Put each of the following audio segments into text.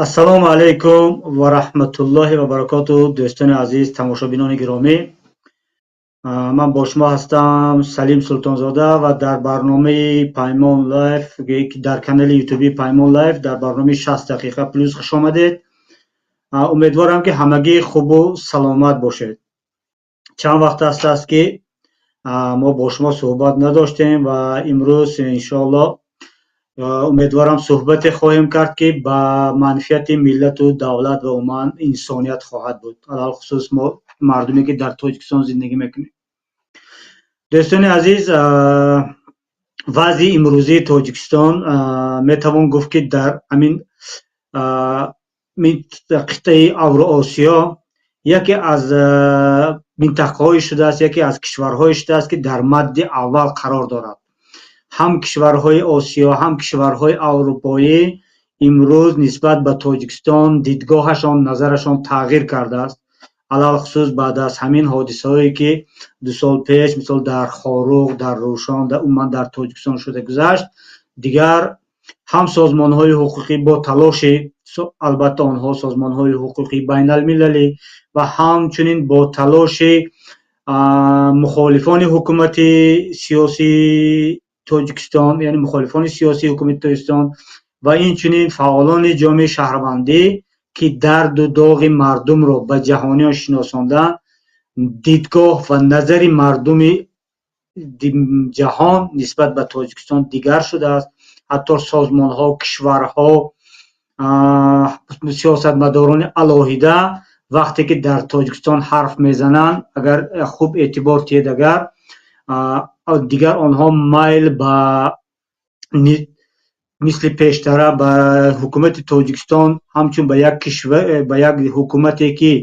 Ассалому алайкум ва раҳматуллоҳи ва баракоту, дӯстони азиз, тамошобинони гиромӣ. Ман бо шумо ҳастам, Салим Султонзода, ва дар барномаи Паймон Лайф, дар канали ютуби Паймон Лайф, дар барномаи 60 дақиқа плюс хуш омадед. Умедворам, ки ҳамагӣ хубу саломат бошед. Чанд вақт аст, ки мо бо шумо суҳбат надоштем, ва имрӯз, иншоаллоҳ, умедворам, суҳбате хоҳем кард, ки ба манфиати миллату давлат ва умуман инсоният хоҳад буд, алалхусус мо мардуме, ки дар Тоҷикистон зиндагӣ мекунем. Дӯстони азиз, вазъи имрӯзии Тоҷикистон, метавон гуфт, ки дар ҳамин қитъаи Авроосиё яке аз минтақаҳое шудааст, яке аз кишварҳое шудааст, ки дар мадди аввал қарор дорад. Ҳам кишварҳои Осиё, ҳам кишварҳои аврупоӣ имрӯз нисбат ба Тоҷикистон дидгоҳашон, назарашон тағйир кардааст, алалхусус баъд аз ҳамин ҳодисаҳое, ки 2 сол пеш, мисол, дар Хоруғ, дар Рӯшон, умуман дар Тоҷикистон шуда гузашт. Дигар ҳам созмонҳои ҳуқуқӣ бо талоши, албатта, онҳо, созмонҳои ҳуқуқии байналмилалӣ ва ҳамчунин бо талоши мухолифони ҳукумати сиёсии Тоҷикистон, яъне мухолифони сиёсии ҳукумати Тоҷикистон, ва инчунин фаъолони ҷомеаи шаҳрвандӣ, ки дарду доғи мардумро ба ҷаҳониён шиносонданд, дидгоҳ ва назари мардуми ҷаҳон нисбат ба Тоҷикистон дигар шудааст. Ҳатто созмонҳо, кишварҳо, сиёсатмадорони алоҳида вақте ки дар Тоҷикистон ҳарф мезананд, агар хуб эътибор диҳед, агар дигар онҳо майл ба мисли пештара ба ҳукумати Тоҷикистон ҳамчун ба як кишвар, ба як ҳукумате, ки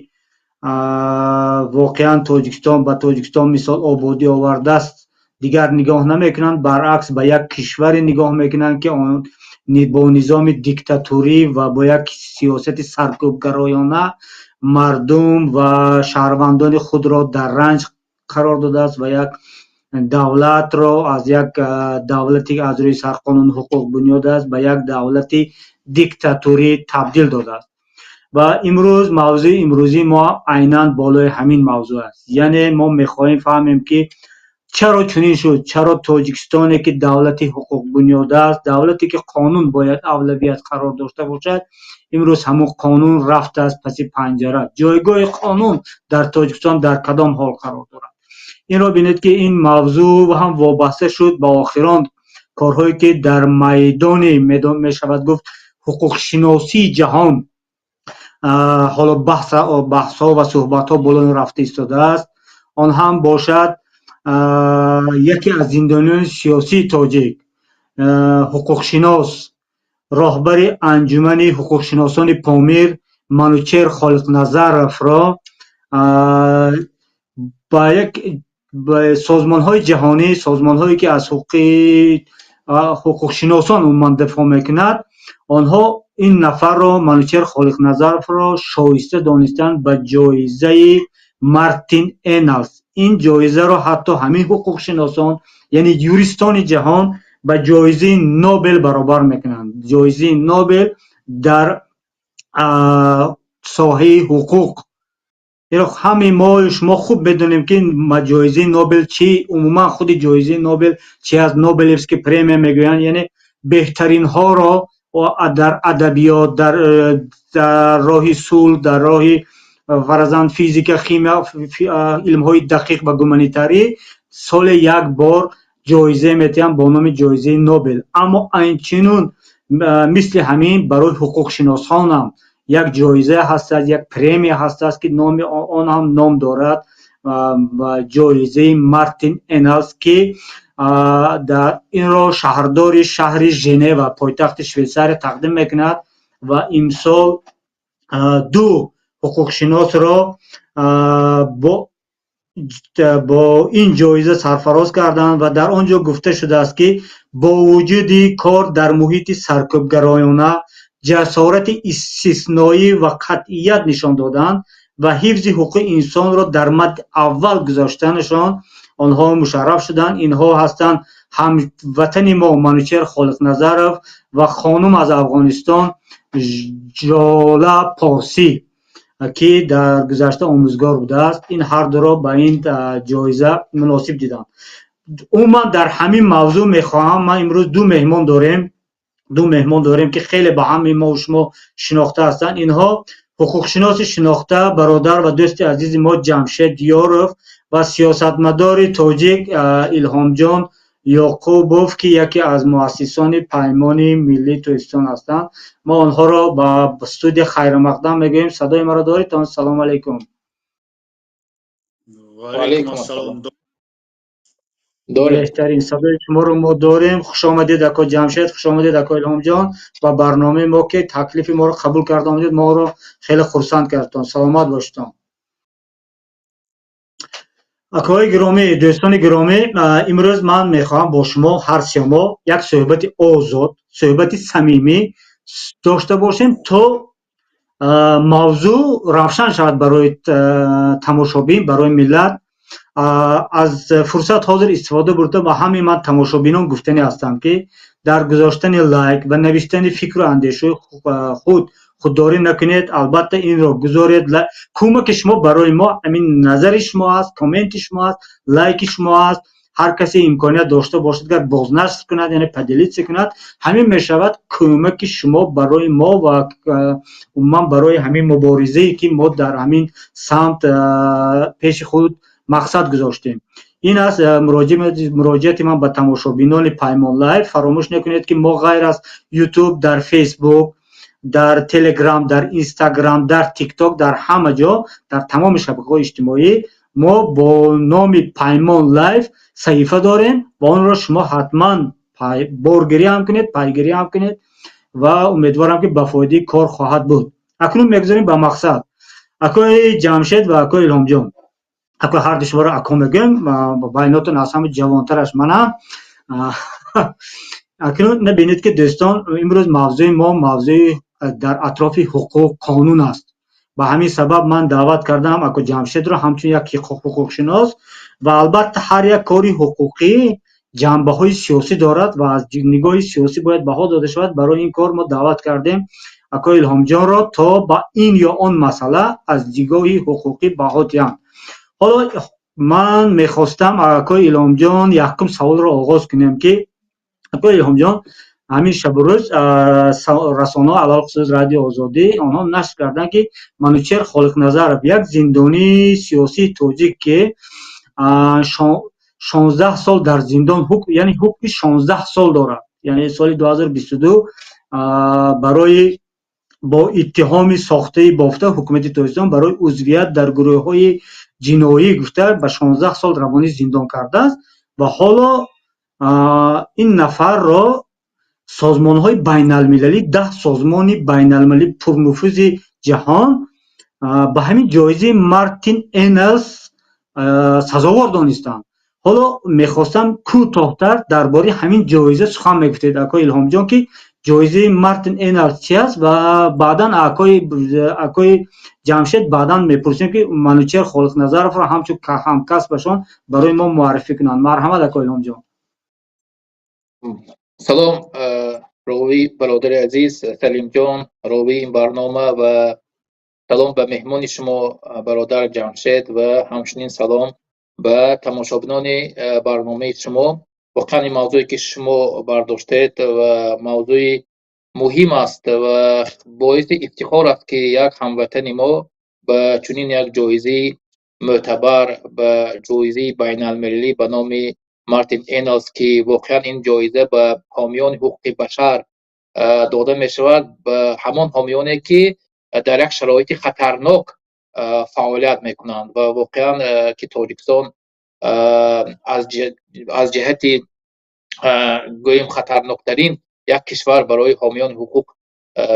воқеан Тоҷикистон ба Тоҷикистон, мисол, ободӣ овардааст, дигар нигоҳ намекунанд. Баръакс, ба як кишваре нигоҳ мекунанд, ки он бо низоми диктатурӣ ва бо як сиёсати саркӯбгароёна мардум ва шаҳрвандони худро дар ранҷ қарор додааст ва як давлатро аз як давлате, аз рӯи сарқонуну ҳуқуқ бунёд аст, ба як давлати диктатурӣ табдил додааст. Ва имрӯз мавзӯи имрӯзии мо айнан болои ҳамин мавзӯъ аст, яъне мо мехоҳем фаҳмем, ки чаро чунин шуд, чаро Тоҷикистоне, ки давлати ҳуқуқбунёд аст, давлате, ки қонун бояд авлавият қарор дошта бошад, имрӯз ҳамон қонун рафтааст паси панҷара. Ҷойгоҳи қонун дар Тоҷикистон дар кадом ҳол қарор дорад? Инро бинед, ки ин мавзӯъ ҳам вобаста шуд ба охирон корҳое, ки дар майдони, мешавад гуфт, ҳуқуқшиносии ҷаҳон ҳоло баҳсҳо ва суҳбатҳо боло рафта истодааст. Он ҳам бошад яке аз зиндониёни сиёсии тоҷик, ҳуқуқшинос, роҳбари Анҷумани ҳуқуқшиносони Помир Манучер Холиқназаровро ба як созмонҳои ҷаҳонӣ, созмонҳое, ки аз ҳуқуқи ҳуқуқшиносон умуман дифоъ мекунад, онҳо ин нафарро, Манучер Холиқназаровро, шоиста донистанд ба ҷоизаи Мартин Эналс. Ин ҷоизаро ҳатто ҳамин ҳуқуқшиносон, яъне юристони ҷаҳон, ба ҷоизаи Нобел баробар мекунанд, ҷоизаи Нобел дар соҳаи ҳуқуқ. Инро ҳамаи мо шумо хуб медонем, ки ҷоизаи Нобел чӣ, умуман худи ҷоизаи Нобел чи аст. Нобелевский премия мегӯянд, яъне беҳтаринҳоро дар адабиёт, дар роҳи сулҳ, дар роҳи, фарзан, физика, химия, илмҳои дақиқ ва гуманитарӣ соле як бор ҷоиза метиҳанд бо номи ҷоизаи Нобел. Аммо айнчунун мисли ҳамин барои ҳуқуқшиносонам як ҷоиза ҳастааст, як премия ҳастааст, ки номи он ҳам ном дорад, ҷоизаи Мартин Эналс, ки дар инро шаҳрдори шаҳри Женева, пойтахти Швейтсария, тақдим мекунад. Ва имсол ду ҳуқуқшиносро бо ин ҷоиза сарфароз карданд. Ва дар он ҷо гуфта шудааст, ки бо вуҷуди кор дар муҳити саркӯбгароёна, ҷасорати истисноӣ ва қатъият нишон доданд ва ҳифзи ҳуқуқи инсонро дар мадди аввал гузоштанашон онҳо мушарраф шуданд. Инҳо ҳастанд Ҳамватани мо Манучеҳр Холиқназаров ва хонум аз Афғонистон Жола Порсӣ, ки дар гузашта омӯзгор будааст, ин ҳар дуро ба ин ҷоиза муносиб диданд. Умуман, дар ҳамин мавзӯъ мехоҳам ман имрӯз ду меҳмон дорем, ки хеле ба ҳамаи мо шумо шинохта ҳастанд. Инҳо ҳуқуқшиноси шинохта, бародар ва дӯсти азизи мо Ҷамшед Ёров ва сиёсатмадори тоҷик Илҳомҷон Ёқубов, ки яке аз муассисони Паймони миллии Тоҷикистон ҳастанд. Мо онҳоро ба студия хайрмақдам мегӯем. Садои маро доред? Салому алайкум. Ваалайкум ассалом. Беҳтарин, садои шуморо мо дорем. Хушомадед, ако Ҷамшед, хушомадед, ако Илҳомҷон, ба барномаи мо, ки таклифи моро қабул карда омадед, моро хеле хурсанд кардтон. Саломат бошедон. Акои гиромӣ, дӯстони гиромӣ, имрӯз ман мехоҳам бо шумо ҳар се мо як суҳбати озод, суҳбати самимӣ дошта бошем, то мавзӯъ равшан шавад барои тамошобин, барои миллат. Аз фурсат ҳозир истифода бурда, ба ҳамаи ман тамошобинон гуфтанӣ ҳастам, ки дар гузоштани лайк ва навиштани фикру андешаи худ худдорӣ накунед. Албатта, инро гузоред. Кӯмаки шумо барои мо ҳамин назари шумо аст, комменти шумо аст, лайки шумо аст. Ҳар касе имконият дошта бошад, гар бознашр кунад, яъне поделиться кунад, ҳамин мешавад кӯмаки шумо барои мо ва умуман барои ҳамин муборизае, ки мо дар ҳамин самт пеши худ мақсад гузоштем. Ин аст муроҷиати ман ба тамошобинони Паймон Лайв. Фаромӯш накунед, ки мо ғайр аз Ютуб дар Фейсбук, дар Телеграм, дар Инстаграм, дар Тикток, дар ҳама ҷо, дар тамоми шабакаҳои иҷтимоӣ мо бо номи Паймон Лайв саҳифа дорем ва онро шумо ҳатман боргирӣ ҳам кунед, пайгирӣ ҳам кунед ва умедворам, ки ба фоидаи кор хоҳад буд. Акнун мегузарем ба мақсад. Акои Ҷамшед ва акои Илҳомҷон, ако, ҳарду шуморо ако мегӯем, байнотон аз ҳама ҷавонтараш манам. Акнун набинед, ки дӯстон, имрӯз мавзӯи мо мавзӯи дар атрофи ҳуқуқ, қонун аст. Ба ҳамин сабаб ман даъват кардам ако Ҷамшедро ҳамчун як ҳуқуқшинос. Ва албатта, ҳар як кори ҳуқуқӣ ҷанбаҳои сиёсӣ дорад ва аз нигоҳи сиёсӣ бояд баҳо дода шавад. Барои ин кор мо даъват кардем акои Илҳомҷонро, то ба ин ё он масъала аз нигоҳи ҳуқуқӣ баҳо диҳанд. Ҳоло ман мехостам, акои Илҳомҷон, якум саволро оғоз кунем, ки акои Илҳомҷон, ҳамин шабу рӯз расонаҳо, алалхусус Радиои Озодӣ, онҳо нашр карданд, ки Манучеҳр Холиқназаров, як зиндонии сиёсии тоҷик, ки 16 сол дар зиндон ҳукм, яъне ҳукми 16 сол дорад, яъне соли 2022 барои бо иттиҳоми сохтаи бофта ҳукумати Тоҷикистон барои узвият дар гурӯҳҳои ҷиноӣ гуфта ба 16 сол равонӣ зиндон кардааст. Ва ҳоло ин нафарро созмонҳои байналмилалӣ, 10 созмони байналмилалӣ пурнуфузи ҷаҳон ба ҳамин ҷоизаи Мартин Эннелс сазовор донистанд. Ҳоло мехостам кӯтоҳтар дар бораи ҳамин ҷоиза сухан мегуфтед, акои Илҳомҷон, ки ҷоизаи Мартин Эннелс чи аст, ва баъдан акои Ҷамшед баъдан мепурсем, ки Манучеҳр Холиқназаровро ҳамчун ҳамкасбашон барои мо муаррифӣ кунанд. Марҳамат, акои Илҳомҷон. Салом, ровӣ, бародари азиз Салимҷон, ровии ин барнома, ва салом ба меҳмони шумо, бародар Ҷамшед, ва ҳамчунин салом ба тамошобинони барномаи шумо. Воқеан, ин мавзӯе, ки шумо бардоштед, ва мавзӯи муҳим аст ва боиси ифтихор аст, ки як ҳамватани мо ба чунин як ҷоизаи мӯътабар, ба ҷоизаи байналмилалӣ ба номи Мартин Эннелс, ки воқеан ин ҷоиза ба ҳомиёни ҳуқуқи башар дода мешавад, ба ҳамон ҳомиёне, ки дар як шароити хатарнок фаъолият мекунанд. Ва воқеан, ки Тоҷикистон аз ҷиҳати, гӯем, хатарноктарин як кишвар барои ҳомиёни ҳуқуқ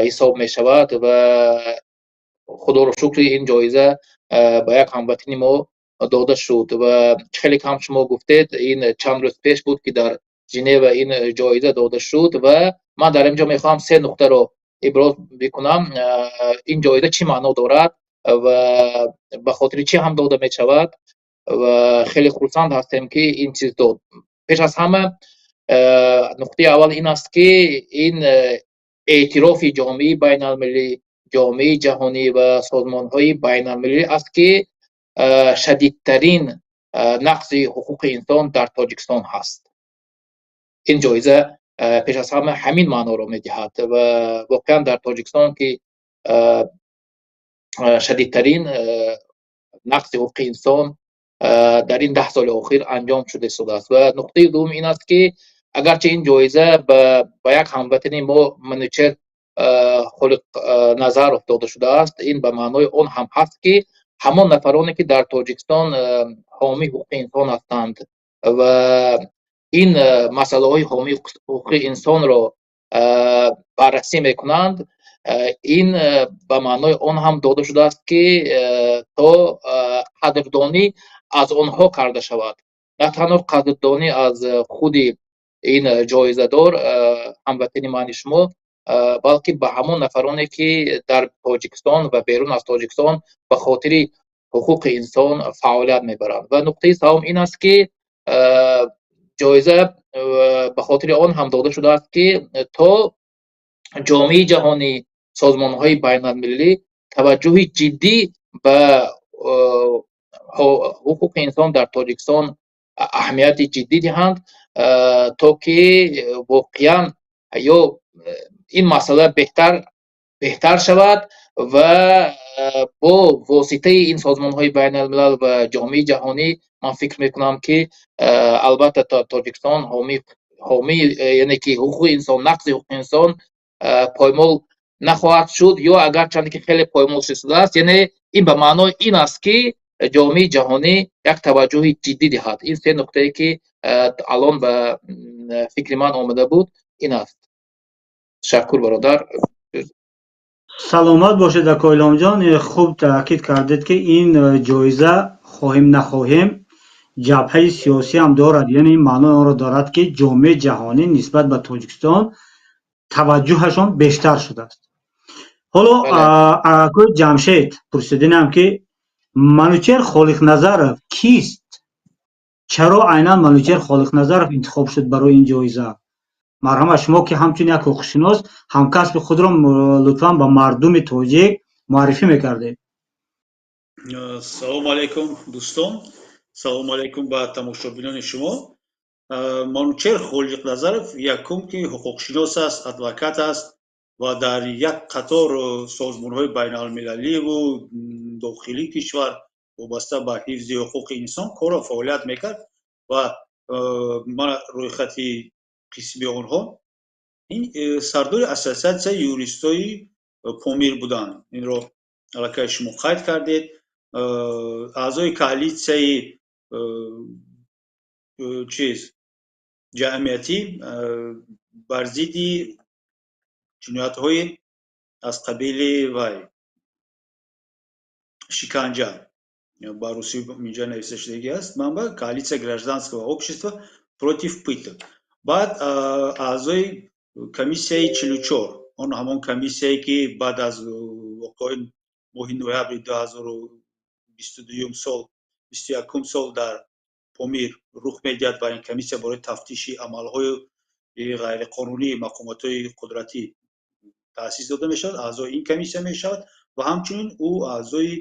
ҳисоб мешавад. Ва худоро шукри, ин ҷоиза ба як ҳамватани мо дода шуд. Ва хеле кам шумо гуфтед, ин чанд рӯз пеш буд, ки дар Женева ин ҷоиза дода шуд. Ва ман дар ин ҷо мехоҳам се нуқтаро иброз бикунам: ин ҷоиза чӣ маъно дорад ва ба хотири чӣ ҳам дода мешавад, ва хеле хурсанд ҳастем, ки ин чиз дод. Пеш аз ҳама Нуқтаи аввал ин аст, ки ин эътирофи ҷомеаи байналмилалӣ, ҷомеаи ҷаҳонӣ ва созмонҳои байналмилалӣ аст, ки шадидтарин нақзи ҳуқуқи инсон дар Тоҷикистон ҳаст. Ин ҷоиза пеш аз ҳама ҳамин маъноро медиҳад ва воқеан дар Тоҷикистон, ки шадидтарин нақзи ҳуқуқи инсон дар ин 10 соли охир анҷом шуда истодааст. Ва нуқтаи дуввум ин аст, ки агарчи ин ҷоиза ба як ҳамватани мо Манучер Холиқназаров дода шудааст, ин ба маънои он ҳам ҳаст, ки ҳамон нафароне, ки дар Тоҷикистон ҳомии ҳуқуқи инсон ҳастанд ва ин масъалаҳои ҳомии ҳуқуқи инсонро баррасӣ мекунанд, ин ба маънои он ҳам дода шудааст, ки то қадрдонӣ аз онҳо карда шавад, на танҳо қадрдонӣ аз худи ин ҷоизадор, ҳамватани мани шумо, балки ба ҳамон нафароне, ки дар Тоҷикистон ва берун аз Тоҷикистон ба хотири ҳуқуқи инсон фаъолият мебаранд. Ва нуқтаи севум ин аст, ки ҷоиза ба хотири он ҳам дода шудааст, ки то ҷомеаи ҷаҳонӣ, созмонҳои байналмилалӣ таваҷҷӯҳи ҷиддӣ ба ҳуқуқи инсон дар Тоҷикистон аҳамияти ҷиддӣ диҳанд, то ки воқеан ё ин масъала беҳтар шавад ва бо воситаи ин созмонҳои байналмилал ва ҷомеаи ҷаҳонӣ ман фикр мекунам, ки албатта Тоҷикистон ҳомии, яъне ки ҳуқуқи инсон, нақзи ҳуқуқи инсон поймол нахоҳад шуд ё агарчанде ки хеле поймол шудааст, яъне ин ба маънои ин аст, ки ҷомеаи ҷаҳонӣ як таваҷҷӯҳи ҷиддӣ диҳад. Ин се нуқтае, ки алон ба фикри ман омада буд, ин аст. Ташаккур, бародар. Саломат бошед, ако Илҳомҷон. Хуб таъкид кардед, ки ин ҷоиза, хоҳем нахоҳем, ҷабҳаи сиёсӣ ҳам дорад, яъне ин маънои онро дорад, ки ҷомеаи ҷаҳонӣ нисбат ба Тоҷикистон таваҷҷӯҳашон бештар шудааст. Ҳоло акои Ҷамшед пурсидинам, ки Манучер Холиқназаров кист, чаро айнан Манучер Холиқназаров интихоб шуд барои ин ҷоиза? Марҳамат, шумо ки ҳамчун як ҳуқуқшинос ҳамкасби худро лутфан ба мардуми тоҷик муаррифӣ мекардед. Салому алайкум, дӯстон, салому алайкум ба тамошобинони шумо. Манучер Холиқназаров якум ки ҳуқуқшинос аст, адвокат аст ва дар як қатор созмонҳои байналмилаливу дохилии кишвар вобаста ба ҳифзи ҳуқуқи инсон кору фаъолият мекард. Ва мана рӯйхати қисми онҳо: ин сардори Ассотсиатсияи юристои Помир буданд, инро аллакай шумо қайд кардед, аъзои коалитсияи чиз ҷамъиятӣ бар зидди ҷиноятҳои аз қабили вай шиканҷа, ба русӣ инҷа нависта шудагӣ аст манба, Коалиция гражданского общества против пыток. Баъд аъзои комиссияи 44, он ҳамон комиссияе, ки баъд аз воқеаи моҳи ноябри 2022 сол, 21-ум сол дар Помир рух медиҳад ва ин комиссия барои тафтиши амалҳои ғайриқонунии мақомотҳои қудратӣ таъсис дода мешавад, аъзои ин комиссия мешавад. Ва ҳамчунин ӯ аъзои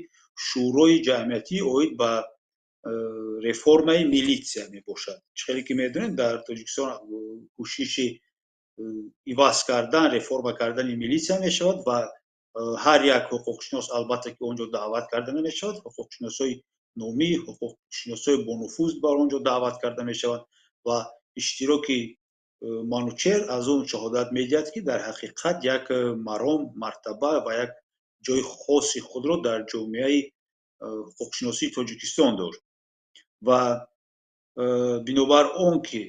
шӯрои ҷамъиятӣ оид ба реформаи милитсия мебошад. Чӣ хеле ки медонем, дар Тоҷикистон кӯшиши иваз кардан, реформа кардани милитсия мешавад ва ҳар як ҳуқуқшинос албатта ки он ҷо даъват карда намешавад, ҳуқуқшиносҳои номӣ, ҳуқуқшиносҳои бонуфуз бар он ҷо даъват карда мешавад. Ва иштироки Манучер аз он шаҳодат медиҳад, ки дар ҳақиқат як маром, мартаба ва як ҷои хоси худро дар ҷомеаи ҳуқуқшиносии Тоҷикистон дошт. Ва бинобар он ки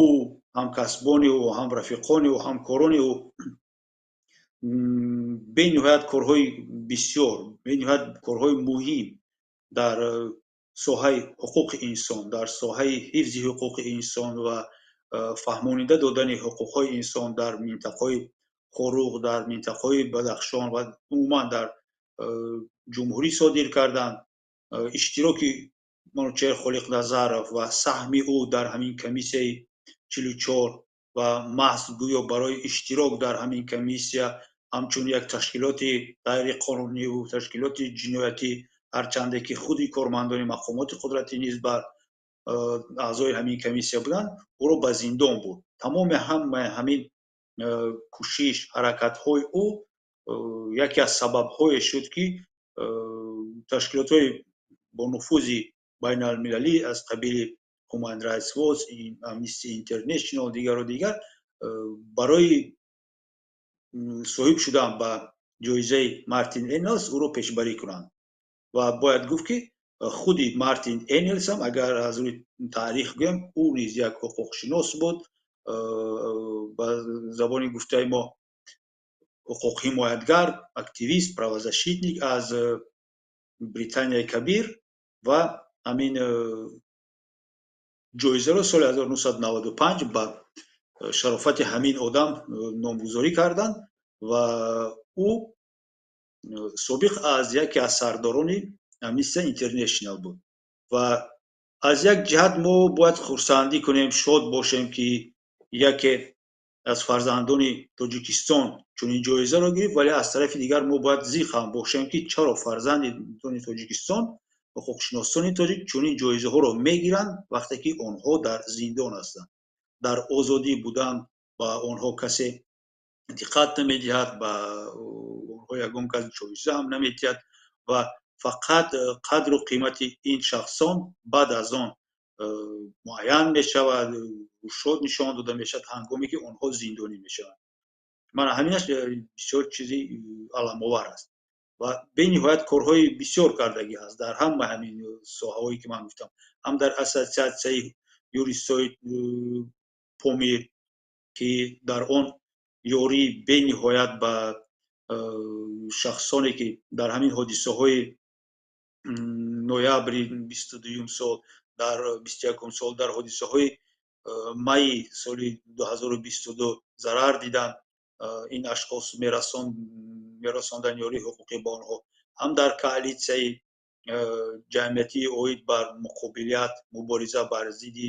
ӯ, ҳамкасбони ӯ, ҳам рафиқони ӯ, ҳамкорони ӯ бениҳоят корҳои бисёр, бениҳоят корҳои муҳим дар соҳаи ҳуқуқи инсон, дар соҳаи ҳифзи ҳуқуқи инсон ва фаҳмонида додани ҳуқуқҳои инсон дар минтақаҳои Хоруғ, дар минтақаҳои Бадахшон ва умуман дар ҷумҳурӣ содир карданд, иштироки Манучеҳр Холиқназаров ва саҳми ӯ дар ҳамин комиссияи 44 ва маҳз гӯё барои иштирок дар ҳамин комиссия ҳамчун як ташкилоти ғайриқонуниву ташкилоти ҷиноятӣ, ҳарчанде ки худи кормандони мақомоти қудратӣ низ бар аъзои ҳамин комиссия буданд, ӯро ба зиндон бурд. Тамоми ҳамаи ҳамин кӯшиш, ҳаракатҳои ӯ яке аз сабабҳое шуд, ки ташкилотҳои бонуфузи байналмилалӣ аз қабили Human Rights Watch, Amnesty International, дигару дигар барои соҳиб шудан ба ҷоизаи Мартин Эннелс ӯро пешбарӣ кунанд. Ва бояд гуфт, ки худи Мартин Эннелс ҳам, агар аз рӯи таърих гӯям, ӯ низ як ҳуқуқшинос буд, ба забони гуфтаи мо ҳуқуқҳимоятгар, активист, правозащитник аз Британияи Кабир ва ҳамин ҷоизаро соли 1995 ба шарофати ҳамин одам номгузорӣ карданд. Ва ӯ собиқ аз яке аз сардорони Amnesty International буд. Ва аз як ҷиҳат мо бояд хурсандӣ кунем, шод бошем, ки яке аз фарзандони Тоҷикистон чунин ҷоизаро гирифт, вале аз тарафи дигар мо бояд зиқ ҳам бошем, ки чаро фарзандони Тоҷикистон, ҳуқуқшиносони тоҷик чунин ҷоизаҳоро мегиранд, вақте ки онҳо дар зиндон ҳастанд. Дар озодӣ будан ба онҳо касе диққат намедиҳад, ба онҳо ягон кас ҷоиза ҳам намедиҳад ва фақат қадру қимати ин шахсон баъд аз он муайян мешавад, шод нишон дода мешавад, ҳангоме ки онҳо зиндонӣ мешаванд. Мана ҳаминаш бисёр чизи аламовар аст ва бениҳоят корҳои бисёр кардагӣ ҳаст дар ҳама ҳамин соҳаҳое, ки ман гуфтам, ҳам дар Ассотсиатсияи юристҳои Помир, ки дар он ёрии бениҳоят ба шахсоне, ки дар ҳамин ҳодисаҳои ноябри 22-юм сол, дар 21-ум сол, дар ҳодисаҳои майи соли 2022 зарар диданд, ин ашхос мерасонданд ёрии ҳуқуқӣ ба онҳо, ҳам дар коалитсияи ҷамъиятии оид бар муқобилият, мубориза бар зидди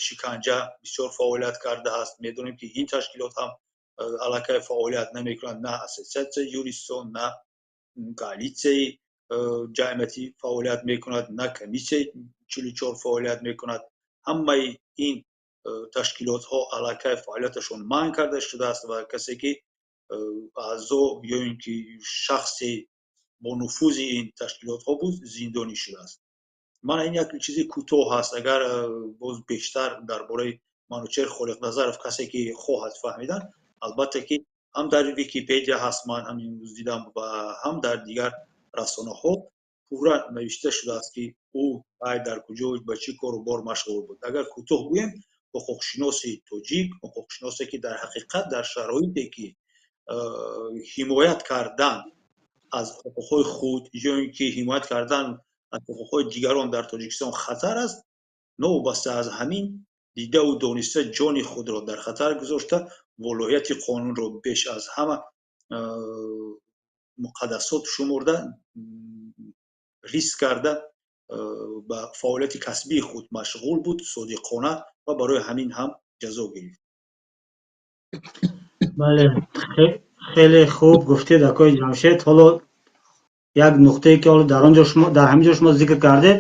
шиканҷа бисёр фаъолият кардааст. Медонем, ки ин ташкилот ҳам аллакай фаъолият намекунад, на Ассотсиатсияи юристон, на коалитсияи ҷамъиятӣ фаъолият мекунад, на комиссияи 44 фаъолият мекунад. Ҳамаи ин ташкилотҳо аллакай фаъолияташон манъ карда шудааст ва касе ки аъзо ё ин ки шахсе бо нуфузи ин ташкилотҳо буд, зиндонӣ шудааст. Мана ин як чизи кӯтоҳ ҳаст. Агар боз бештар дар бораи Манучеҳр Холиқназаров касе ки хоҳад фаҳмидан, албатта ки ҳам дар Википедия ҳаст, ман ҳам имрӯз дидам, ва ҳам дар дигар расонаҳо пурра навишта шудааст, ки ӯ ай дар куҷо, ба чӣ кору бор машғул буд. Агар кӯтоҳ гӯем, ҳуқуқшиноси тоҷик, ҳуқуқшиносе, ки дар ҳақиқат дар шароите, ки ҳимоят кардан аз ҳуқуқҳои худ ё ин ки ҳимоят кардан аз ҳуқуқҳои дигарон дар Тоҷикистон хатар аст, новобаста аз ҳамин, дидаву дониста ҷони худро дар хатар гузошта, волоияти қонунро беш аз ҳама муқаддасот шумурда, риск карда, ба фаъолияти касбии худ машғул буд содиқона ва барои ҳамин ҳам ҷазо гирифт. Бале, хеле хуб гуфтед, акои Ҷамшед. Ҳоло як нуқтае, ки ҳоло дар он ҷо шумо, дар ҳамин ҷо шумо зикр кардед,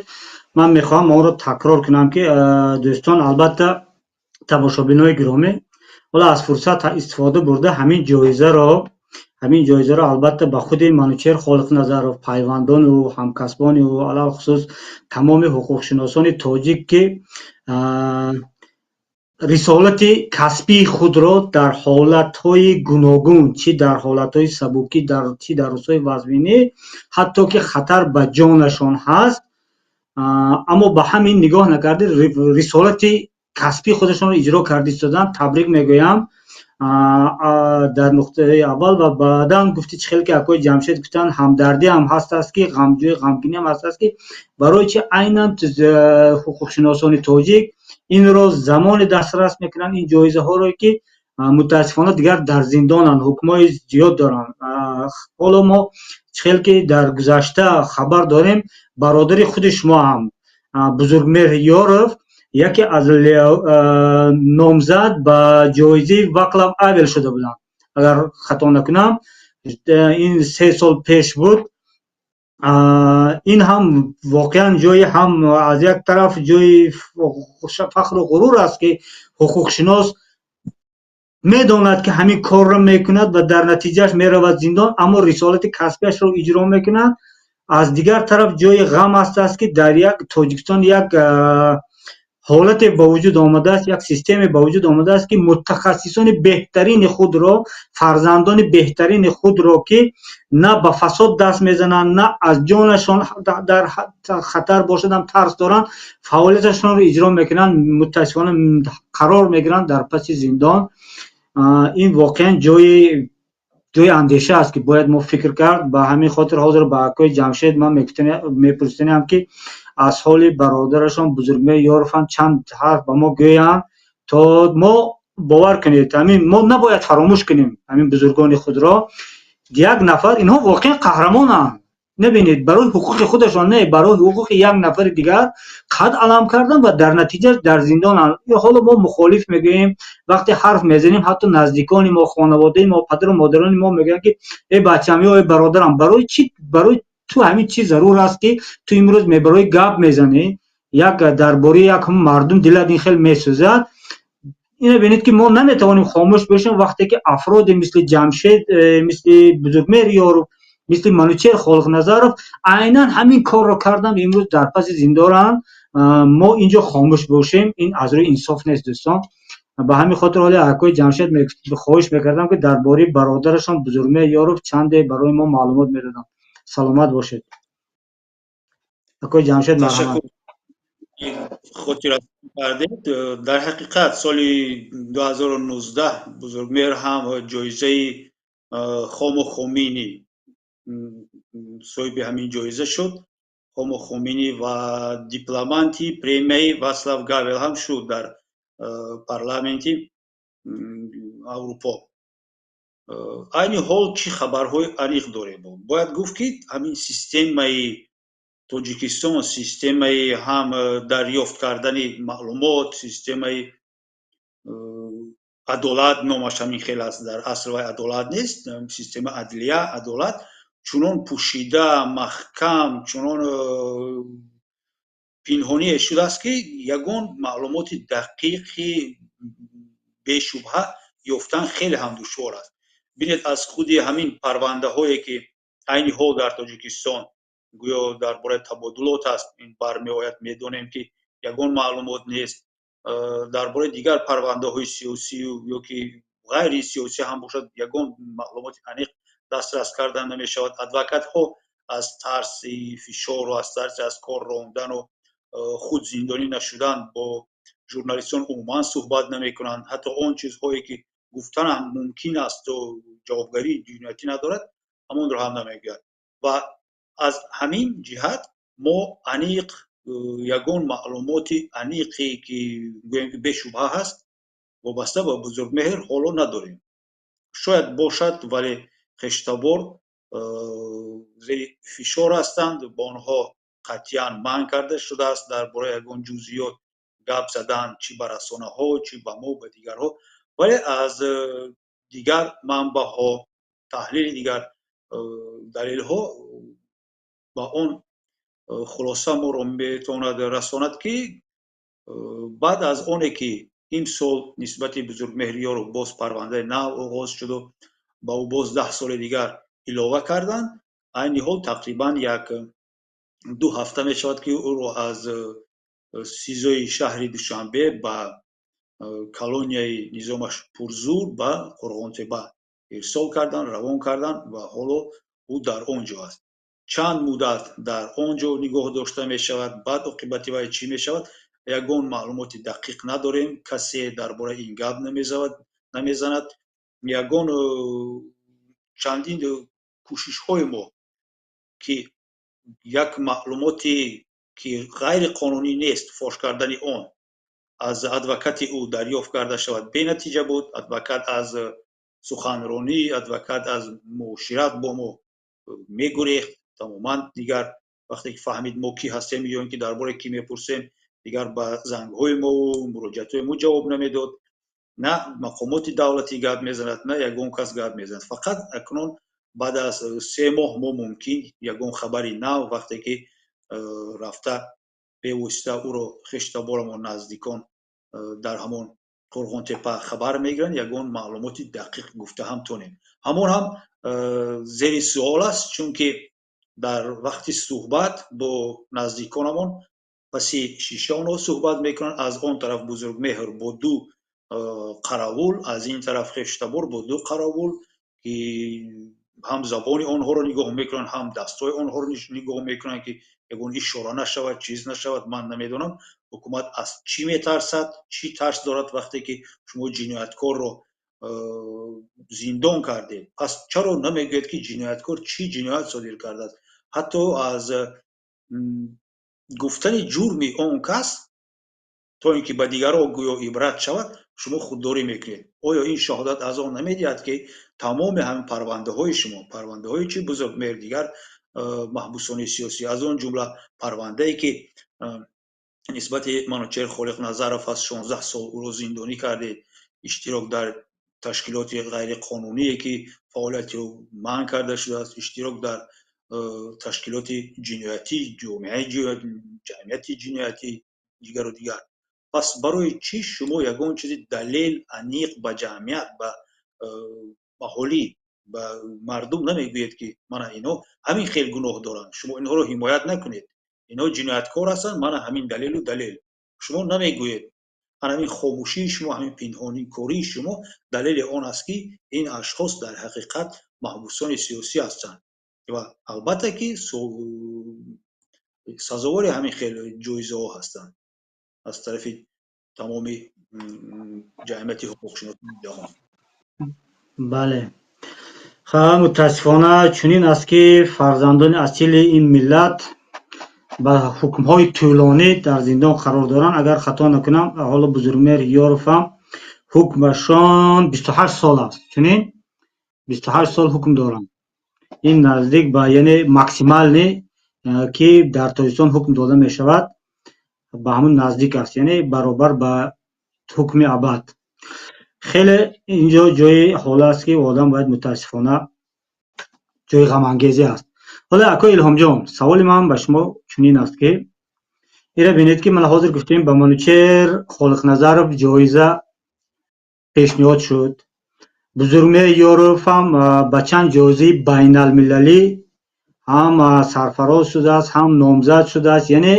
ман мехоҳам онро такрор кунам, ки дӯстон, албатта тамошобинои гиромӣ, ҳоло аз фурсат истифода бурда, ҳамин ҷоизаро албатта ба худи Манучеҳр Холиқназаров, пайвандони ӯ, ҳамкасбони ӯ, алалхусус тамоми ҳуқуқшиносони тоҷик, ки рисолати касбии худро дар ҳолатҳои гуногун, чӣ дар ҳолатҳои сабукӣ, чӣ дар рӯзҳои вазминӣ, ҳатто ки хатар ба ҷонашон ҳаст, аммо ба ҳамин нигоҳ накарда, рисолати касбии худашонро иҷро карда истоданд, табрик мегӯям дар нуқтаи аввал. Ва баъдан гуфти, чӣ хеле ки акои Ҷамшед гуфтанд, ҳамдардӣ ҳам ҳаст аст, ки ғамҷӯи ғамгинӣ ҳам ҳаст аст, ки барои чи айнан ҳуқуқшиносони тоҷик инро замоне дастрас мекунанд, ин ҷоизаҳоро, ки мутаассифона дигар дар зиндонанд, ҳукмҳои зиёд доранд. Ҳоло мо чӣ хел ки дар гузашта хабар дорем, бародари худи шумо ҳам, Бузургмеҳр Ёров. Яке аз номзад ба ҷоизаи Ваклав Ҳавел шуда буданд, агар хато накунам, ин 3 сол пеш буд. Ин ҳам воқеан ҷои ҳам аз як тараф ҷои фахру ғурур аст, ки ҳуқуқшинос медонад, ки ҳамин корро мекунад ва дар натиҷааш меравад зиндон, аммо рисолати касбиашро иҷро мекунад. Аз дигар тараф ҷои ғам аст, ки дар як Тоҷикистон як ҳолате ба вуҷуд омадааст, як системе ба вуҷуд омадааст, ки мутахассисони беҳтарини худро, фарзандони беҳтарини худро, ки на ба фасод даст мезананд, на аз ҷонашон дар хатар бошад ҳам тарс доранд, фаъолияташонро иҷро мекунанд, мутаассифона қарор мегиранд дар паси зиндон. Ин воқеан ҷои андеша аст, ки бояд мо фикр кард. Ба ҳамин хотир ҳозир ба акои Ҷамшед ман мепурсиданиам, ки аз ҳоли бародарашон Бузургмеҳр Ёров ҳам чанд ҳарф ба мо гӯянд, то мо бовар кунед, ҳамин мо набояд фаромӯш кунем ҳамин бузургони худро. Як нафар, инҳо воқеан қаҳрамонанд. Набинед, барои ҳуқуқи худашон не, барои ҳуқуқи як нафари дигар қад алам карданд ва дар натиҷа дар зиндонанд. Ҳоло мо мухолиф мегӯем, вақте ҳарф мезанем, ҳатто наздикони мо, хонаводаи мо, падару модарони мо мегӯянд, ки э бачам ё э бародарам, барои чӣ, барои ту ҳамин чиз зарур аст, ки ту имрӯз мебарои гап мезанӣ як дар бораи як мардум, дилат ин хел месӯзад? Ина бинед, ки мо наметавонем хомӯш бошем, вақте ки афроде мисли Ҷамшед, мисли Бузургмеҳр Ёров, мисли Манучер Холиқназаров айнан ҳамин корро карданд, имрӯз дар паси зиндонанд, мо инҷо хомӯш бошем, ин аз рӯи инсоф нест, дӯстон. Ба ҳамин хотир ҳоли акои Ҷамшед хоҳиш мекардам, ки дар бораи бародарашон Бузургмеҳр Ёров чанде барои мо маълумот медоданд. Саломат бошед, акои Ҷамшед, марҳамат. Хотира кардед. Дар ҳақиқат, соли 2019 Бузургмеҳр ҳам ҷоизаи Хомо Хомини, соҳиби ҳамин ҷоиза шуд, Хомо Хомини, ва дипломанти премияи Васлав Гавел ҳам шуд дар Парламенти Аврупо. Айни ҳол чӣ хабарҳои аниқ дорем? Бояд гуфт, ки ҳамин системаи Тоҷикистон, системаи ҳам дарёфт кардани маълумот, системаи адолат, номаш ҳамин хел аст, дар асл вай адолат нест, система адлия, адолат чунон пӯшида, маҳкам, чунон пинҳоние шудааст, ки ягон маълумоти дақиқи бешубҳа ёфтан хеле ҳам душвор аст. Бинед, аз худи ҳамин парвандаҳое, ки айни ҳол дар Тоҷикистон гӯё дар бораи табодулот аст, ин бармеояд, медонем, ки ягон маълумот нест. Дар бораи дигар парвандаҳои сиёсию ё ки ғайри сиёсӣ ҳам бошад, ягон маълумоти аниқ дастрас кардан намешавад. Адвокатҳо аз тарси фишору аз тарси аз кор рондану худ зиндонӣ нашудан бо журналистон умуман суҳбат намекунанд. Ҳатто он чизҳое, ки гуфтан ҳам мумкин асту ҷавобгарии ҷиноятӣ надорад, ҳамонро ҳам намегӯяд. Ва аз ҳамин ҷиҳат мо аниқ ягон маълумоти аниқе, ки гӯем, ки бешубҳа ҳаст, вобаста ба Бузургмеҳр ҳоло надорем. Шояд бошад, вале хештабор зери фишор ҳастанд, ба онҳо қатъиян манъ карда шудааст дар бораи ягон ҷузъиёт гап задан, чӣ ба расонаҳо, чӣ ба мо, ба дигарҳо. Вале аз дигар манбаъҳо, таҳлили дигар далелҳо ба он хулоса моро метавонад расонад, ки баъд аз оне ки имсол нисбати Бузургмеҳр Ёров боз парвандаи нав оғоз шуду ба ӯ боз 10 соли дигар илова карданд, айни ҳол тақрибан як ду ҳафта мешавад, ки ӯро аз СИЗОи шаҳри Душанбе ба колонияи низомаш пурзур ба Қурғонтепа ирсол карданд, равон карданд ва ҳоло ӯ дар он ҷо аст. Чанд муддат дар он ҷо нигоҳ дошта мешавад, баъд оқибати вай чӣ мешавад, ягон маълумоти дақиқ надорем. Касе дар бораи ин гап намезанад. Ягон чандин кӯшишҳои мо, ки як маълумоте, ки ғайриқонунӣ нест фош кардани он, аз адвокати ӯ дарёфт карда шавад, бенатиҷа буд. Адвокат аз суханронӣ, адвокат аз муошират бо мо мегурехт тамоман. Дигар вақте ки фаҳмид мо кӣ ҳастем ё ин ки дар бораи кӣ мепурсем. Дигар ба зангҳои мову муроҷиатҳои мо ҷавоб намедод. На мақомоти давлатӣ гап мезанад, на ягон кас гап мезанад. Фақат акнун, баъд аз 3 моҳ, мо мумкин ягон хабари нав, вақте ки рафта бевосита ӯро хештаборамон, наздикон дар ҳамон Қурғонтепа хабар мегиранд, ягон маълумоти дақиқ гуфта ҳам тонем. Ҳамон ҳам зери суол аст, чунки дар вақти суҳбат бо наздиконамон паси шиша онҳо суҳбат мекунанд. Аз он тараф Бузургмеҳр бо ду қаравул, аз ин тараф хештабор бо ду қаравул, ки ҳам забони онҳоро нигоҳ мекунанд, ҳам дастҳои онҳоро нигоҳ мекунанд, ки ягон ишора нашавад, чиз нашавад. Ман намедонам, ҳукумат аз чӣ метарсад, чӣ тарс дорад. Вақте ки шумо ҷинояткорро зиндон кардед, пас чаро намегӯед, ки ҷинояткор чӣ ҷиноят содир кардааст? Ҳатто аз гуфтани ҷурми он кас, то ин ки ба дигарон гӯё ибрат шавад, шумо худдорӣ мекунед. Оё ин шаҳодат аз он намедиҳад, ки тамоми ҳамин парвандаҳои шумо, парвандаҳои чи Бузургмеҳр, дигар маҳбусони сиёсӣ, аз он ҷумла парвандае, ки нисбати Манучеҳр Холиқназаров аст, 16 сол ӯро зиндонӣ кардед, иштирок дар ташкилоти ғайриқонуние, ки фаъолияти ӯ манъ карда шудааст, иштирок дар ташкилоти ҷиноятӣ, ҷомеаи ҷамъияти ҷиноятӣ, дигару дигар, пас барои чӣ шумо ягон чизи далел аниқ ба ҷамъият, ба аҳолӣ, ба мардум намегӯед, ки мана инҳо ҳамин хел гуноҳ доранд, шумо инҳоро ҳимоят накунед, инҳо ҷинояткор ҳастанд, мана ҳамин далелу далел? Шумо намегӯед. Ҳамин хомӯшии шумо, ҳамин пинҳоникории шумо далели он аст, ки ин ашхос дар ҳақиқат маҳбусони сиёсӣ ҳастанд ва албатта ки сазовори ҳамин хел ҷоизаҳо ҳастанд аз тарафи тамоми ҷамъияти ҳуқуқшиносони ҷаҳон. Бале, мутаассифона, чунин аст, ки фарзандони асили ин миллат ба ҳукмҳои тӯлонӣ дар зиндон қарор доранд. Агар хато накунам, ҳоло Бузургмеҳр Ёровам ҳукмашон 28 сол аст. Чунин, 28 сол ҳукм доранд. Ин наздик ба, яъне, максимальный, ки дар Тоҷикистон ҳукм дода мешавад, ба ҳамун наздик аст, яъне баробар ба ҳукми абад. Хеле инҷо ҷои ҳола аст, ки одам бояд, мутаассифона, ҷои ғамангезӣ аст. Ҳоло, акои Илҳомҷон, саволи ман ба шумо чунин аст, ки ира бинед, ки ман ҳозир гуфтем, ба Манучеҳр Холиқназаров ҷоиза пешниҳод шуд, Бузургмеҳр Ёров ҳам ба чанд ҷоизаи байналмилалӣ ҳам сарфароз шудааст, ҳам номзад шудааст, яъне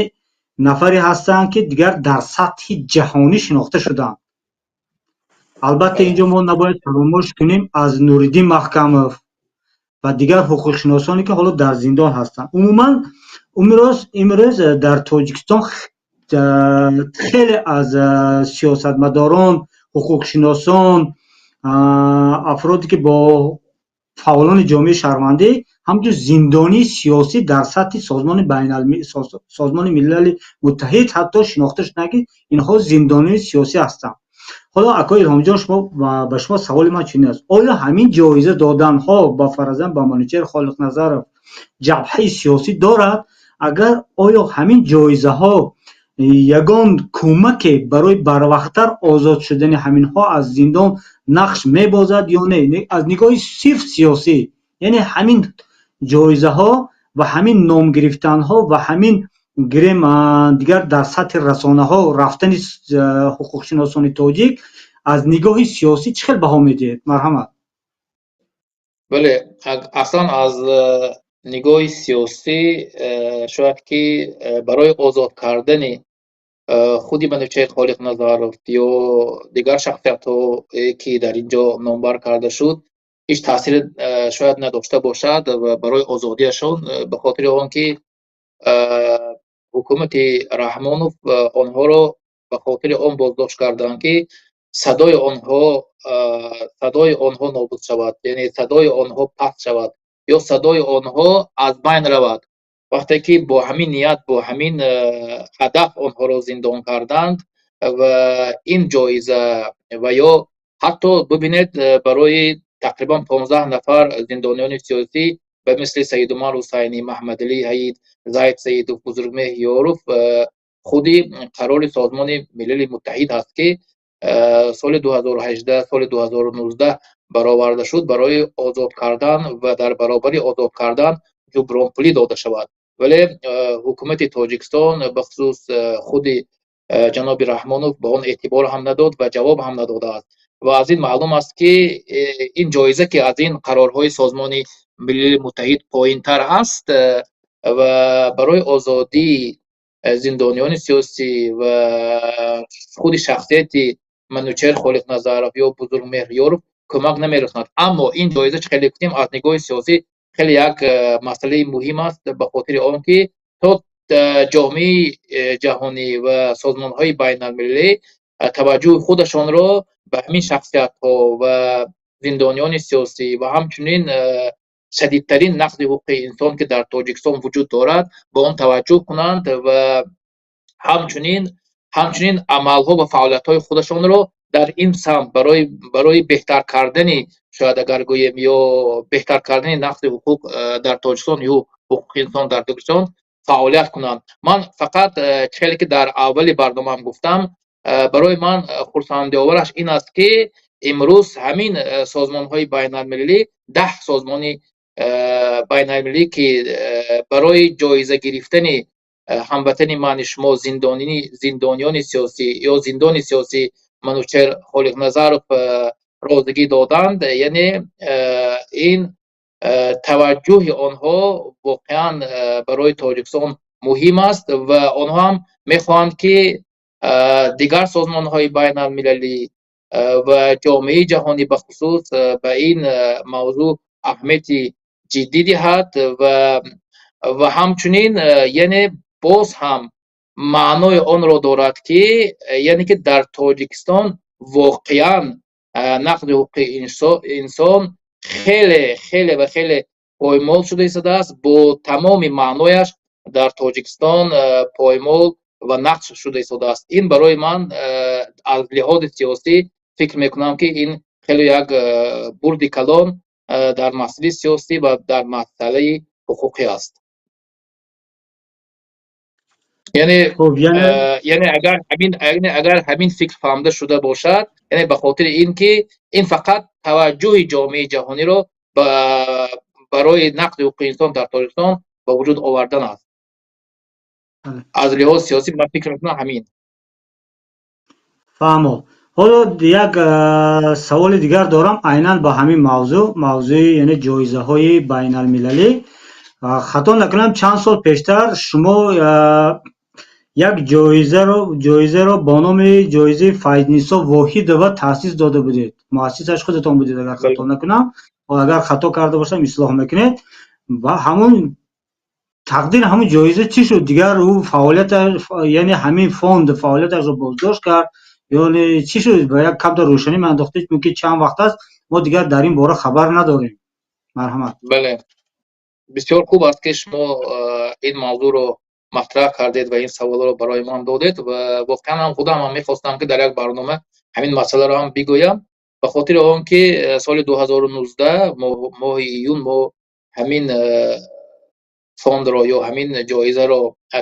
нафаре ҳастанд, ки дигар дар сатҳи ҷаҳонӣ шинохта шуданд. Албатта, инҷо мо набояд фаромӯш кунем аз Нуриддин Маҳкамов ва дигар ҳуқуқшиносоне, ки ҳоло дар зиндон ҳастанд. Умуман, имрӯз дар Тоҷикистон хеле аз сиёсатмадорон, ҳуқуқшиносон, афроде, ки бо фаъолони ҷомеаи шаҳрвандӣ ҳамчун зиндонии сиёсӣ дар сатҳи Созмони Милали Муттаҳид ҳатто шинохта шуданд, ки инҳо зиндонии сиёсӣ ҳастанд. Ҳоло, акои Илҳомҷон, шумо, ба шумо саволи ман чунин аст: оё ҳамин ҷоиза доданҳо ба, фарзан, ба Манучеҳр Холиқназаров ҷабҳаи сиёсӣ дорад? Агар, оё ҳамин ҷоизаҳо ягон кӯмаке барои барвақттар озод шудани ҳаминҳо аз зиндон нақш мебозад ё не, аз нигоҳи сирф сиёсӣ? Яъне ҳамин ҷоизаҳо ва ҳамин ном гирифтанҳо ва ҳамин, гирем, дигар дар сатҳи расонаҳо рафтани ҳуқуқшиносони тоҷик аз нигоҳи сиёсӣ чӣ хел баҳо медиҳед? Марҳамат. Бале, аслан аз нигоҳи сиёсӣ шояд ки барои озод кардани худи Манучеҳр Холиқназаров ё дигар шахсиятҳое, ки дар ин ҷо номбар карда шуд, ҳеҷ таъсире шояд надошта бошад ва барои озодиашон, ба хотири он ки ҳукумати Раҳмонов онҳоро ба хотири он боздошт карданд, ки садои онҳо нобуд шавад, яъне садои онҳо паст шавад ё садои онҳо аз байн равад. Вақте ки бо ҳамин ният, бо ҳамин ҳадаф онҳоро зиндон карданд ва ин ҷоиза ва ё ҳатто бибинед, барои тақрибан 15 нафар зиндониёни сиёсӣ ба мисли Саидумар Ҳусайнӣ, Маҳмадалӣ Ҳаид, Зайд Саидов, Бузургмеҳр Ёров. Худи қарори Созмони Милали Муттаҳид ҳаст, ки соли 2018, соли 2019 бароварда шуд барои озод кардан ва дар баробари озод кардан ҷубронпулӣ дода шавад. Вале ҳукумати Тоҷикистон, бахусус худи ҷаноби Раҳмонов, ба он эътибор ҳам надод ва ҷавоб ҳам надодааст. Ва аз ин маълум аст, ки ин ҷоиза, ки аз ин қарорҳои Созмони Милали Муттаҳид поинтар аст ва барои озодии зиндониёни сиёсӣ ва худи шахсияти Манучеҳр Холиқназаров ё Бузургмеҳр Ёров кӯмак намерасонад. Аммо ин ҷоиза, чӣ хеле гуфтем, аз нигоҳи сиёсӣ хеле як масъалаи муҳим аст, ба хотири он ки то ҷомеаи ҷаҳонӣ ва созмонҳои байналмилалӣ таваҷҷӯҳи худашонро ба ҳамин шахсиятҳо ва зиндониёни сиёсӣ ва ҳамчунин шадидтарин нақзи ҳуқуқи инсон, ки дар Тоҷикистон вуҷуд дорад, ба он таваҷҷӯҳ кунанд ва ҳамчунин амалҳо ва фаъолиятҳои худашонро дар ин самт барои беҳтар кардани, шояд агар гӯем, ё беҳтар кардани нақзи ҳуқуқ дар Тоҷикистон ё ҳуқуқи инсон дар Тоҷикистон фаъолият кунанд. Ман фақат, хеле ки дар аввали барномаам гуфтам, барои ман хурсандиовараш ин аст, ки имрӯз ҳамин созмонҳои байналмилалӣ, 10 созмони байналмилалӣ, ки барои ҷоиза гирифтани ҳамватани мани шумо, зиндониёни сиёсӣ ё зиндони сиёсӣ Манучеҳр Холиқназаров розигӣ доданд, яъне ин таваҷҷӯҳи онҳо воқеан барои Тоҷикистон муҳим аст ва онҳо ҳам мехоҳанд, ки дигар созмонҳои байналмилалӣ ва ҷомеаи ҷаҳонӣ бахусус ба ин мавзӯъ аҳамияти ҷиддӣ диҳад ва ҳамчунин, яъне боз ҳам маънои онро дорад, ки яъне ки дар Тоҷикистон воқеан нақзи ҳуқуқи инсон хеле, хеле ва хеле поймол шуда истодааст, бо тамоми маънояш дар Тоҷикистон поймол ва нақз шуда истодааст. Ин барои ман аз лиҳози сиёсӣ фикр мекунам, ки ин хеле як бурди калон дар масъалаи сиёсӣ ва дар масъалаи ҳуқуқӣ аст. Яъне яъне агар ҳамин фикр фаҳмида шуда бошад, яъне ба хотири ин ки ин фақат таваҷҷӯҳи ҷомеаи ҷаҳониро барои нақзи ҳуқуқи инсон дар Тоҷикистон ба вуҷуд овардан аст. Аз лиҳози сиёсӣ ман фикр мекунам, ҳамин. Фаҳмо. Ҳоло як саволи дигар дорам айнан ба ҳамин мавзӯъ, мавзӯи яъне ҷоизаҳои байналмилалӣ. Хато накунам, чанд сол пештар шумо як ҷоизаро бо номи ҷоизаи Файзнисо Воҳидова таъсис дода будед. Муассисаш худатон будед, агар хато накунам. Агар хато карда бошам, ислоҳ мекунед. Ва ҳамун тақдири ҳамун ҷоиза чӣ шуд? Дигар ӯ фаъолията, яъне ҳамин фонд фаъолияташро боздошт кард ё чӣ шуд? Ба як камтар рӯшанӣ меандохтед, чунки чанд вақт аст, мо дигар дар ин бора хабар надорем. Марҳамат. Бале, бисёр хуб аст, ки шумо ин мавзӯъро матраҳ кардед ва ин саволро барои ман додед. Ва воқеан ҳам худам ҳам мехостам, ки дар як барнома ҳамин масъаларо ҳам бигӯям, ба хотири он ки соли 2019, моҳи июн, мо ҳамин фондро ё ҳамин ҷоизаро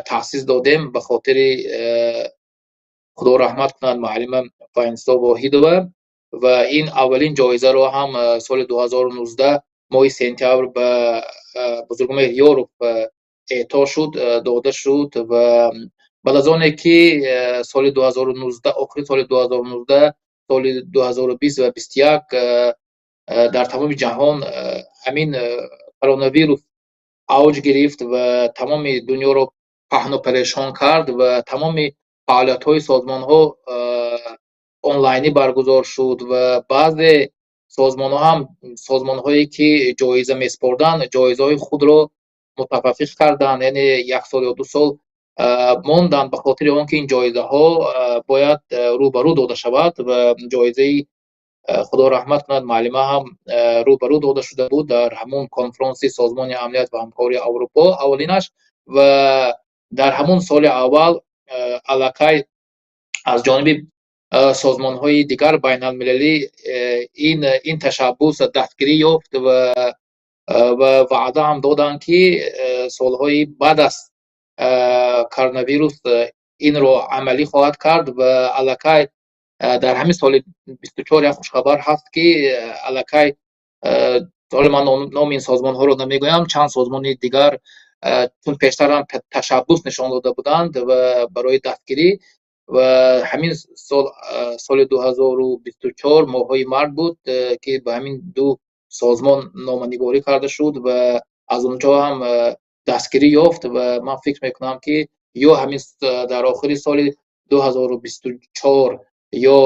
таъсис додем ба хотири, Худо раҳмат кунад, муаллима Файзнисо Воҳидова. Ва ин аввалин ҷоизаро ҳам соли 2019, моҳи сентябр, ба Бузургмеҳр Ёров эъто шуд, дода шуд. Ва баъд аз оне ки соли 2019, охири соли 2019, соли 2020 ва 21 дар тамоми ҷаҳон ҳамин коронавирус авҷ гирифт ва тамоми дунёро паҳну парешон кард ва тамоми фаъолиятҳои созмонҳо онлайнӣ баргузор шуд ва баъзе созмонҳо ҳам, созмонҳое ки ҷоиза месупорданд, ҷоизаҳои худро мутаваққиф карданд, яъне як сол ё 2 сол монданд, ба хотири он ки ин ҷоизаҳо бояд рӯ ба рӯ дода шавад. Ва ҷоизаи, Худо раҳмат кунад, муаллима ҳам рӯ ба рӯ дода шуда буд дар ҳамун конфронси Созмони Амният ва Ҳамкории Аврупо, аввалинаш. Ва дар ҳамун соли аввал аллакай аз ҷониби созмонҳои дигар байналмилалӣ ин ташаббус дастгирӣ ёфт ва ваъда ҳам доданд, ки солҳои баъд аз коронавирус. Инро амалӣ хоҳад кард ва аллакай дар ҳамин соли 24 як хушхабар ҳаст, ки аллакай ҳоло ман номи ин созмонҳоро намегӯям, чанд созмони дигар чун пештар ҳам ташаббус нишон дода буданд ва барои дастгирӣ. Ва ҳамин сол, соли 2024, моҳҳои март буд, ки ба ҳамин ду созмон номанигорӣ карда шуд ва аз он ҷо ҳам дастгирӣ ёфт. Ва ман фикр мекунам, ки ё ҳамин дар охири соли 2024 ё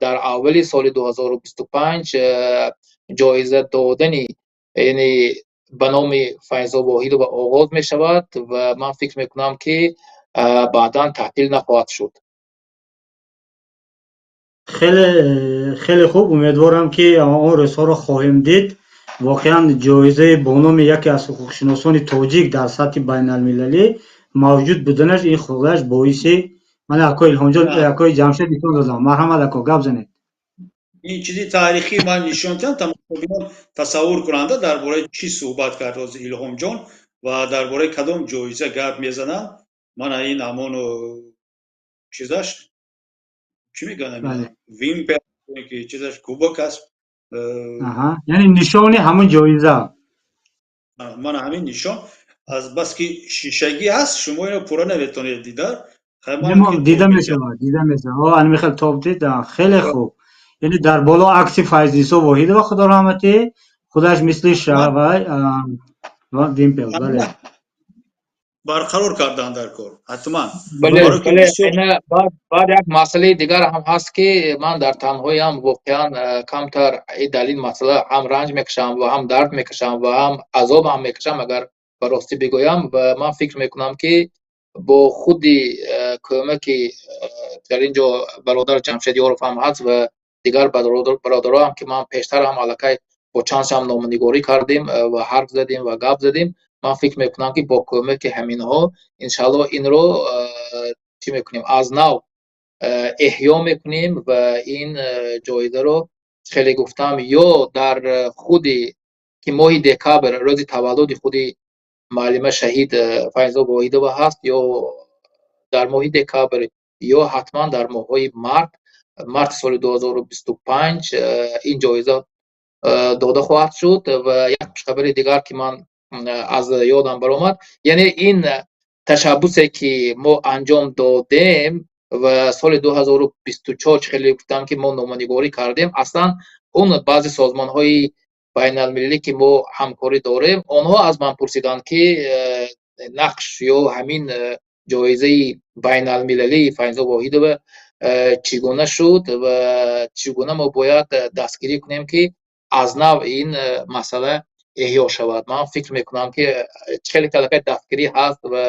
дар аввали соли 2025 ҷоиза додани, яъне ба номи Файзо Воҳидова оғоз мешавад ва ман фикр мекунам, ки баъдан таътил нахоҳад шуд. Хеле хеле хуб, умедворам, ки он рӯзҳоро хоҳем дид. Воқеан, ҷоизаи бо номи яке аз ҳуқуқшиносони тоҷик дар сатҳи байналмилалӣ мавҷуд буданаш, ин худаш боиси ман акои Илҳомҷон, акои Ҷамшед нишон додам. Марҳамат, ако, гап занед. Ин чизи таърихӣ ман нишон дидам, тамошобинон тасаввур кунанда, дар бораи чӣ суҳбат кард ҳозир Илҳомҷон ва дар бораи кадом ҷоиза гап мезананд. Мана ин ҳамон чизаш, чӣ мегӯянд, вимпел ки чизаш, кубок аст. Яъне нишони ҳамон ҷоиза. Мана ҳамин нишон. Аз баски шишагӣ ҳаст, шумо ино пурра наметавонед дида. Дида мешавад, дида мешавад. Ани мехел тоб дид. Хеле хуб. Яъне дар боло акси Файзнисо Воҳидова, худо раҳматӣ, худаш мисли шавай вимпел, бале. Барқарор кардан дар кор ҳатман. Бале, баъд як масъалаи дигар ҳам ҳаст, ки ман дар танҳоям воқеан камтар дар ин масъала ҳам ранҷ мекашам ва ҳам дард мекашам ва ҳам азоб ҳам мекашам, агар ба ростӣ бигӯям. Ва ман фикр мекунам, ки бо худи кӯмаки дар ин ҷо бародар Ҷамшед Ёров ҳам ҳаст ва дигар бародароам, ки ман пештар ҳам аллакай бо чанд шам номанигорӣ кардем ва ҳарф задем ва гап задем, ман фикр мекунам, ки бо кӯмаки ҳаминҳо иншаалло инро чӣ мекунем, аз нав эҳё мекунем. Ва ин ҷоизаро, хеле гуфтам, ё дар худи ки моҳи декабр рӯзи таваллуди худи муаллима шаҳид Файзо Воҳидова ҳаст, ё дар моҳи декабр, ё ҳатман дар моҳҳои март, марти соли 2025 ин ҷоиза дода хоҳад шуд. Ва як хушхабари дигар, ки ман аз ёдам баромад, яъне ин ташаббусе, ки мо анҷом додем ва соли 2024, хеле гуфтам, ки мо номанигорӣ кардем, аслан он баъзе созмонҳои байналмилалӣ, ки мо ҳамкорӣ дорем, онҳо аз ман пурсиданд, ки нақш ё ҳамин ҷоизаи байналмилалии Файзо Воҳидова чӣ гуна шуд ва чӣ гуна мо бояд дастгирӣ кунем, ки аз нав ин масъала эҳё шавад. Ман фикр мекунам, ки хеле аллакай дастгирӣ ҳаст ва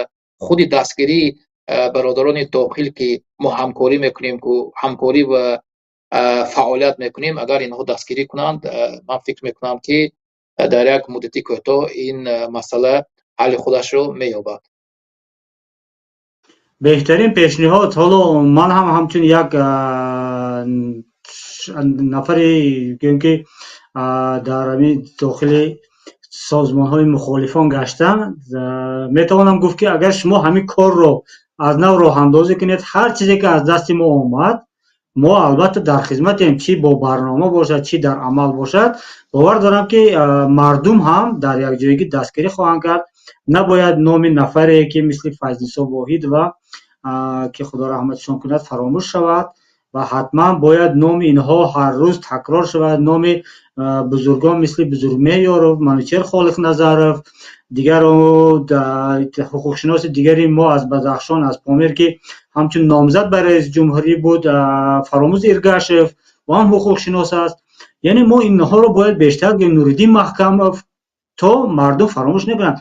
худи дастгирии бародарони дохил, ки мо ҳамкорӣ мекунем, ҳамкорӣ ва фаъолият мекунем, агар инҳо дастгирӣ кунанд, ман фикр мекунам, ки дар як муддати кӯтоҳ ин масъала ҳалли худашро меёбад. Беҳтарин пешниҳод. Ҳоло ман ҳам ҳамчун як нафаре гӯем, ки дар ҳамин дохили созмонҳои мухолифон гаштам, метавонам гуфт, ки агар шумо ҳамин корро аз нав роҳандозӣ кунед, ҳар чизе ки аз дасти мо омад, мо албатта дар хизматем, чӣ бо барнома бошад, чӣ дар амал бошад. Бовар дорам, ки мардум ҳам дар якҷоягӣ дастгирӣ хоҳанд кард. Набояд номи нафаре, ки мисли Файзнисо Воҳидова, ки худо раҳматшон кунад, фаромӯш шавад ва ҳатман бояд номи инҳо ҳар рӯз такрор шавад. Номи бузургон мисли Бузургмеҳёров, Манучер Холиқназаров, дигар ҳуқуқшиноси дигари мо аз Бадахшон, аз Помир, ки ҳамчун номзад ба раиси ҷумҳурӣ буд, Фаромӯз Иргашев, ӯ ҳам ҳуқуқшинос аст. Яъне мо инҳоро бояд бештар гӯем, Нуриддин Маҳкамов, то мардум фаромӯш накунанд,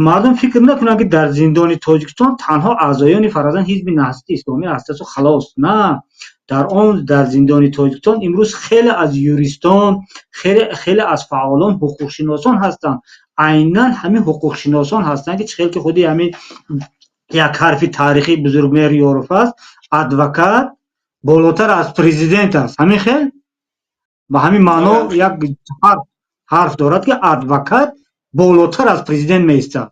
мардум фикр накунанд, ки дар зиндони Тоҷикистон танҳо аъзоёни фаразан Ҳизби Наҳзати Исломӣ ҳастасу халос. На, дар он дар зиндони Тоҷикистон имрӯз хеле аз юристон, хеле аз фаъолон, ҳуқуқшиносон ҳастанд. Айнан ҳамин ҳуқуқшиносон ҳастанд, ки чӣ хел ки худи ҳамин як ҳарфи таърихии Бузургмеҳр Ёров аст, адвокат болотар аз президент аст. Ҳамин хел ба ҳамин маъно як ҳарф дорад, ки адвокат болотар аз президент меистад.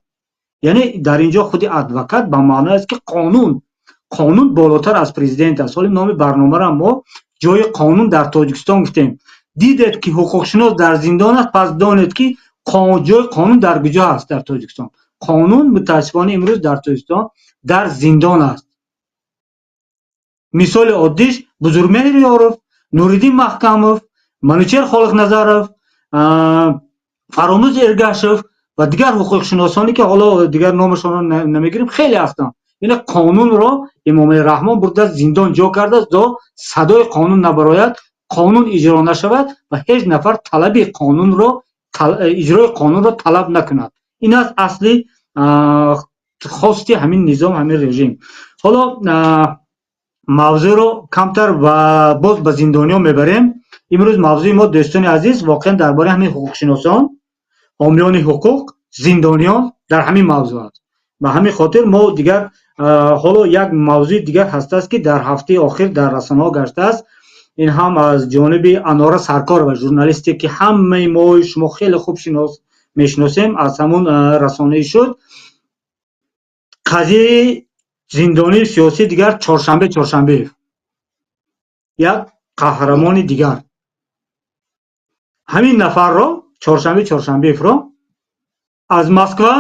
Яъне дар ин ҷо худи адвокат ба маъное аст, ки қонун Қонун болотар аз президент аст. Ҳоли номи барномаро мо «Ҷои қонун дар Тоҷикистон» гуфтем. Дидед, ки ҳуқуқшинос дар зиндон аст, пас донед, ки ҷои қонун дар куҷо аст дар Тоҷикистон. Қонун, мутаассифона, имрӯз дар Тоҷикистон дар зиндон аст. Мисоли оддиш Бузургмеҳр Ёров, Нуриддин Маҳкамов, Манучер Холиқназаров, Фаромӯз Эргашев ва дигар ҳуқуқшиносоне, ки ҳоло дигар номашонро намегирем, хеле ҳастанд. Яъне қонунро Эмомалӣ Раҳмон бурда зиндон ҷо кардааст, то садои қонун набарояд, қонун иҷро нашавад ва ҳеҷ нафар талаби қонунро, иҷрои қонунро талаб накунад. Ин аст асли хости ҳамин низом, ҳамин режим. Ҳоло мавзӯъро камтар ва боз ба зиндониён мебарем. Имрӯз мавзӯи мо, дӯстони азиз, воқеан дар бораи ҳамин ҳуқуқшиносон, ҳомиёни ҳуқуқ, зиндониён, дар ҳамин мавзӯъ аст. Ба ҳамин хотир мо дигар ҳоло як мавзӯи дигар ҳастааст, ки дар ҳафтаи охир дар расонаҳо гаштааст. Ин ҳам аз ҷониби Анора Саркорова, журналисте, ки ҳамаи мо шумо хеле хуб мешиносем, аз ҳамун расонаӣ шуд қазияи зиндонии сиёсии дигар, Чоршанбе Чоршанбеев, як қаҳрамони дигар. Ҳамин нафарро, Чоршанбе Чоршанбеевро, аз Москва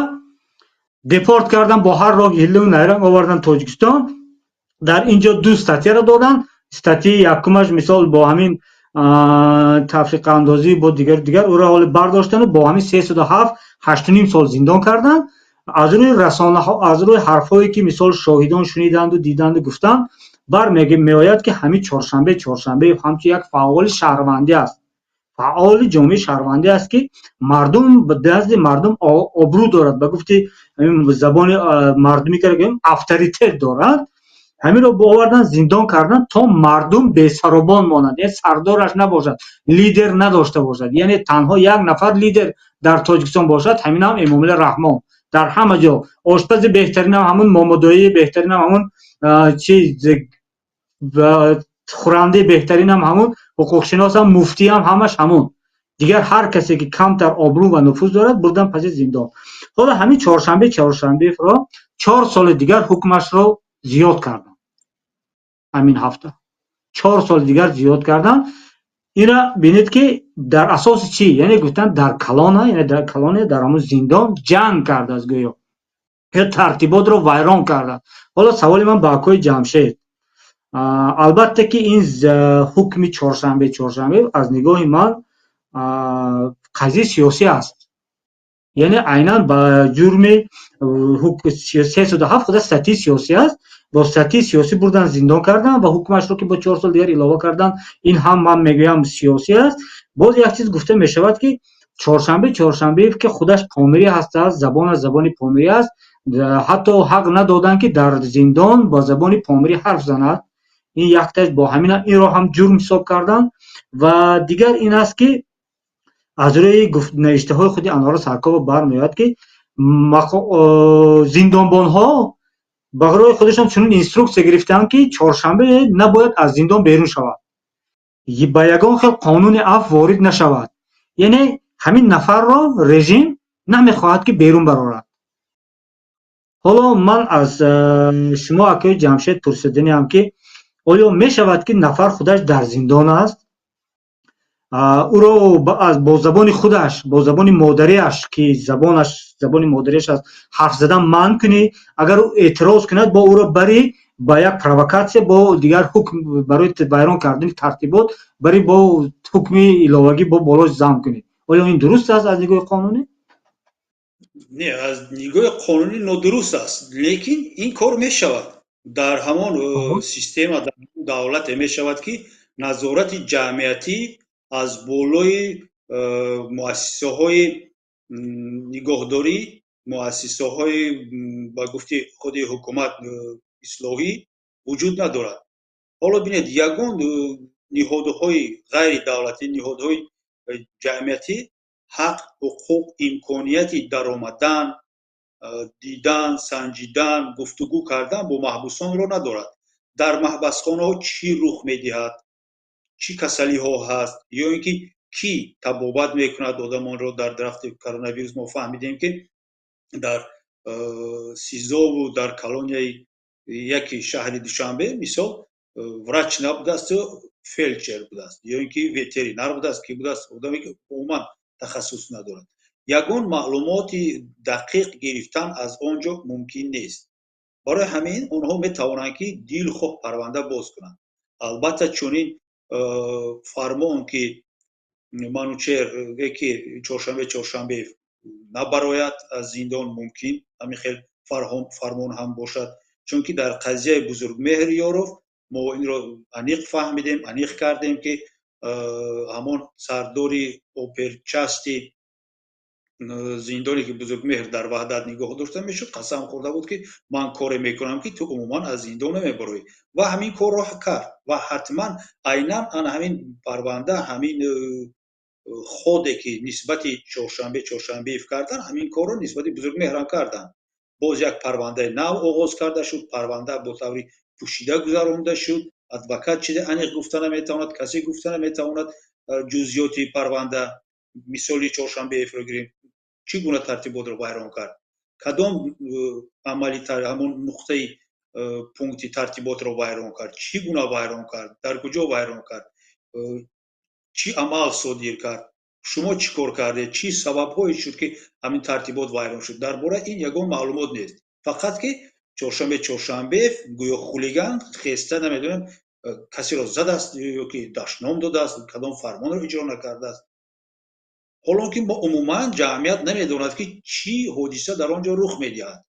депорт кардан, бо ҳар роҳ ҳиллу найранг овардан Тоҷикистон. Дар ин ҷо ду статьяро доданд. Статьяи якумаш, мисол, бо ҳамин тафриқаандозӣ, бо дигар дигар ӯро ҳоли бардоштану бо ҳамин 307 8,5 сол зиндон карданд. Аз рӯи расонаҳо, аз рӯи ҳарфҳое, ки, мисол, шоҳидон шуниданду диданду гуфтанд, бармеояд, ки ҳамин Чоршанбе Чоршанбеев ҳамчун як фаъоли шаҳрвандӣ аст, фаъоли ҷомеаи шаҳрвандӣ аст, ки мардум назди мардум обрӯ дорад, ба гуфти забони мардумӣ ки авторитет дорад. Ҳаминро овардан, зиндон кардан, то мардум бесаробон монанд, яъне сардораш набошад, лидер надошта бошад. Яъне танҳо як нафар лидер дар Тоҷикистон бошад, ҳамин ҳам Эмомалӣ Раҳмон. Дар ҳама ҷо ошпази беҳтаринам ҳамун, момодоии беҳтаринам ҳамун, чи хӯрандаи беҳтаринам ҳамун, ҳуқуқшиносам, муфтиам, ҳамаш ҳамун. Дигар ҳар касе, ки камтар обрӯ ва нуфуз дорад, бурдан паси зиндон. Ҳоло ҳамин Чоршанбе Чоршанбеевро 4 соли дигар ҳукмашро зиёд карданд. Ҳамин ҳафта 4 соли дигар зиёд карданд. Ина бинед, ки дар асоси чӣ? Яъне гуфтанд, дар колона, яъне дар колония, дар ҳамун зиндон ҷанг кардааст, гӯё ё тартиботро вайрон кардааст. Ҳоло саволи ман ба акои Ҷамшед. Албатта, ки ин ҳукми Чоршанбе Чоршанбе аз нигоҳи ман қазияи сиёсӣ аст, яъне айнан ба ҷурми 307, худа статьяи сиёсӣ аст, бо статьяи сиёсӣ бурдан, зиндон кардан ва ҳукмашро ки бо 4 сол дигар илова кардан, ин ҳам, ман мегӯям, сиёсӣ аст. Боз як чиз гуфта мешавад, ки Чоршанбе Чоршанбеев, ки худаш помирӣ ҳастааст, забонаш забони помирӣ аст, ҳатто ҳақ надоданд, ки дар зиндон бо забони помирӣ ҳарф занад. Ин якташ бо ҳамин инро ҳам ҷурм ҳисоб карданд. Ва дигар ин аст, ки аз рӯи навиштаҳои худи Анора Саркова бармеояд, ки зиндонбонҳо барои худашон чунин инструксия гирифтаанд, ки Чоршанбе набояд аз зиндон берун шавад, ба ягон хел қонуни афв ворид нашавад. Яъне ҳамин нафарро режим намехоҳад, ки берун барорад. Ҳоло ман аз шумо, акои Ҷамшед, пурсиданиам, ки оё мешавад, ки нафар худаш дар зиндон аст, ӯро бо забони худаш, бо забони модариаш, ки забонаш забони модариаш аст, ҳарф задан манъ кунӣ, агар ӯ эътироз кунад, бо ӯро барӣ ба як провокатсия, бо дигар ҳукм барои вайрон кардани тартибот барӣ, бо ҳукми иловагӣ бо болош зам кунӣ? Оё ин дуруст аст аз нигоҳи қонунӣ? Не, аз нигоҳи қонунӣ нодуруст аст, лекин ин кор мешавад дар ҳамон система, дар давлате мешавад, ки назорати ҷамъиятӣ аз болои муассисаҳои нигоҳдорӣ, муассисаҳои, ба гуфти худи ҳукумат, ислоҳӣ вуҷуд надорад. Ҳоло бинед, ягон ниҳодҳои ғайридавлатӣ, ниҳодҳои ҷамъиятӣ ҳақ, ҳуқуқ, имконияти даромадан, дидан, санҷидан, гуфтугӯ кардан бо маҳбусонро надорад. Дар маҳбасхонаҳо чӣ рух медиҳад, чӣ касалиҳо ҳаст ё ин ки кӣ табобат мекунад одамонро дар рафти коронавирус, мо фаҳмидем, ки дар СИЗОву дар колонияи Яки шаҳри Душанбе, мисол, врач набудасту, фельдшер будааст ё ин ки ветеринар будааст, ки будааст, одаме ки умуман тахассус надорад. Ягон маълумоти дақиқ гирифтан аз он ҷо мумкин нест. Барои ҳамин онҳо метавонанд, ки дилхоҳ парванда боз кунанд. Албатта, чунин фармон, ки Манучер ки Чоршанбе Чоршанбеев набарояд аз зиндон, мумкин ҳамин хел фармон ҳам бошад, чунки дар қазияи Бузургмеҳр Ёров мо инро аниқ фаҳмидем, аниқ кардем, ки ҳамон сардори оперчасти зиндоне, ки Бузургмеҳр дар Ваҳдат нигоҳ дошта мешуд, қасам хӯрда буд, ки ман коре мекунам, ки ту умуман аз зиндон намебароӣ, ва ҳамин корро кард. Ва ҳатман айнан ана ҳамин парванда, ҳамин ходе, ки нисбати Чоршанбе Чоршанбеев кардан, ҳамин корро нисбати Бузургмеҳрам карданд. Боз як парвандаи нав оғоз карда шуд. Парванда бо таври пӯшида гузаронда шуд. Адвокат чизе аниқ гуфта наметавонад, касе гуфта наметавонад ҷузъиёти парванда. Мисоли Чоршанбеевро гирем: чӣ гуна тартиботро вайрон кард, кадом амали ҳамон нуқтаи пункти тартиботро вайрон кард, чӣ гуна вайрон кард, дар куҷо вайрон кард, чӣ амал содир кард, шумо чӣ кор кардед, чӣ сабабҳое шуд, ки ҳамин тартибот вайрон шуд, дар бораи ин ягон маълумот нест. Фақат ки Чоршанбе Чоршанбеев гӯё хулиган хеста, намедонам, касеро задааст ё ки дашном додааст, кадом фармонро иҷро накардааст. Ҳолон ки мо умуман ҷамъият намедонад, ки чӣ ҳодиса дар он ҷо рух медиҳад.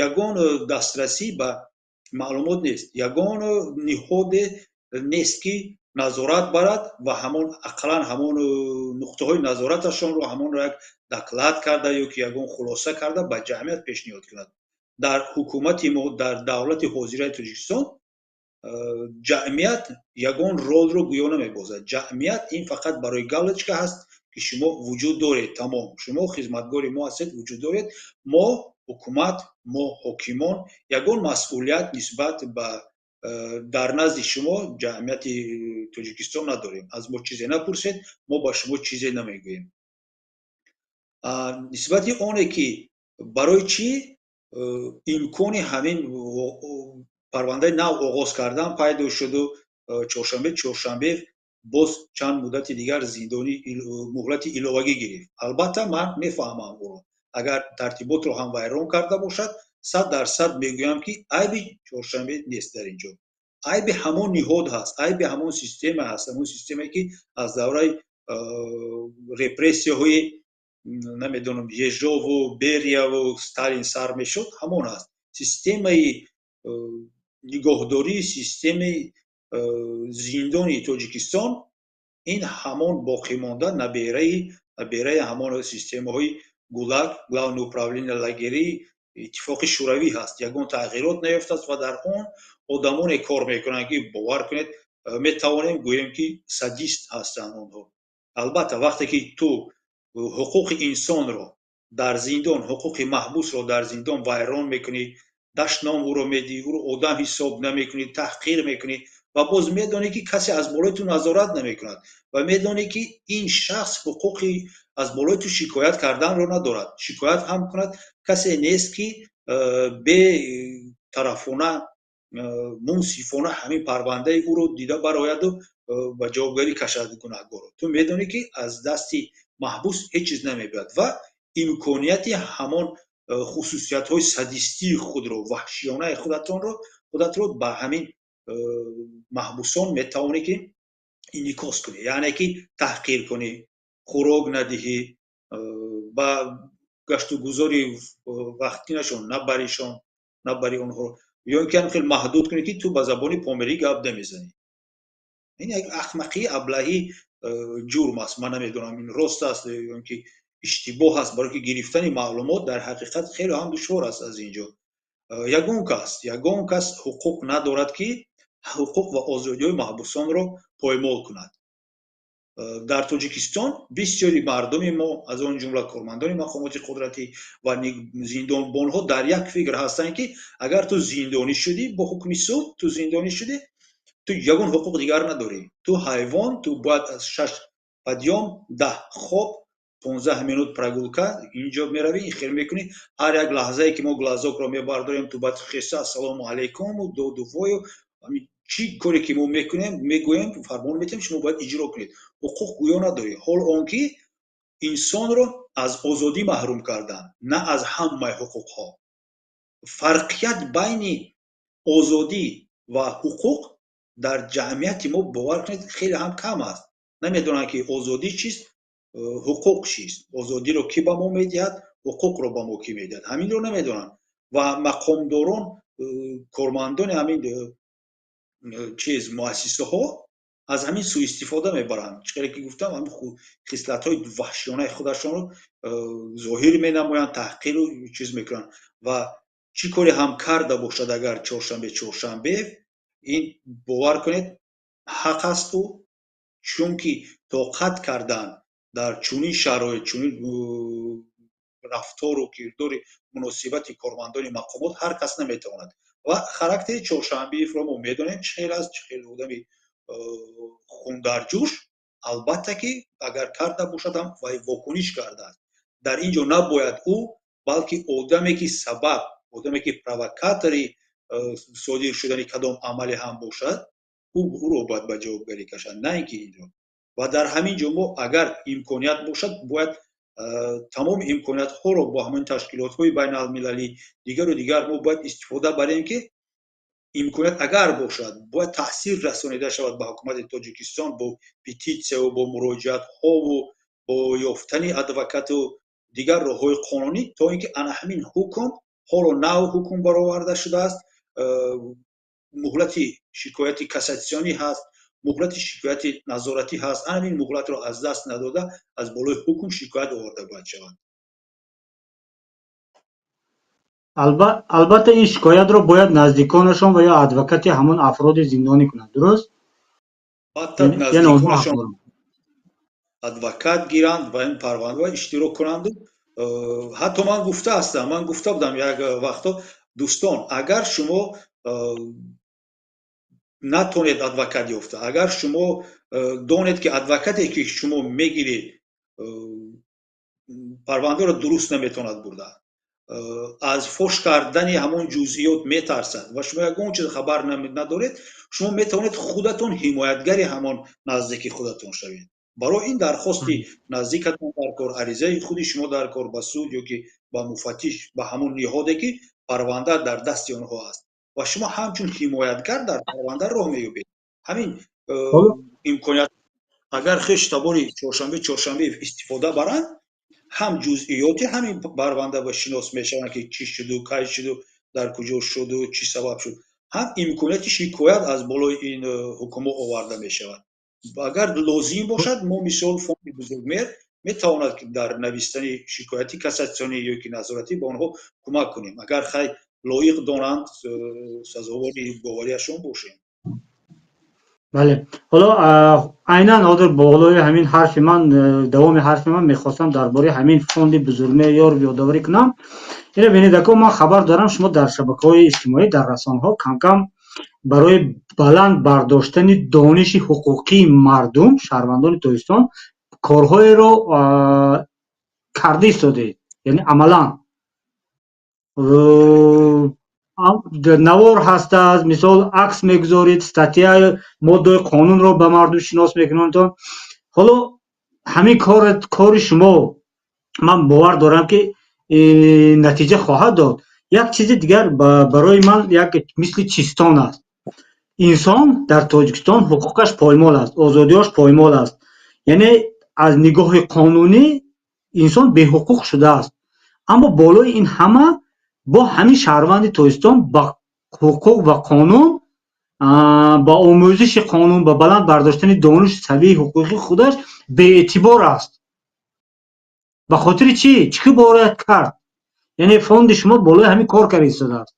Ягон дастрасӣ ба маълумот нест, ягон ниҳоде нест, ки назорат барад ва ҳамон ақаллан ҳамон нуқтаҳои назораташонро ҳамонро як доклад карда ё ки ягон хулоса карда ба ҷамъият пешниҳод кунад. Дар ҳукумати мо, дар давлати ҳозираи Тоҷикистон ҷамъият ягон ролро гӯё намебозад. Ҷамъият ин фақат барои галочка ҳаст, ки шумо вуҷуд доред, тамом, шумо хизматгори мо ҳастед, вуҷуд доред. Мо ҳукумат, мо ҳокимон ягон масъулият нисбат ба дар назди шумо, ҷамъияти Тоҷикистон, надорем. Аз мо чизе напурсед, мо ба шумо чизе намегӯем. Нисбати оне ки барои чӣ имкони ҳамин парвандаи нав оғоз кардан пайдо шуду Чоршанбе Чоршанбеев боз чанд муддати дигар зиндонӣ, муҳлати иловагӣ гирифт, албатта, ман мефаҳмам ӯро. Агар тартиботро ҳам вайрон карда бошад, 100% мегӯям, ки айби Чоршанбе нест дар ин ҷо. Айби ҳамон ниҳод ҳаст, айби ҳамон система ҳаст, ҳамон системае, ки аз давраи репрессияҳои, намедонам, Ежову Берияву Сталин сар мешуд, ҳамон аст. Системаи нигоҳдории системаи зиндони Тоҷикистон ин ҳамон боқимонда набераи ҳамон системаҳои ГУЛАГ, Главное управление лагерей Иттифоқи Шӯравӣ ҳаст. Ягон тағйирот наёфтааст ва дар он одамоне кор мекунанд, ки, бовар кунед, метавонем гӯем, ки садист ҳастанд онҳо. Албатта, вақте ки ту ҳуқуқи инсонро дар зиндон, ҳуқуқи маҳбусро дар зиндон вайрон мекунӣ, дашном ӯро медиҳӣ, ӯро одам ҳисоб намекунӣ, таҳқир мекунӣ ва боз медонӣ, ки касе аз болои ту назорат намекунад, ва медонӣ, ки ин шахс ҳуқуқи аз болои ту шикоят карданро надорад, шикоят ҳам кунад, касе нест, ки бетарафона, мунсифона ҳамин парвандаи ӯро дида барояду ба ҷавобгарӣ кашад гунаҳгорро. Ту медонӣ, ки аз дасти маҳбус ҳеҷ чиз намебиёяд ва имконияти ҳамон хусусиятҳои садистии худро, ваҳшиёнаи худатонро, худатро ба ҳамин маҳбусон метавонӣ, ки инъикос кунӣ, яъне ки таҳқир кунӣ, хӯрок надиҳӣ, ба гаштугузори вақтинашон набаришон, набари онҳоро ё ин ки ҳам хел маҳдуд кунӣ, ки ту ба забони помирӣ гап намезанӣ. Ин як ахмақӣ, аблаҳӣ, ҷурм аст. Ман намедонам, ин рост аст ё ин ки иштибоҳ аст, барое ки гирифтани маълумот дар ҳақиқат хеле ҳам душвор аст. Аз ин ҷо ягон кас ҳуқуқ надорад, ки ҳуқуқ ва озодиҳои маҳбусонро поймол кунад. Дар Тоҷикистон бисёри мардуми мо, аз он ҷумла кормандони мақомоти қудратӣ ва зиндонбонҳо, дар як фикр ҳастанд, ки агар ту зиндонӣ шудӣ, бо ҳукми суд ту зиндонӣ шудӣ, ту ягон ҳуқуқ дигар надорӣ, ту ҳайвон, ту бояд аз шаш подъём, 10 хоб. 15 минут прогулка, инҷо меравӣ, ин хел мекунӣ. Ҳар як лаҳзае ки мо глазокро мебардорем, ту баъд хеса ассалому алайкум, додувою чӣ коре ки мо мекунем, мегӯем, фармон метиҳем, шумо бояд иҷро кунед. Ҳуқуқ гӯё надорӣ. Ҳол он ки инсонро аз озодӣ маҳрум кардан, на аз ҳамаи ҳуқуқҳо. Фарқият байни озодӣ ва ҳуқуқ дар ҷамъияти мо, бовар кунед, хеле ҳам кам аст. Намедонанд, ки озодӣ чист, ҳуқуқ чист, озодиро кӣ ба мо медиҳад, ҳуқуқро ба мо кӣ медиҳад, ҳаминро намедонанд. Ва мақомдорон, кормандони ҳамин чиз, муассисаҳо аз ҳамин суистифода мебаранд. Чӣ хеле ки гуфтам, ҳамин хислатҳои ваҳшиёнаи худашонро зоҳир менамоянд, таҳқиру чиз мекунанд. Ва чӣ коре ҳам карда бошад агар Чоршанбе Чоршанбеев, ин, бовар кунед, ҳақ асту, чунки тоқат кардан дар чунин шароит, чунин рафтору кирдори, муносибати кормандони мақомот ҳар кас наметавонад. Ва характери Чоршанбеевро мо медонем, чӣ хел аст, чӣ хел одами хундарҷӯш. Албатта ки агар карда бошад ҳам, вай вокуниш кардааст. Дар ин ҷо набояд ӯ, балки одаме ки сабаб, одаме ки провокатори содир шудани кадом амале ҳам бошад, ӯро бояд ба ҷавобгарӣ кашанд, на ин ки инро. Ва дар ҳамин ҷо мо, агар имконият бошад, бояд тамоми имкониятҳоро бо ҳамин ташкилотҳои байналмилалӣ, дигару дигар мо бояд истифода барем, ки имконият агар бошад, бояд таъсир расонида шавад ба ҳукумати Тоҷикистон бо петитсияву бо муроҷиатҳову бо ёфтани адвокату дигар роҳҳои қонунӣ, то ин ки ана ҳамин ҳукм, ҳоло нав ҳукм бароварда шудааст, муҳлати шикояти кассатсионӣ ҳаст, муҳлати шикояти назоратӣ ҳаст, ана ҳамин муҳлатро аз даст надода, аз болои ҳукм шикоят оварда бояд шавад. Албатта, ин шикоятро бояд наздиконашон ва ё адвокати ҳамон афроди зиндонӣ кунад, дуруст? Албатта, наздиконашон адвокат гиранд ва ин парванда иштирок кунанду. Ҳатто ман гуфта ҳастам, ман гуфта будам як вақто: дӯстон, агар шумо натонед адвокат ёфта, агар шумо донед, ки адвокате ки шумо мегиред, парвандаро дуруст наметавонад бурда, аз фош кардани ҳамон ҷузъиёт метарсад ва шумо ягон чиз хабар надоред, шумо метавонед худатон ҳимоятгари ҳамон наздики худатон шавед. Барои ин дархости наздикатон дар кор, аризаи худи шумо дар кор ба суд ё ки ба муфаттиш, ба ҳамон ниҳоде ки парванда дар дасти онҳо аст, ва шумо ҳамчун ҳимоятгар дар парванда роҳ меёбед. Ҳамин имконият агар хеш табори Чоршанбе Чоршанбеев истифода баранд, ҳам ҷузъиёти ҳамин парванда ба шинос мешаванд, ки чӣ шуду, кай шуду, дар куҷо шуду, чӣ сабаб шуд, ҳам имконияти шикоят аз болои ин ҳукмҳо оварда мешавад. Агар лозим бошад, мо, мисол, фонди Бузургмеҳр метавонад, ки дар навиштани шикояти кассатсионӣ ё ки назоратӣ ба онҳо кӯмак кунем, агар хай лоиқ донанд, сазовори боварияшон бошем. Бале, ҳоло айнан ҳозир болои ҳамин ҳарфи ман, давоми ҳарфи ман, мехостам дар бораи ҳамин фонди Бузургмеҳр ёдоварӣ кунам. Ина бинед, ако, ман хабар дорам, шумо дар шабакаҳои иҷтимоӣ, дар расонаҳо кам-кам барои баланд бардоштани дониши ҳуқуқии мардум, шаҳрвандони Тоҷикистон, корҳоеро карда истодаед, яъне амалан навор ҳастааст, мисол, акс мегузоред, статья, моддаи қонунро ба мардум шинос мекунанд. Ҳоло ҳамин кори шумо, ман бовар дорам, ки натиҷа хоҳад дод. Як чизи дигар барои ман як мисли чистон аст. Инсон дар Тоҷикистон ҳуқуқаш поймол аст, озодиҳош поймол аст, яъне аз нигоҳи қонунӣ инсон беҳуқуқ шудааст. Аммо болои ин ҳама бо ҳамин шаҳрванди Тоҷикистон ба ҳуқуқ ва қонун, ба омӯзиши қонун, ба баланд бардоштани дониши савияи ҳуқуқии худаш беэътибор аст. Ба хотири чӣ? Чӣ ки бояд кард? Яъне фонди шумо болои ҳамин кор карда истодааст.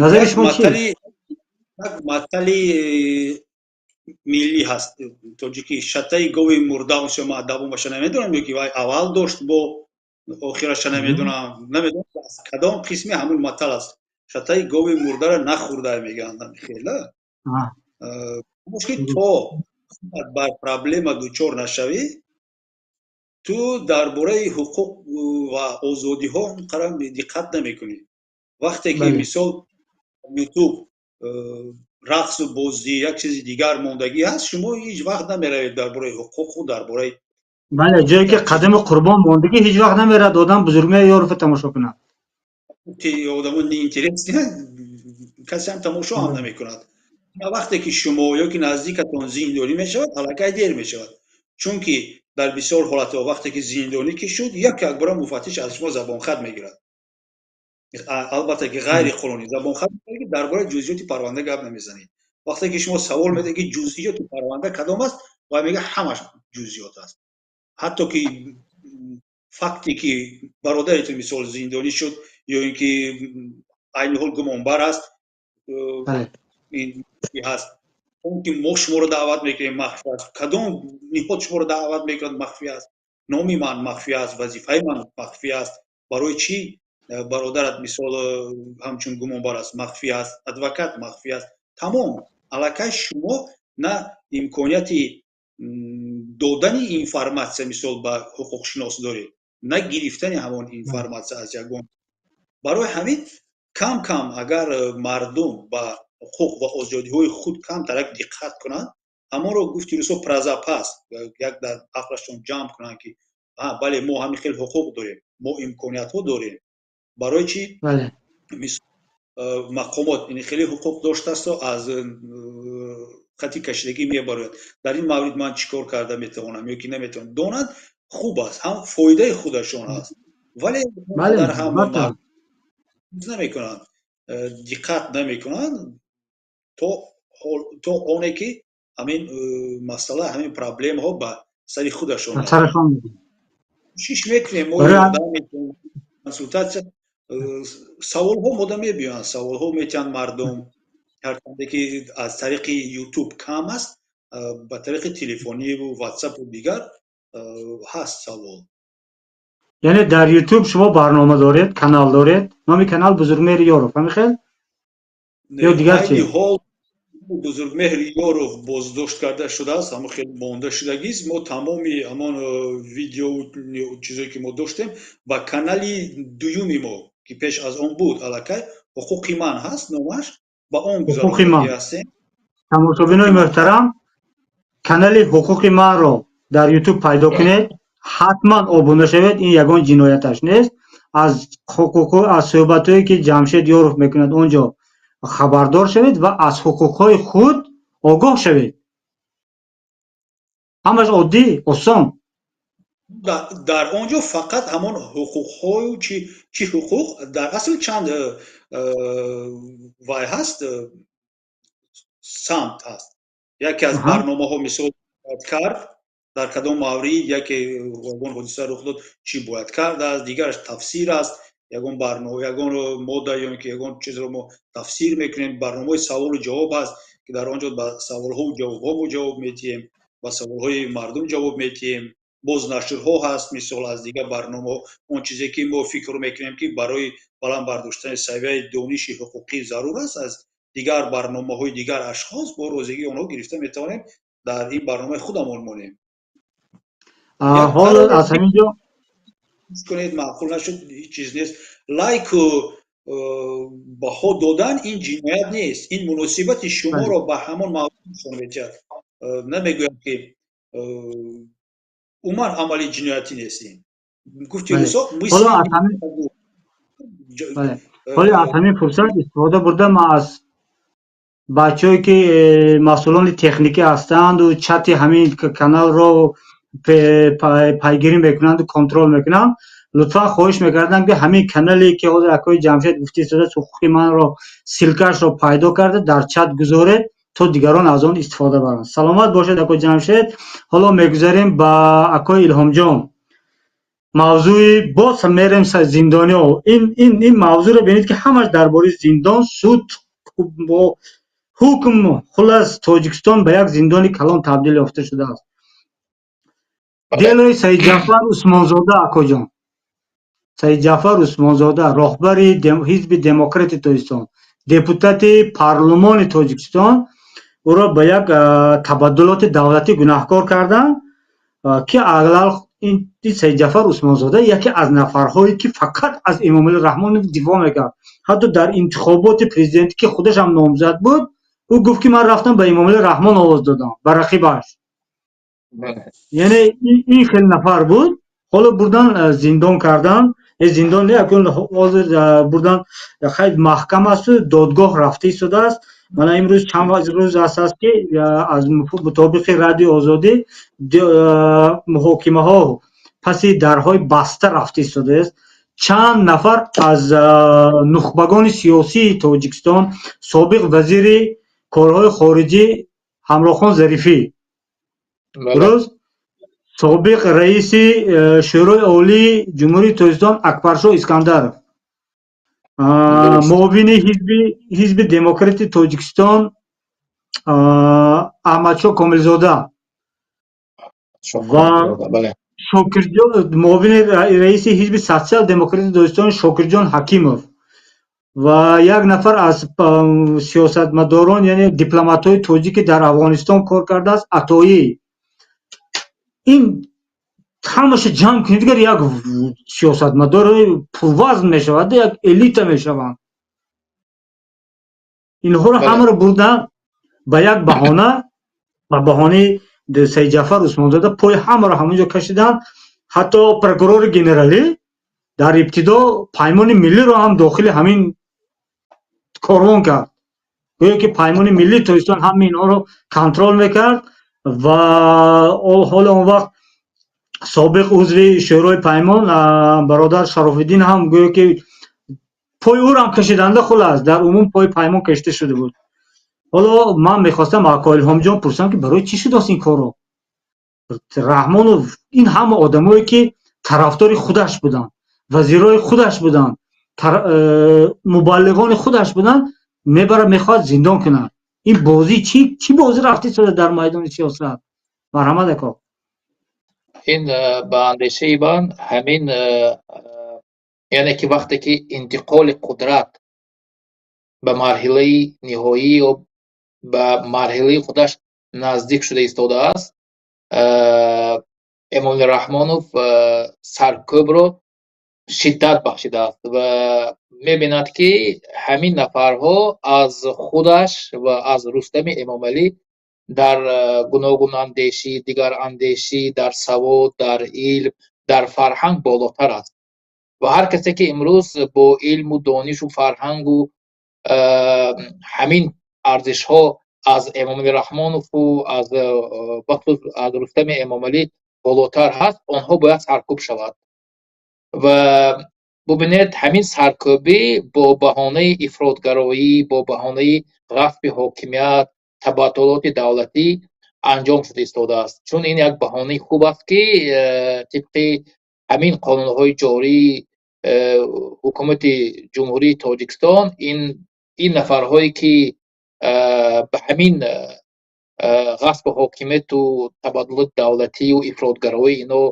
Назари шумо чи? Як матали миллӣ ҳаст тоҷикӣ: шатаи гови мурда. Ман давомаша намедонам, ё ки вай аввал дошт, бо охираша намедонам, намедонам аз кадом қисми ҳамун матал аст. Шатаи гови мурдара нахӯрда, мегӯянд. Хела ки то бар проблема дучор нашавӣ. Ту дар бораи ҳуқуқ ва озодиҳо он қадар диққат намекунӣ. Вақте ки, мисол, Ютуб рақсу бозӣ, як чизи дигар мондагӣ ҳаст, шумо ҳеҷ вақт намеравед дар бораи ҳуқуқу дар бораи Бале, ҷое ки қадами Қурбон мондагӣ, ҳеҷ вақт намерад одам Бузургмеҳр Ёрова тамошо кунад. Ки одамо неинтересный, касе ҳам тамошо ҳам намекунад. Вақте ки шумо ё ки наздикатон зиндонӣ мешавад, аллакай дер мешавад, чунки дар бисёр ҳолатҳо, вақте ки зиндонӣ ки шуд, як якбора муфаттиш аз шумо забонхат мегирад, албатта ки ғайриқонунӣ забонхат мегирад. Дар бораи ҷузъиёти парванда гап намезанед. Вақте ки шумо савол медиҳед, ки ҷузъиёти парванда кадом аст, вай мегӯяд, ҳамаш ҷузъиёт аст, ҳатто ки факте ки бародари ту, мисол, зиндонӣ шуд ё ин ки айни ҳол гумонбар аст, ин ҳаст. Он ки мо шуморо даъват мекунем, махфӣ аст. Кадом ниҳод шуморо даъват мекунад, махфӣ аст. Номи ман махфӣ аст, вазифаи ман махфӣ аст. Барои чӣ бародарат, мисол, ҳамчун гумонбар аст, махфӣ аст. Адвокат махфӣ аст. Тамом, аллакай шумо на имконияти додани информатсия, мисол, ба ҳуқуқшинос доред, на гирифтани ҳамон информатсия аз ягон. Барои ҳамин кам кам агар мардум ба ҳуқуқ ва озодиҳои худ камтарак диққат кунанд, ҳамонро, гуфти русо, про запас, як дар ақлашон ҷамъ кунанд, ки бале, мо ҳамин хел ҳуқуқ дорем, мо имкониятҳо дорем. Барои чӣ мақомот ин хеле ҳуқуқ доштасту аз хати кашидагӣ мебарояд, дар ин маврид ман чӣ кор карда метавонам ё ки наметавонам, донанд, хуб аст, ҳам фоидаи худашон аст. Вале дар ҳам намекунанд, диққат намекунанд, то оне ки ҳамин масъала, ҳамин проблемаҳо ба сари худашон. Кӯшиш мекунем, мо консултатсия, саволҳо мода мебиёянд, саволҳо метиҳанд мардум. Ҳарчанде ки аз тариқи Ютуб кам аст, ба тариқи телефониву Ватсапу дигар ҳаст савол. Яъне дар Ютуб шумо барнома доред, канал доред, номи канал Бузургмеҳри Ёров, ҳамин хел ё дигар чи? Ҳол Бузургмеҳри Ёров боздошт карда шудааст, ҳамон хел монда шудагист. Мо тамоми ҳамон видео, чизое ки мо доштем, ба канали дуюми мо, ки пеш аз он буд, аллакай «Ҳуқуқи ман» ҳаст номаш, ба он «Ҳуқуқи ман». Ҳастем. Тамошобинои муҳтарам, канали «Ҳуқуқи манро» дар Ютуб пайдо кунед, ҳатман обуна шавед. Ин ягон ҷинояташ нест. Аз ҳуқуқу, аз суҳбатҳое ки Ҷамшед Ёров мекунад, он ҷо хабардор шавед ва аз ҳуқуқҳои худ огоҳ шавед. Ҳамаш оддӣ, осон. Дар он ҷо фақат ҳамон ҳуқуқҳою чӣ ҳуқуқ, дар асл чанд вай ҳаст, самт ҳаст. Яке аз барномаҳо, мисол, бояд кард дар кадом маврид, яке ягон ҳодиса рух дод, чӣ бояд кард аст. Дигараш тафсир аст, ягон барнома, ягон модда ё ин ки ягон чизро мо тафсир мекунем. Барномаҳои саволу ҷавоб ҳаст, ки дар он ҷо ба саволҳову ҷавобҳо мо ҷавоб медиҳем, ба саволҳои мардум ҷавоб медиҳем. Боз нашрҳо ҳаст, мисол, аз дигар барномаҳо, он чизе ки мо фикр мекунем, ки барои баланд бардоштани савияи дониши ҳуқуқӣ зарур аст, аз дигар барномаҳои дигар ашхос бо розигии онҳо гирифта метавонем, дар ин барномаи худамон монем. Ҳол аз ҳамин ҷо Кунед, маъқул нашуд, ҳеҷ чиз нест. Лайку баҳо додан ин ҷиноят нест, ин муносибати шуморо ба ҳамон мавзӯъ нишон медиҳад. Намегӯям, ки умуман амали ҷиноятӣ нест ин. Гуфти русо. Ҳоло аз ҳамин фурсат истифода бурда, ман аз бачаҳое ки масъулони техникӣ ҳастанду чати ҳамин каналро пайгирӣ мекунанду контрол мекунанд, лутфан хоҳиш мекардам, ки ҳамин канале ки ҳозир акои Ҷамшед гуфти истодааст, «Ҳуқуқи манро», ссылка шро пайдо карда, дар чат гузоред, то дигарон аз он истифода баранд. Саломат бошед, акои Ҷамшед. Ҳоло мегузарем ба акои Илҳомҷон. Мавзӯи боз мерем зиндониҳо. Ин мавзӯъро бинед, ки ҳамаш дар бораи зиндон, суд, ҳукм. Хулас, Тоҷикистон ба як зиндони калон табдил ёфта шудааст. Дело и Саидҷафар Усмонзода, акоҷон. Саидҷафар Усмонзода, роҳбари Ҳизби Демократи Тоҷикистон, депутати парлумони Тоҷикистон, ӯро ба як табаддулоти давлатӣ гунаҳкор карданд, ки Ин Саидҷафар Усмонзода яке аз нафарҳое, ки фақат аз Эмомалӣ Раҳмонов дифоъ мекард. Ҳатто дар интихоботи президентӣ, ки худашам номзад буд, ӯ гуфт, ки ман рафтам, ба Эмомалӣ Раҳмон овоз додам, ба рақибаш. Яъне ин хел нафар буд. Ҳоло бурдан, зиндон кардан, зиндон не, акун ҳозир бурдан, хай, маҳкам асту додгоҳ рафта истодааст. Мана имрӯз чанд рӯз аст, ки аз мутобиқи Радиои Озодӣ муҳокимаҳо паси дарҳои баста рафта истодааст. Чанд нафар аз нухбагони сиёсии Тоҷикистон, собиқ вазири корҳои хориҷӣ Ҳамроҳхон Зарифӣ, дуруст, собиқ раиси Шӯрои Олии Ҷумҳурии Тоҷикистон Акбаршоҳ Искандаров, муовини Ҳизби Демократи Тоҷикистон Аҳмадшоҳ Комилзода ва Шокирҷон, муовини раиси Ҳизби Социал Демократи Тоҷикистон Шокирҷон Ҳакимов ва як нафар аз сиёсатмадорон, яъне дипломатҳои тоҷик, ки дар Афғонистон кор кардааст, Атоӣ. Ин ҳамаша ҷамъ кунед, дигар як сиёсатмадори пурвазн мешавад, як элита мешаванд. Инҳоро ҳамаро бурдан ба як баҳона, ба баҳонаи Саидҷафар Усмонзода пои ҳамаро ҳамонҷо кашиданд. Ҳатто прокурори генералӣ дар ибтидо Паймони Миллиро ҳам дохили ҳамин корвон кард, гӯё ки Паймони Миллии Тоҷикистон ҳамаи инҳоро контрол мекард. Ва ҳоли он вақт собиқ узви Шӯрои Паймон бародар Шарофиддин ҳам гӯё ки пои ӯро ҳам кашиданда. Хулас, дар умум пои Паймон кашида шуда буд. Ҳоло ман мехостам ако Илҳомҷон пурсам, ки барои чӣ шудааст ин корро Раҳмонов? Ин ҳама одамое, ки тарафдори худаш буданд, вазирҳои худаш буданд, мубаллиғони худаш буданд, мебарад, мехоҳад зиндон кунад. Ин бозӣ чӣ, чӣ бозӣ рафта истода дар майдони сиёсат? Марҳамат, ако. Ин ба андешаи ман ҳамин, яъне ки вақте ки интиқоли қудрат ба марҳилаи ниҳоӣ ё ба марҳилаи худаш наздик шуда истодааст, Эмомалӣ Раҳмонов саркӯбро шиддат бахшидааст ва мебинад, ки ҳамин нафарҳо аз худаш ва аз Рустами Эмомалӣ дар гуногунандешӣ, дигарандешӣ, дар савод, дар илм, дар фарҳанг болотар аст. Ва ҳар касе, ки имрӯз бо илму донишу фарҳангу ҳамин арзишҳо аз Эмомалӣ Раҳмонову аз, бахусус аз Рустами Эмомалӣ болотар ҳаст, онҳо бояд саркӯб шавад. Ва бубинед, ҳамин саркӯбӣ бо баҳонаи ифротгароӣ, бо баҳонаи ғасби ҳокимият, табаддулоти давлатӣ анҷом шуда истодааст, чун ин як баҳонаи хуб аст, ки тибқи ҳамин қонунҳои ҷории ҳукумати Ҷумҳурии Тоҷикистон ин нафарҳое, ки ба ҳамин ғасби ҳокимияту табаддулоти давлатию ифротгароӣ ино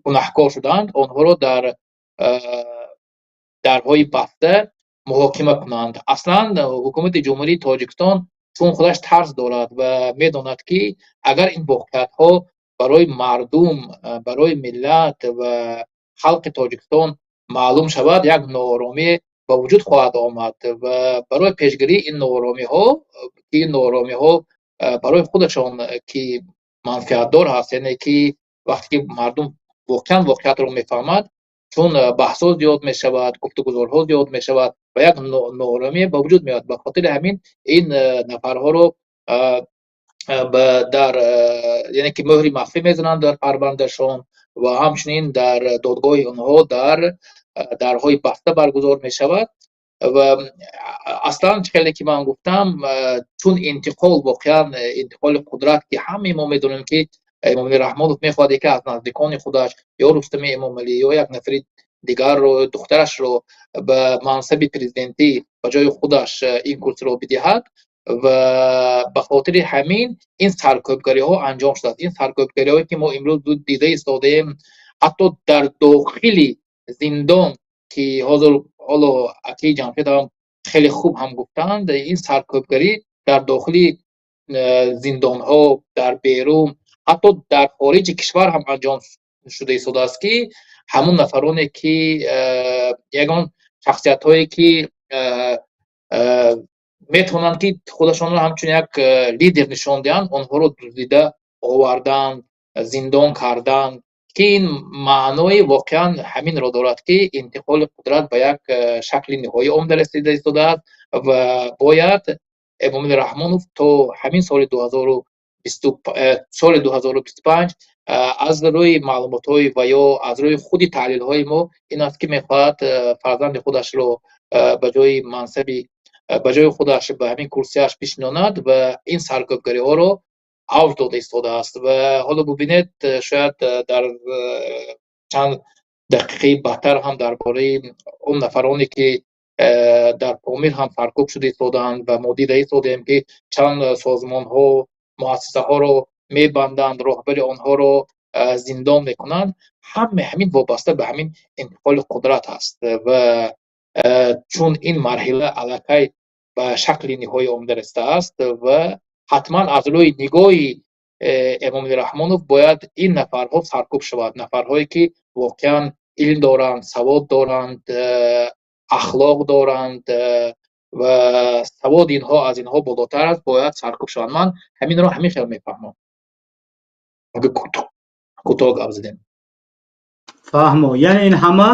гунаҳкор шуданд, онҳоро дар дарҳои баста муҳокима кунанд. Аслан ҳукумати Ҷумҳурии Тоҷикистон чун худаш тарс дорад ва медонад, ки агар ин воқеиятҳо барои мардум, барои миллат ва халқи Тоҷикистон маълум шавад, як нооромӣ ба вуҷуд хоҳад омад. Ва барои пешгирии ин нооромиҳо, ки ин нооромиҳо барои худашон ки манфиатдор ҳаст, яъне ки вақте ки мардум воқеан воқеиятро мефаҳмад, чун баҳсҳо зиёд мешавад, гуфтугузорҳо зиёд мешавад ва як нооромие ба вуҷуд меояд. Ба хотири ҳамин ин нафарҳоро дар, яъне ки мӯҳри махфӣ мезананд дар парвандашон ва ҳамчунин дар додгоҳи онҳо дар дарҳои баста баргузор мешавад. Ва аслан, чӣ хеле ки ман гуфтам, чун интиқол, воқеан интиқоли қудрат, ки ҳамаи мо медонем, ки Эмомалӣ Раҳмонов мехоҳад яке аз наздикони худаш, ё Рустами Эмомалӣ, ё як нафари дигарро, духтарашро ба мансаби президентӣ ба ҷои худаш ин курсиро бидиҳад. Ва ба хотири ҳамин ин саркӯбгариҳо анҷом шудааст. Ин саркӯбгариҳое, ки мо имрӯз дида истодаем, ҳатто дар дохили зиндон, ки ҳозир ҳоло акаи Ҷамшед ҳам хеле хуб ҳам гуфтанд, ин саркӯбгарӣ дар дохили зиндонҳо, дар берун. Ҳатто дар хориҷи кишвар ҳам анҷом шуда истодааст, ки ҳамун нафароне, ки ягон шахсиятҳое, ки метавонанд, ки худашонро ҳамчун як лидер нишон диҳанд, онҳоро дуздида овардан, зиндон кардан, ки ин маънои воқеан ҳаминро дорад, ки интиқоли қудрат ба як шакли ниҳоӣ омада расида истодааст ва бояд Эмомалӣ Раҳмонов то ҳамин соли соли 2025, аз рӯи маълумотҳои ва ё аз рӯи худи таҳлилҳои мо ин аст, ки мехоҳад фарзанди худашро ба ҷои мансаби, ба ҷои худаш, ба ҳамин курсияш бишинонад ва ин саркӯбгариҳоро авҷ дода истодааст. Ва ҳоло бубинед, шояд дар чанд дақиқаи баъдтар ҳам дар бораи он нафароне, ки дар Помир ҳам саркӯб шуда истодаанд ва мо дида истодаем, ки чанд созмонҳо, муассисаҳоро мебанданд, роҳбари онҳоро зиндон мекунанд, ҳама ҳамин вобаста ба ҳамин интиқоли қудрат аст. Ва чун ин марҳила аллакай ба шакли ниҳоӣ омада расидааст ва ҳатман аз рӯи нигоҳи Эмомалӣ Раҳмонов бояд ин нафарҳо саркӯб шавад, нафарҳое, ки воқеан илм доранд, савод доранд, ахлоқ доранд ва саводи инҳо аз инҳо болотар аст, бояд саркӯб шаванд. Ман ҳаминро ҳамин хел мефаҳмам. Кӯтоҳ гап задем. Фаҳмо, яъне ин ҳама,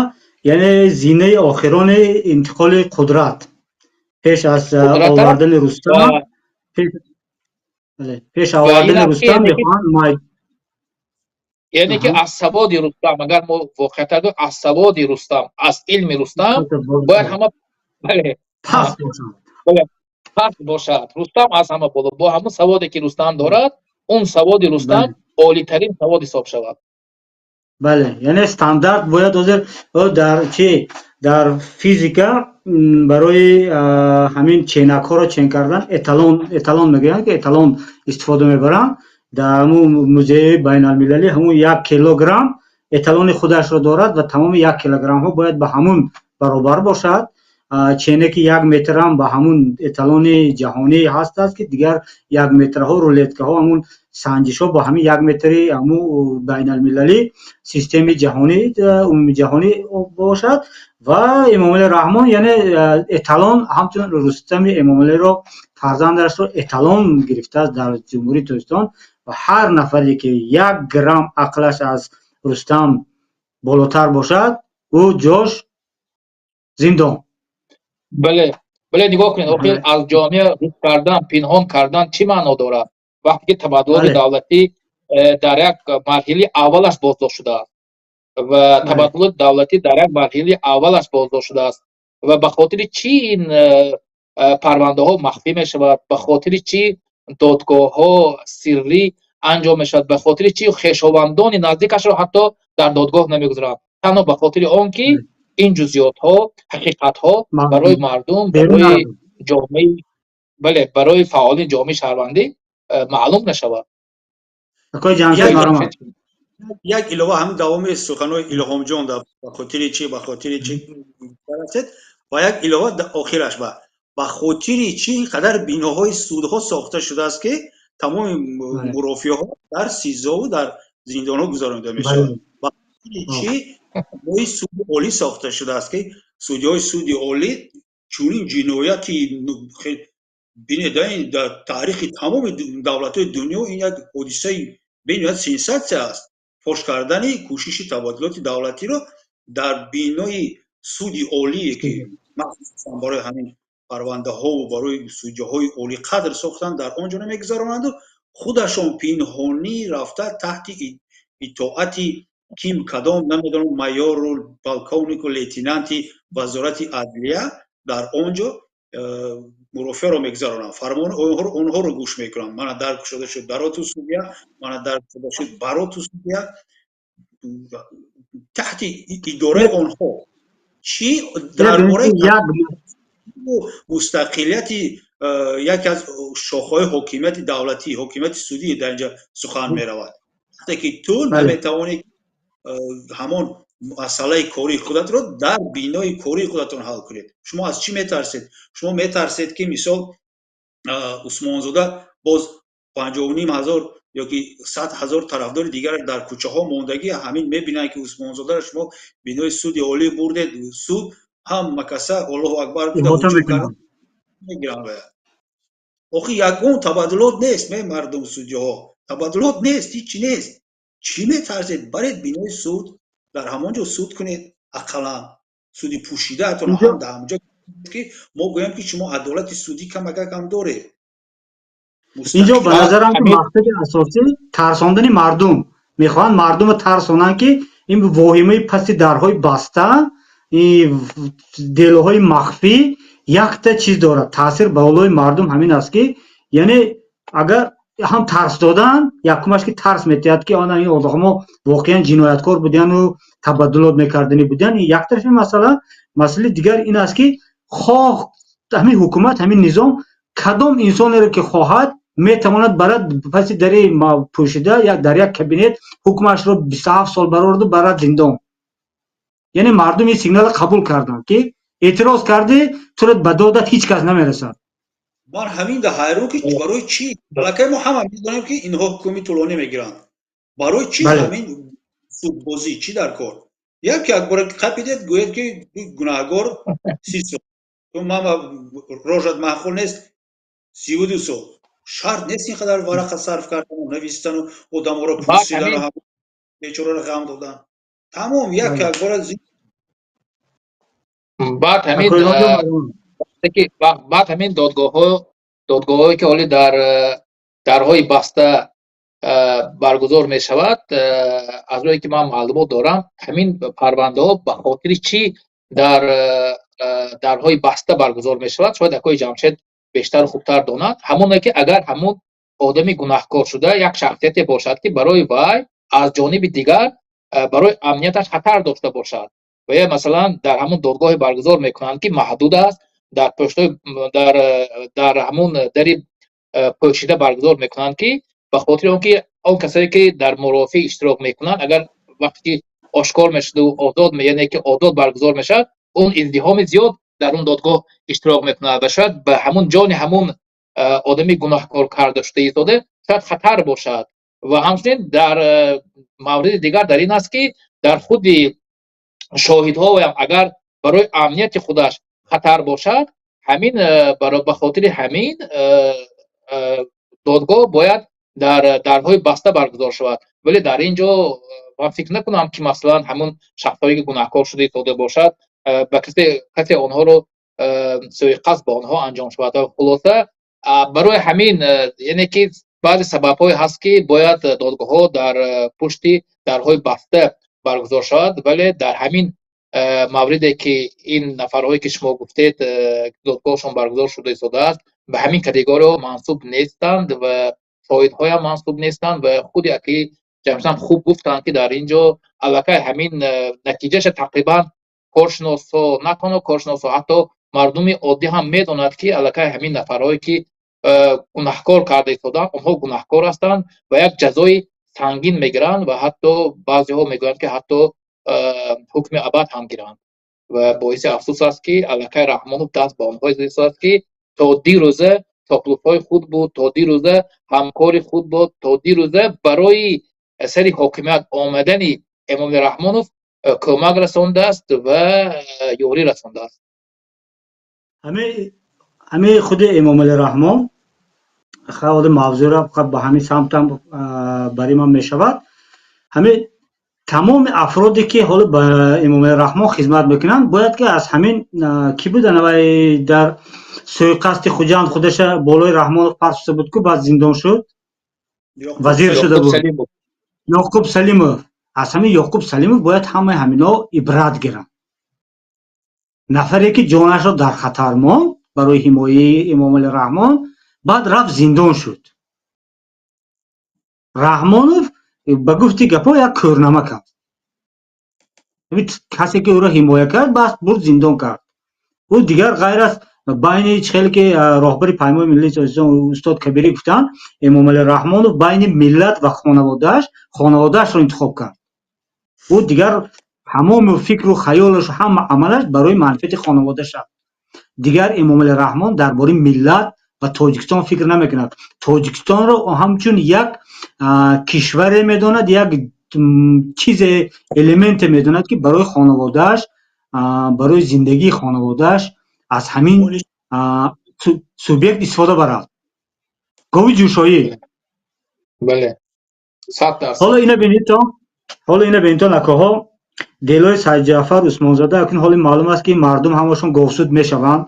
яъне зинаи охирони интиқоли қудрат пеш аз овардани Рустам, пеш овардани Рустам мехоҳанд. Яъне ки аз саводи Рустам, агар мо воқеата гӯем, аз саводи Рустам, аз илми Рустам бояд ҳама, бале, паст бошад. Рустам аз ҳама боло, бо ҳамун саводе, ки Рустам дорад, он саводи Рустам олитарин савод ҳисоб шавад. Бале, яъне стандарт бояд ҳозир дар чи, дар физика барои ҳамин ченакҳоро чен кардан эталон, эталон мегӯянд, ки эталон истифода мебаранд. Дар ҳамун музеи байналмилалӣ ҳамун 1 килограмм эталони худашро дорад ва тамоми 1 килограммҳо бояд ба ҳамун баробар бошад. Ченаки 1 метрам ба ҳамун эталони ҷаҳонӣ ҳаст, ки дигар 1 метрҳо, рулеткаҳо, ҳамун санҷишҳо бо ҳамин 1 метри ҳамун байналмилалӣ, системаи ҷаҳонӣ, умумиҷаҳонӣ бошад. Ва Эмомалӣ Раҳмон, яъне эталон, ҳамчун Рустами Эмомалиро, фарзандашро эталон гирифтааст дар Ҷумҳурии Тоҷикистон ва ҳар нафаре, ки 1 грамм ақлаш аз Рустам болотар бошад, ӯ ҷош зиндон. Бале, нигоҳ кунед, охир аз ҷомеа рӯз кардан, пинҳон кардан чӣ маъно дорад, вақте ки табаддулоти давлатӣ дар як марҳилаи аввалаш боздошт шудааст ва табаддулоти давлатӣ дар як марҳилаи аввалаш боздошт шудааст? Ва ба хотири чӣ ин парвандаҳо махфӣ мешавад? Ба хотири чӣ додгоҳҳо сиррӣ анҷом мешавад? Ба хотири чӣ хешовандони наздикашро ҳатто дар додгоҳ намегузоранд? Танҳо ба хотири он ки ин ҷузъиётҳо, ҳақиқатҳо барои мардум, барои ҷомеаи, бале, барои фаъолини ҷомеаи шаҳрвандӣ маълум нашавад. Як илова, ҳамин давоми суханои Илҳомҷон, ба хотири чӣ расед ва як илова охираш, ба хотири чӣ ин қадар биноҳои судҳо сохта шудааст, ки тамоми мурофиаҳо дар СИЗОву дар зиндонҳо гузаронида мешавад? Ба хотири чӣ бинои суди олӣ сохта шудааст, ки судиҳои суди олӣ чунин ҷинояти, бинед, дар таърихи тамоми давлатҳои дунё ин як ҳодисаи бениҳоят сенсатсия аст, фош кардани кӯшиши табодулоти давлатиро дар бинои суди олие, ки махсусан барои ҳамин парвандаҳову барои судяҳои олиқадр сохтанд, дар он ҷо намегузаронанду худашон пинҳонӣ рафта таҳти итоати ким, кадом намедонам, майору полковнику лейтенанти Вазорати адлия дар он ҷо мурофиаро мегузаронанд, фармони онҳоро гӯш мекунанд. Мана дар кушода шуд, дароту судья, мана дар кушода шуд, бароту судья, таҳти идораи онҳо. Чӣ дар бораи мустақилияти яке аз шохҳои ҳокимияти давлатӣ, ҳокимияти судӣ дар инҷа сухан меравад, вақте ки ту наметавонӣ ҳамон масъалаи кории худатро дар бинои кории худатон ҳал кунед? Шумо аз чӣ метарсед? Шумо метарсед, ки мисол Усмонзода боз 50,5 ҳазор Ёки 100 000 тарафдори дигараш дар кӯчаҳо мондагӣ, ҳамин мебинанд, ки Усмонзодаро шумо бинои суди олӣ бурдед, суд ҳама каса Аллоҳу акбар мегиранд. Охи, ягон табаддулот нест. Ме мардум, судьяҳо, табаддулот нест, ҳичи нест. Чӣ метарсед? Баред бинои суд, дар ҳамон ҷо суд кунед, ақаллан суди пӯшидаатон ҳам дар ҳамонҷо, ки мо гӯем, ки шумо адолати судӣ камакакам доред. Инҷо ба назарам, ки мақсади асосӣ тарсондани мардум. Мехоҳанд мардумро тарсонанд, ки ин воҳимаи паси дарҳои баста, делоҳои махфӣ якта чиз дорад, таъсир ба болои мардум ҳамин аст, ки яъне агар ҳам тарс додан, якумаш, ки тарс метиҳад, ки ана ин одамо воқеан ҷинояткор будияну табаддулот мекарданӣ будиян, як тарафи масъала. Масъалаи дигар ин аст, ки хоҳ ҳамин ҳукумат, ҳамин низом кадом инсонеро ки хоҳад, метавонад барад, паси дари пӯшида дар як кабинет ҳукмашро 27 сол барорду барад зиндон. Яъне мардум ин сигналро қабул карданд, ки эътироз кардӣ, туро ба додат ҳеҷ кас намерасад. Ман ҳамин да ҳайрон, ки барои чӣ? Аллакай мо ҳама медонем, ки инҳо ҳукми тӯлонӣ мегиранд. Барои чӣ ҳамин судбозӣ? Чӣ дар кор? Як якбора қапидед, гӯед, ки гунаҳгор, 30 сол. Ман рожат маъқул нест, 32 сол. Шарт нест ин қадар варақа сарф кардану навистану одаморо пурсидану бечораро ғам додан. Тамом, як якбора. Баъд ҳамин додгоҳҳое, ки ҳоле дар дарҳои баста баргузор мешавад, аз рӯе ки ман маълумот дорам, ҳамин парвандаҳо ба хотири чӣ дар дарҳои баста баргузор мешавад, шояд акои Ҷамшед бештару хубтар донад. Ҳамоне ки агар ҳамун одами гунаҳкор шуда як шахсияте бошад, ки барои вай аз ҷониби дигар барои амнияташ хатар дошта бошад ва ё масалан дар ҳамун додгоҳе баргузор мекунанд, ки маҳдуд аст, дар пуштои дар ҳамун дари пӯшида баргузор мекунанд, ки ба хотири он ки он касое ки дар мурофиа иштирок мекунанд, агар вақте ки ошкор мешуду озод, яъне ки озод баргузор мешавад, он издиҳоми зиёд дар он додгоҳ иштирок мекунад ва шояд ба ҳамун ҷони ҳамун одами гунаҳкор карда шуда истода шояд хатар бошад. Ва ҳамчунин дар мавриди дигар дар ин аст, ки дар худи шоҳидҳоям агар барои амнияти худаш хатар бошад, ҳамин ба хотири ҳамин додгоҳ бояд дар дарҳои баста баргузор шавад. Вале дар ин ҷо ман фикр накунам, ки масалан ҳамун шахсҳое ки гунаҳкор шуда истода бошад, ба касе онҳоро сӯиқасд ба онҳо анҷом шавад. Ва хулоса, барои ҳамин, яъне ки баъзе сабабҳое ҳаст, ки бояд додгоҳҳо дар пушти дарҳои баста баргузор шавад. Вале дар ҳамин мавриде ки ин нафарҳое ки шумо гуфтед, додгоҳшон баргузор шуда истодааст, ба ҳамин категорияҳо мансуб нестанд ва шоҳидҳоям мансуб нестанд. Ва худи аки Ҷамшедам хуб гуфтанд, ки дар ин ҷо аллакай ҳамин натиҷаша тақрибан коршиносҳо, на танҳо коршиносҳо, ҳатто мардуми оддӣ ҳам медонад, ки аллакай ҳамин нафарҳое ки гунаҳкор карда истодаанд, онҳо гунаҳкор ҳастанд ва як ҷазои сангин мегиранд ва ҳатто баъзеҳо мегӯянд, ки ҳатто ҳукми абад ҳам гиранд. Ва боиси афсӯс аст, ки аллакай Раҳмонов даст ба онҳое истодааст, ки то дирӯза чоплусҳои худ буд, то дирӯза ҳамкори худ буд, то дирӯза барои сари ҳокимият омадани Эмомалӣ Раҳмонов кӯмак расондааст ва ёрӣ расондааст. Ҳамин худи Эмомалӣ Раҳмон ҳоли мавзӯъро ба ҳамин самтам бари ман мешавад. Ҳамин тамоми афроде, ки ҳоло ба Эмомалӣ Раҳмон хизмат мекунанд, бояд ки аз ҳамин кӣ будан, вай дар сӯиқасди Хуҷанд худаша болои Раҳмонов партофта буд ку, баъд зиндон шуд, вазир шуда буд, Ёқуб Салимов. Аз ҳамин Ёқуб Салимов бояд ҳамаи ҳамино ибрат гиранд. Нафаре ки ҷонашро дар хатар монд барои ҳимояи Эмомалӣ Раҳмон, баъд рафт, зиндон шуд. Раҳмонов ба гуфти гапҳо як кӯрнамак аст. Касе ки ӯро ҳимоя кард, бас бурд, зиндон кард. Ӯ дигар ғайр аз байни хеле ки роҳбари Паймони миллии Тоҷикистон устод Кабирӣ гуфтанд, Эмомалӣ Раҳмонов байни миллат ва хонаводааш хонаводаашро интихоб кард. Ӯ дигар тамоми фикру хаёлашу ҳама амалаш барои манфиати хонаводааш аст. Дигар Эмомалӣ Раҳмон дар бораи миллат Ба Тоҷикистон фикр намекунад. Тоҷикистонро ҳамчун як кишваре медонад, як чизе, элементе медонад, ки барои хонаводааш, барои зиндагии хонаводааш аз ҳамин субъект истифода барад. Гови ҷӯшоӣ. Бале, 100%. Ҳоло ина бинедто, ҳоло ина бинедто, акоҳо, делои Сайдҷаъфар Усмонзода акнун ҳоли маълум аст, ки мардум ҳамашон говсуд мешаванд.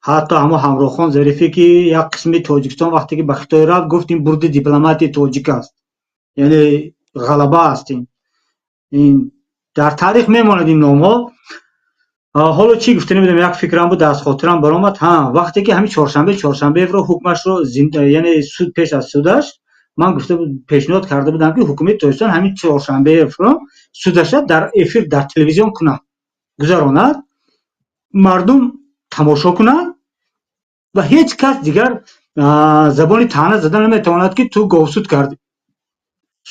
Ҳатто ҳамо Ҳамроҳхон Зарифӣ, ки як қисми Тоҷикистон вақте ки ба Хитой рафт, гуфт, ин бурди дипломатии тоҷик аст, яъне ғалаба аст. Ин дар таърих мемонад, ин номҳо. Ҳоло чӣ гуфта намедонам, як фикрам буд, аз хотирам баромад. Ҳа, вақте ки ҳамин Чоршанбе Чоршанбеевро ҳукмашро, яъне суд, пеш аз судаш ман гуфта, пешниҳод карда будам, ки ҳукумати Тоҷикистон ҳамин Чоршанбеевро судаша дар эфир, дар телевизион кунад, гузаронад, мардум тамошо кунанд ва ҳеҷ кас дигар забони таъна зада наметавонад, ки ту говсуд кардӣ.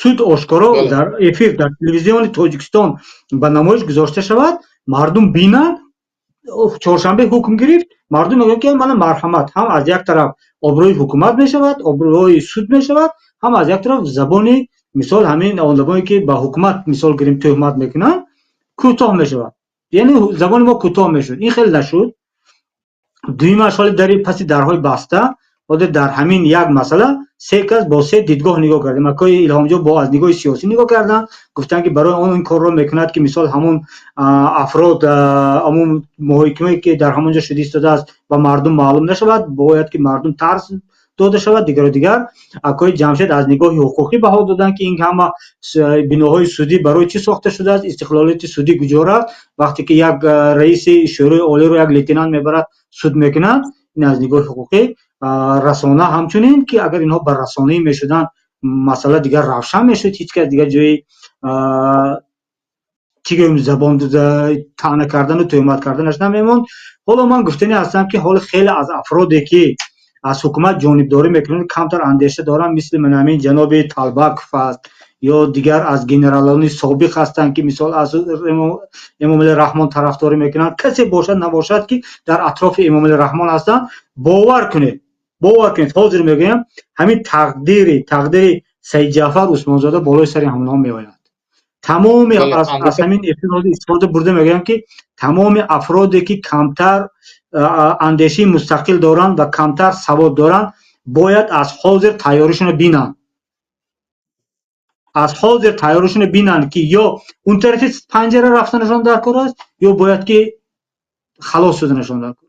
Суд ошкоро дар эфир, дар телевизиони Тоҷикистон ба намоиш гузошта шавад, мардум бинанд. Чоршанбе ҳукм гирифт, мардум мегӯянд, ки мана, марҳамат. Ҳам аз як тараф обрӯи ҳукумат мешавад, обрӯи суд мешавад, ҳам аз як тараф забони, мисол, ҳамин одамое, ки ба ҳукумат, мисол гирем, тӯҳмат мекунанд, кӯтоҳ мешавад, яъне забони мо кӯтоҳ мешуд. Ин хеле нашуд. Дуюмаш, ҳоли дари паси дарҳои баста ҳозир дар ҳамин як масъала се кас бо се дидгоҳ нигоҳ кардем. Акои Илҳомҷон бо аз нигоҳи сиёсӣ нигоҳ карданд, гуфтанд, ки барои он ин корро мекунад, ки мисол ҳамон афрод, ҳамон муҳокимае, ки дар ҳамон ҷо шуда истодааст, ба мардум маълум нашавад, бояд ки мардум тарс дода шавад, дигару дигар. Акои Ҷамшед аз нигоҳи ҳуқуқӣ баҳо доданд, ки ин ҳама биноҳои судӣ барои чӣ сохта шудааст, истиқлолияти судӣ куҷо рафт, вақте ки як раиси Шӯрои Олиро як лейтенант мебарад, суд мекунад. Ин аз нигоҳи ҳуқуқӣ. Расона ҳамчунин, ки агар инҳо ба расонаӣ мешуданд, масъала дигар равшан мешуд, ҳеҷ кас дигар ҷои, чӣ гӯем, забон таъна кардану тӯҳмат карданаш намемонд. Ҳоло ман гуфтанӣ ҳастам, ки ҳоло хеле аз афроде, ки аз ҳукумат ҷонибдорӣ мекунанд, камтар андеша доранд, мисли ман ҳамин ҷаноби Талбаков аст ё дигар аз генералони собиқ ҳастанд, ки мисол аз Эмомалӣ Раҳмон тарафдорӣ мекунанд, касе бошад, набошад, ки дар атрофи Эмомалӣ Раҳмон ҳастанд, бовар кунед, бовар кунед, ҳозир мегӯям, ҳамин тақдири Саидҷаъфар Усмонзода болои сари ҳамонҳо меояд. Тамоми аз ҳамин эфир истифода бурда мегӯям, ки тамоми афроде, ки камтар андешаи мустақил доранд ва камтар савод доранд, бояд аз ҳозир тайёришонро бинанд, аз ҳозир тайёришонро бинанд, ки ё он тарафи панҷара рафтанашон дар кор аст, ё бояд ки халос шуданашон дар кор аст.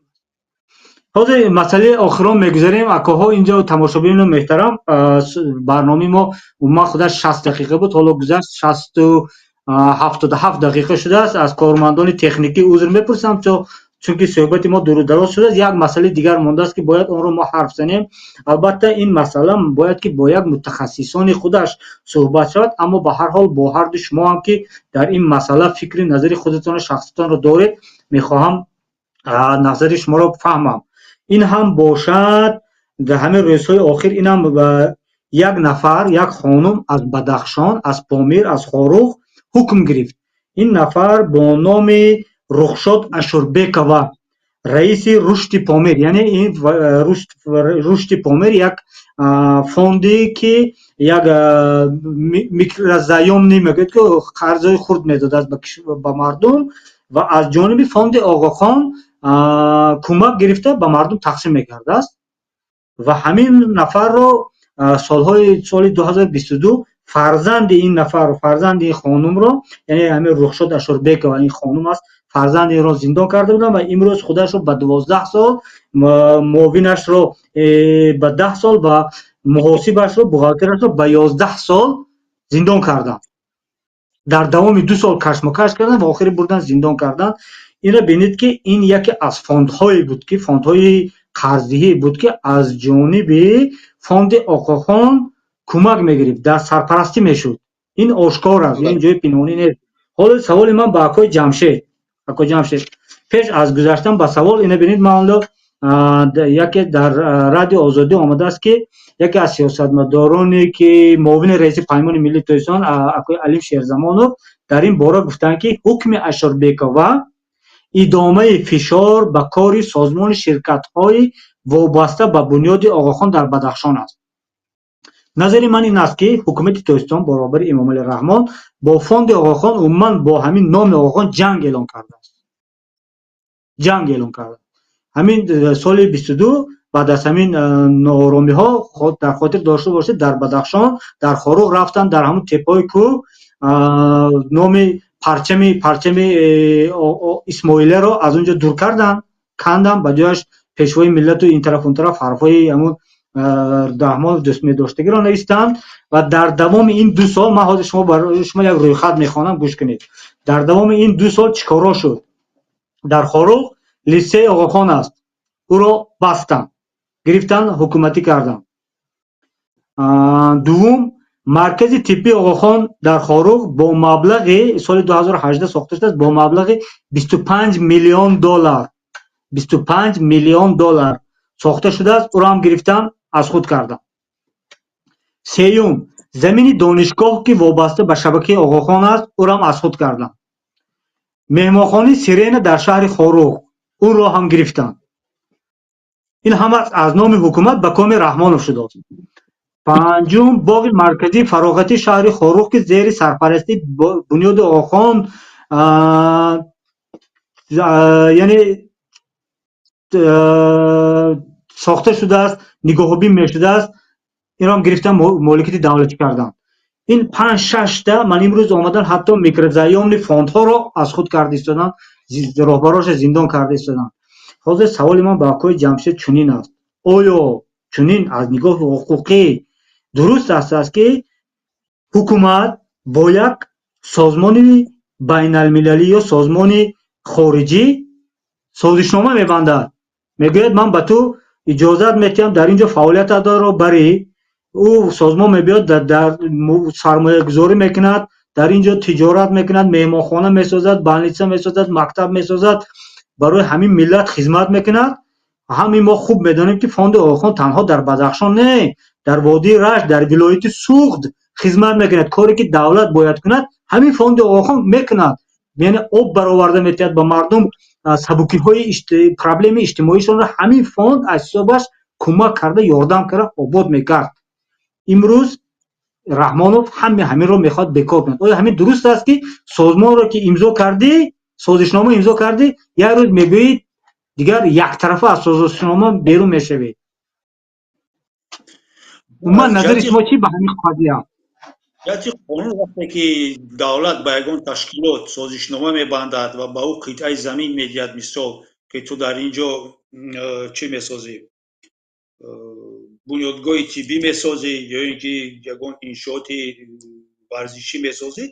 Ҳозир масъалаи охирон мегузарем, акоҳо, инҷо тамошобинони меҳтарам. Барномаи мо умуман худаш 60 дақиқа буд, ҳоло гузашт, 60-77 дақиқа шудааст. Аз кормандони техникӣ узр мепурсам, чунки суҳбати мо дуру дароз шудааст. Як масъалаи дигар мондааст, ки бояд онро мо ҳарф занем. Албатта, ин масъала бояд ки бо як мутахассисони худаш суҳбат шавад, аммо ба ҳар ҳол бо ҳарду шумо ҳам, ки дар ин масъала фикри назари худатонро, шахситонро доред, мехоҳам назари шуморо фаҳмам. Ин ҳам бошад, дар ҳамин рӯзҳои охир инам як нафар, як хонум аз Бадахшон, аз Помир, аз Хоруғ ҳукм гирифт. Ин нафар бо номи Рухшод Ашурбекова, раиси Рушди Помир, яъне ин Рушди Помир як фонде, ки як микрозаёмный мегӯяд, ки қарзҳои хурд медодааст ба мардум ва аз ҷониби фонди Оғохон кӯмак гирифта, ба мардум тақсим мекардааст. Ва ҳамин нафарро солҳои соли 2022 фарзанди ин нафар, фарзанди ин хонумро, яъне ҳамин Рухшод Ашурбекова, ин хонум аст, фарзанди инро зиндон карда буданд ва имрӯз худашро ба 12 сол, муовинашро ба 10 сол ва муҳосибашро, бухгалтерашро ба 11 сол зиндон карданд. Дар давоми 2 сол кашмакаш карданд ва охири бурдан зиндон карданд. Инро бинед, ки ин яке аз фондҳое буд, ки фондҳои қарздиҳӣ буд, ки аз ҷониби фонди Оғохон кӯмак мегирифт, дар сарпарастӣ мешуд. Ин ошкор аст, ин ҷои пинҳонӣ нест. Ҳоло саволи ман ба акои Ҷамшед. Акои Ҷамшед, пеш аз гузаштан ба савол, ина бинед, ман ҳоло яке дар Радио Озодӣ омадааст, ки яке аз сиёсатмадороне, ки муовини раиси Паймони миллии Тоҷикистон, акои Алим Шерзамонов, дар ин бора гуфтанд, ки ҳукми Ашурбекова идомаи фишор ба кори созмони ширкатҳои Вобаста ба Бунёди Оғохон дар Бадахшон аст. Назари ман ин аст, ки ҳукумати Тоҷикистон бо роҳбари Эмомалӣ Раҳмон бо Фонди Оғохон, умуман бо ҳамин номи Оғохон ҷанг эълон кардааст, ҷанг эълон кардааст. Ҳамин соли 22, баъд аз ҳамин нооромиҳо, дар хотир дошта бошед, дар Бадахшон, дар Хоруғ рафтанд, дар ҳамун теппаҳои кӯҳ номи парчами Исмоилияро аз он ҷо дур карданд, канданд, ба ҷояш Пешвои миллату ин тараф, он тараф ҳарфҳои ҳамун Раҳмонов дӯстмедоштагиро навистанд. Ва дар давоми ин 2 сол ман ҳозир шумо барои шумо як рӯйхат мехонам, гӯш кунед. Дар давоми ин 2 сол чӣ корҳо шуд? Дар Хоруғ литсеи Оғохон аст, ӯро бастанд, гирифтанд, ҳукуматӣ карданд. Дуввум, маркази тиббии Оғохон дар Хоруғ бо маблағи соли 2018 сохта шудааст, бо маблағи 25 миллион доллар, 25 миллион доллар сохта шудааст, ӯро ҳам гирифтан, аз худ карданд. Сеюм, замини донишгоҳ, ки вобаста ба шабакаи Оғохон аст, ӯро ҳам аз худ карданд. Меҳмонхонаи Сирена дар шаҳри Хоруғ, ӯро ҳам гирифтанд. Ин ҳама аз номи ҳукумат ба коми Раҳмонов шудааст. Панҷум, боғи марказии фароғатии шаҳри Хоруғ, ки зери сарпарастии Бунёди Оғохон, яъне сохта шудааст, нигоҳубин мешудааст, инро гирифтан, моликияти давлатӣ карданд. Ин панҷ шашта ман имрӯз омадан, ҳатто микрозаёмный фондҳоро аз худ карда истоданд, роҳбароша зиндон карда истоданд. Ҳозир саволи ман ба акои Ҷамшед чунин аст: оё чунин аз нигоҳи ҳуқуқӣ дуруст аст, ки ҳукумат бо як созмони байналмилалӣ ё созмони хориҷӣ созишнома мебандад, мегӯяд, ман ба ту иҷозат метиҳам, дар ин ҷо фаъолиятатро барӣ, ӯ созмон мебиёд, дар сармоягузорӣ мекунад, дар ин ҷо тиҷорат мекунад, меҳмонхона месозад, больница месозад, мактаб месозад, барои ҳамин миллат хизмат мекунад? Ҳамин мо хуб медонем, ки Фонди Оғохон танҳо дар Бадахшон не, дар водии Рашт, дар вилояти Суғд хизмат мекунад. Коре ки давлат бояд кунад, ҳамин Фонди Оғохон мекунад, яъне об бароварда метиҳад ба мардум, сабукиҳои проблемаи иҷтимоишонро ҳамин фонд аз ҳисобаш кӯмак карда, ёрдам карда, обод мекард. Имрӯз Раҳмонов ҳаме ҳаминро мехоҳад бекор кунад. Оё ҳамин дуруст аст, ки созмонро ки имзо кардӣ, созишнома имзо кардӣ, як рӯз мегӯӣ, дигар яктарафа аз созишнома берун мешавед? Умуман, назари шумо чӣ ба ҳамин қазия? Ҷиҳати қонун, вақте ки давлат ба ягон ташкилот созишнома мебандад ва ба ӯ қитъаи замин медиҳад, мисол, ки ту дар ин ҷо чӣ месозӣ, бунёдгоҳи тиббӣ месозӣ ё ин ки ягон иншооти варзишӣ месозӣ,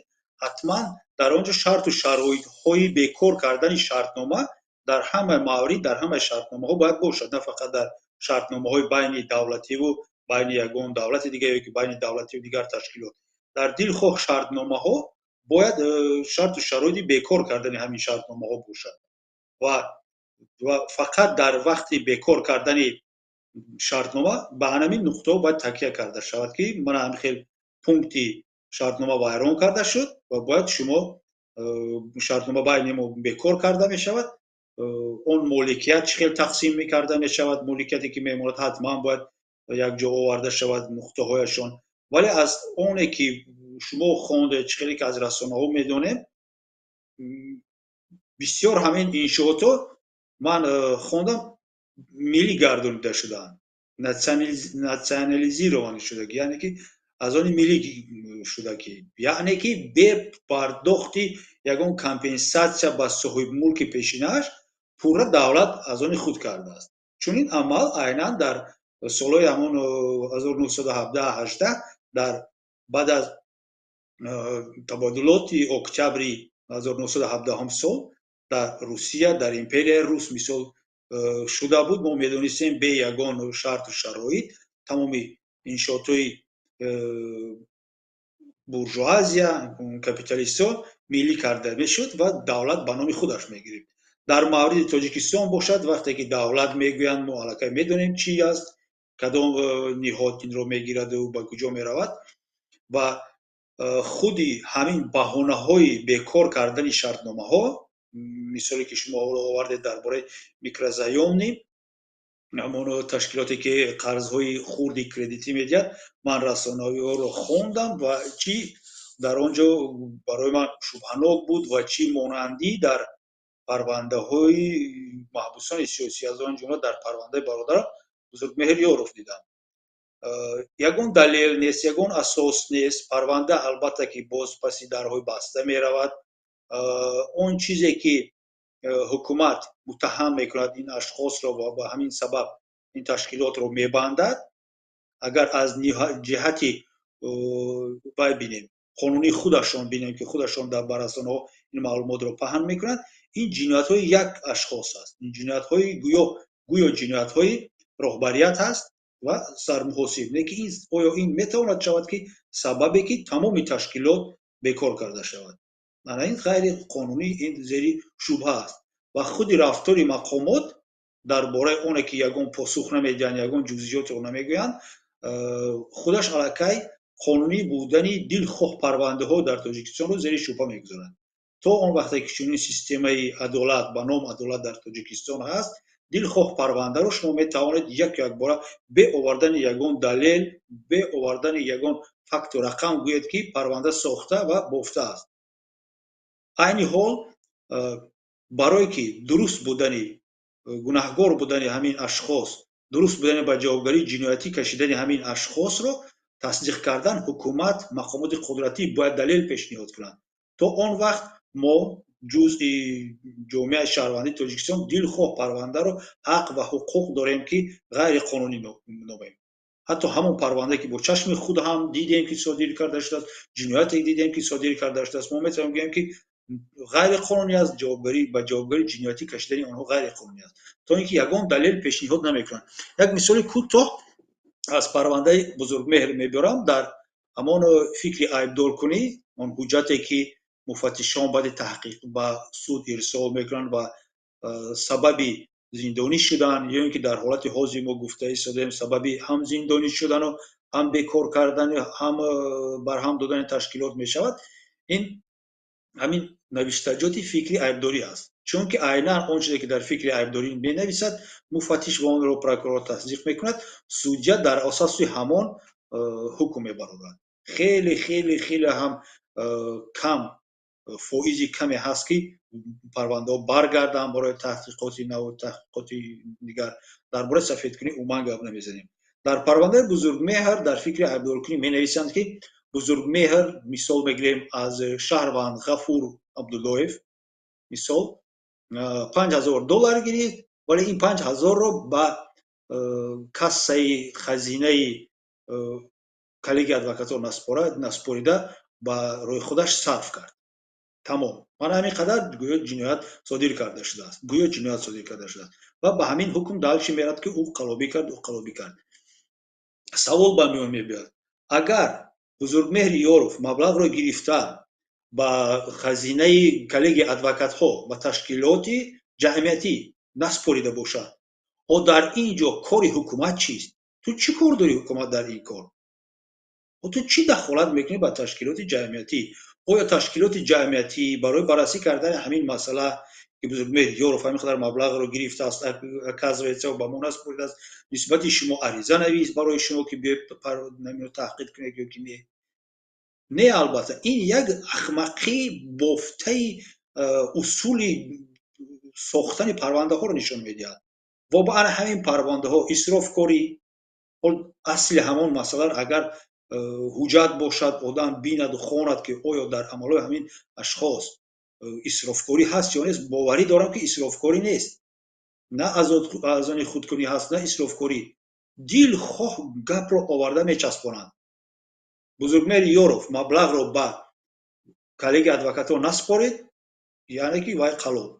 ҳатман дар он ҷо шарту шароитҳои бекор кардани шартнома дар ҳама маврид, дар ҳамаи шартномаҳо бояд бошад, на фақат дар шартномаҳои байни давлативу байни ягон давлати дигар ё ки байни давлативу дигар ташкилот. Дар дилхоҳ шартномаҳо бояд шарту шароити бекор кардани ҳамин шартномаҳо бошад ва фақат дар вақти бекор кардани шартнома ба ҳамин нуқтаҳо бояд такя карда шавад, ки мана ҳамин хел пункти шартнома вайрон карда шуд ва бояд шумо шартнома байни мо бекор карда мешавад. Он моликият чӣ хел тақсим мекарда мешавад, моликияте ки мемонад, ҳатман бояд якҷо оварда шавад нуқтаҳояшон. Вале аз оне ки шумо хондед, чӣ хеле ки аз расонаҳо медонем, бисёр ҳамин иншоотҳо, ман хондам, миллӣ гардонида шудаанд, национализированы шудаги, яъне ки аз они миллӣ шудагӣ, яъне ки бе пардохти ягон компенсатсия ба соҳибмулки пешинааш пурра давлат аз они худ кардааст. Чунин амал айнан дар солҳои ҳамон 1917-18, дар баъд аз табодулоти октябри 1917 сол дар Русия, дар империяи Рус, мисол, шуда буд. Мо медонистем, бе ягон шарту шароит тамоми иншоотҳои буржуазия, капиталистҳо миллӣ карда мешуд ва давлат ба номи худаш мегирифт. Дар мавриди Тоҷикистон бошад, вақте ки давлат мегӯянд, мо аллакай медонем, чӣ аст, кадом ниҳод инро мегираду ба куҷо меравад. Ва худи ҳамин баҳонаҳои бекор кардани шартномаҳо, мисоле ки шумо ҳоло овардед дар бораи микрозаёмный Ҳамон ташкилоте, ки қарзҳои хурди кредитӣ медиҳад. Ман расонаҳоро хондам ва чӣ дар он ҷо барои ман шубҳанок буд ва чӣ монандӣ дар парвандаҳои маҳбусони сиёсӣ, аз он ҷумла дар парвандаи бародарам Бузургмеҳр Ёров дидам. Ягон далел нест, ягон асос нест. Парванда, албатта, ки боз паси дарҳои баста меравад. Он чизе, ки ҳукумат муттаҳам мекунад ин ашхосро ва ба ҳамин сабаб ин ташкилотро мебандад, агар аз ҷиҳати вай бинем, қонунии худашон бинем, ки худашон дар расонаҳо ин маълумотро паҳн мекунанд, ин ҷиноятҳои як ашхос аст, ин ҷиноятҳои гӯё ҷиноятҳои роҳбарият ҳаст ва сармуҳосиб. Лекин оё ин метавонад шавад, ки сабабе, ки тамоми ташкилот бекор карда шавад? Ана ин ғайриқонунӣ, ин зери шубҳа аст. Ва худи рафтори мақомот дар бораи оне, ки ягон посух намедиҳанд, ягон ҷузъиётро намегӯянд, худаш аллакай қонунӣ будани дилхоҳ парвандаҳо дар Тоҷикистонро зери шубҳа мегузорад. То он вақте ки чунин системаи адолат ба ном адолат дар Тоҷикистон ҳаст, дилхоҳ парвандаро шумо метавонед яку якбора бе овардани ягон далел, бе овардани ягон факту рақам гӯед, ки парванда сохта ва бофта аст. Айни ҳол, барое ки дуруст будани, гунаҳгор будани ҳамин ашхос, дуруст будани ба ҷавобгарии ҷиноятӣ кашидани ҳамин ашхосро тасдиқ кардан, ҳукумат, мақомоти қудратӣ бояд далел пешниҳод кунанд. То он вақт мо, ҷузъи ҷомеаи шаҳрвандии Тоҷикистон, дилхоҳ парвандаро ҳақ ва ҳуқуқ дорем, ки ғайриқонунӣ номем, ҳатто ҳамон парвандае, ки бо чашми худ ҳам дидем, ки содир карда шудааст, ҷинояте дидем, ки содир карда шудааст, мо метавонем гӯем, ки ғайриқонунӣ аст, ҷавобгарӣ ба ҷавобгарии ҷиноятӣ кашидани онҳо ғайриқонунӣ аст, то ин ки ягон далел пешниҳод намекунанд. Як мисоли кӯтоҳ аз парвандаи Бузургмеҳр мебиёрам. Дар ҳамон фикри айбдоркунӣ, он ҳуҷҷате, ки муфаттишон баъди таҳқиқ ба суд ирсол мекунанд ва сабаби зиндонӣ шудан ё ин ки дар ҳолати ҳозир мо гуфта истодаем, сабаби ҳам зиндонӣ шудану ҳам бекор кардани, ҳам барҳам додани ташкилот мешавад, ин ҳамин навиштаҷоти фикри айбдорӣ аст. Чунки айнан он чизе, ки дар фикри айбдорӣ менависад муфаттиш ва онро прокурор тасдиқ мекунад, судья дар асоси ҳамон ҳукм мебарорад. Хеле, хеле, хеле ҳам кам, фоизи каме ҳаст, ки парвандаҳо баргарданд барои таҳқиқоти наву таҳқиқоти дигар. Дар бораи сафедкунӣ умуман гап намезанем. Дар парвандаи Бузургмеҳр дар фикри айбдоркунӣ менависанд, ки Бузургмеҳр, мисол мегирем аз шаҳрванд Ғафур Абдуллоев, мисол, 5000 доллар гирифт, вале ин 5000-ро ба кассаи хазинаи коллегияи адвокатҳо наспорида, ба рӯи худаш сарф кард. Тамом, мана ҳамин қадар гӯё ҷиноят содир карда шудааст, гӯё ҷиноят содир карда шудааст. Ва ба ҳамин ҳукм дальше меравад, ки ӯ қаллобӣ кард, ӯ қаллобӣ кард. Савол ба миён мебиёяд: агар Бузургмеҳри Ёров маблағро гирифта, ба хазинаи коллегияи адвокатҳо, ба ташкилоти ҷамъиятӣ наспорида бошад, о дар ин ҷо кори ҳукумат чист? Ту чӣ кор дорӣ, ҳукумат, дар ин кор? Ту чӣ дахолат мекунӣ ба ташкилоти ҷамъиятӣ? Оё ташкилоти ҷамъиятӣ барои баррасӣ кардани ҳамин масъала, ки Бузургмеҳр Ёров ҳамин қадар маблағро гирифтааст, оказывается, ба мо наспоридааст, нисбати шумо ариза навист барои шумо, ки биёед таҳқиқ кунед ё ки не? Не, албатта, ин як ахмақӣ, бофтаи усули сохтани парвандаҳоро нишон медиҳад. Ва ба ана ҳамин парвандаҳо исрофкорӣ, асли ҳамон масъаларо агар ҳуҷҷат бошад, одам бинаду хонад, ки оё дар амалҳои ҳамин ашхос исрофкорӣ ҳаст ё нест, боварӣ дорам, ки исрофкорӣ нест, на аз они худкунӣ ҳаст, на исрофкорӣ. Дилхоҳ гапро оварда мечаспонанд. Бузургмеҳри Ёров маблағро ба коллегияи адвокатҳо наспорид, яъне ки вай қаллоб.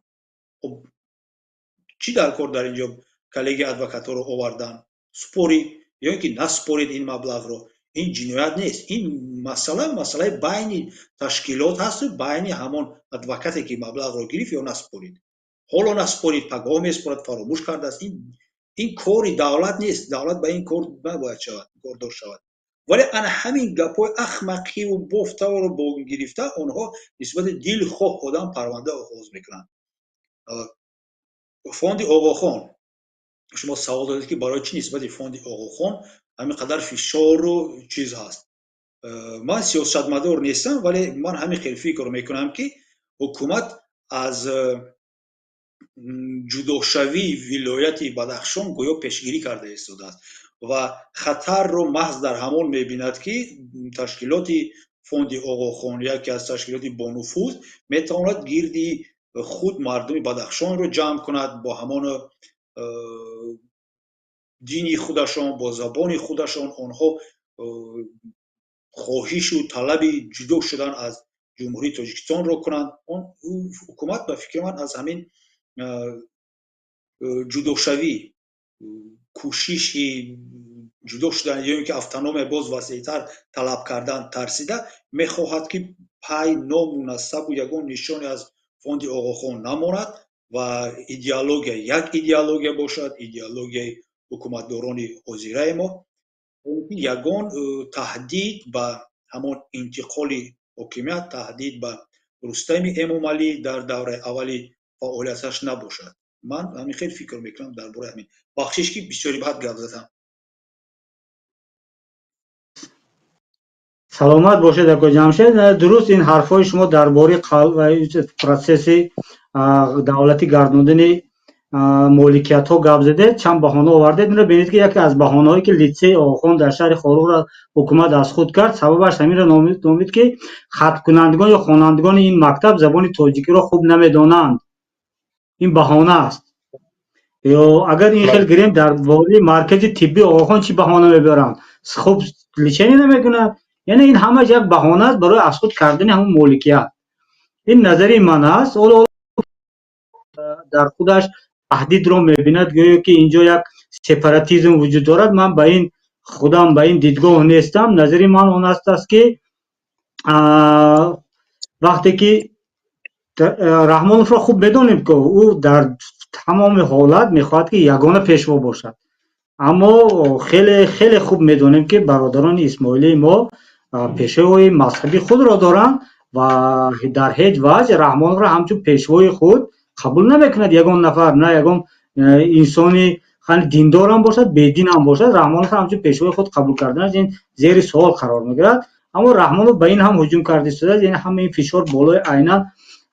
Чӣ дар кор дар ин ҷо коллегияи адвокатҳоро овардан? Спорид ё ин ки наспорид ин маблағро, ин ҷиноят нест. Ин масъала масъалаи байни ташкилот ҳасту байни ҳамон адвокате, ки маблағро гирифт ё наспорид. Ҳоло наспорид, пагоҳ меспорад, фаромӯш кардааст. Ин кори давлат нест, давлат ба ин кор набояд шавад, кордор шавад. Вале ана ҳамин гапҳои ахмақиву бофтаро бо гирифта, онҳо нисбати дилхоҳ одам парванда оғоз мекунанд. Фонди Оғохон. Шумо савол додед, ки барои чӣ нисбати фонди Оғохон ҳамин қадар фишору чиз ҳаст. Ман сиёсатмадор нестам, вале ман ҳамин хел фикр мекунам, ки ҳукумат аз ҷудошавии вилояти Бадахшон гӯё пешгирӣ карда истодааст ва хатарро маҳз дар ҳамон мебинад, ки ташкилоти фонди Оғохон, яке аз ташкилоти бонуфуз, метавонад гирди худ мардуми Бадахшонро ҷамъ кунад, бо ҳамон дини худашон, бо забони худашон онҳо хоҳишу талаби ҷудо шудан аз Ҷумҳурии Тоҷикистонро кунанд. Ҳукумат, ба фикри ман, аз ҳамин ҷудошавӣ, кӯшиши ҷудо шудан ё ин ки автономия боз васеътар талаб кардан тарсида, мехоҳад, ки пай ному насабу ягон нишоне аз фонди Оғохон намонад ва идеология як идеология бошад, идеологияи ҳукуматдорони ҳозираи мо. Ягон таҳдид ба ҳамон интиқоли ҳокимият, таҳдид ба Рустами Эмомалӣ дар давраи аввали фаъолияташ набошад. Ман ҳамин хел фикр мекунам дар бораи ҳамин. Бахшиш, ки бисёри баъд гап задам. Саломат бошед, ако Ҷамшед. Дуруст, ин ҳарфҳои шумо дар бораи процесси давлатӣ гардондани моликиятҳо гап задед, чанд баҳона овардед. Инро бинед, ки яке аз баҳонаҳое, ки литсеи Оғохон дар шаҳри Хоруғро ҳукумат аз худ кард, сабабаш ҳаминро номид, ки хатмкунандагон ё хонандагони ин мактаб забони тоҷикиро хуб намедонанд. Ин баҳона аст. Ё агар ин хел гирем, дар бораи маркази тиббии Оғохон чӣ баҳона мебаранд? Хуб лечение намекунад. Яъне ин ҳамаш як баҳона аст барои аз худ кардани ҳамон моликият. Ин назари ман аст. Ҳоло дар худаш таҳдидро мебинад, гӯё ки инҷо як сепаратизм вуҷуд дорад. Ман ба ин худам ба ин дидгоҳ нестам. Назари ман он аст, ки вақте ки Раҳмоновро хуб медонем, ки ӯ дар тамоми ҳолат мехоҳад, ки ягона пешво бошад, аммо хеле хеле хуб медонем, ки бародарони исмоилии мо пешвои мазҳаби худро доранд ва дар ҳеҷ ваҷҳ Раҳмоновро ҳамчун пешвои худ қабул намекунад ягон нафар, на ягон инсони диндорам бошад, бединам бошад, Раҳмоновро ҳамчун пешвои худ қабул карданаш ин зери суол қарор мегирад. Аммо Раҳмонов ба ин ҳам ҳуҷум карда истодааст. Яъне ҳамаи ин фишор болои айнан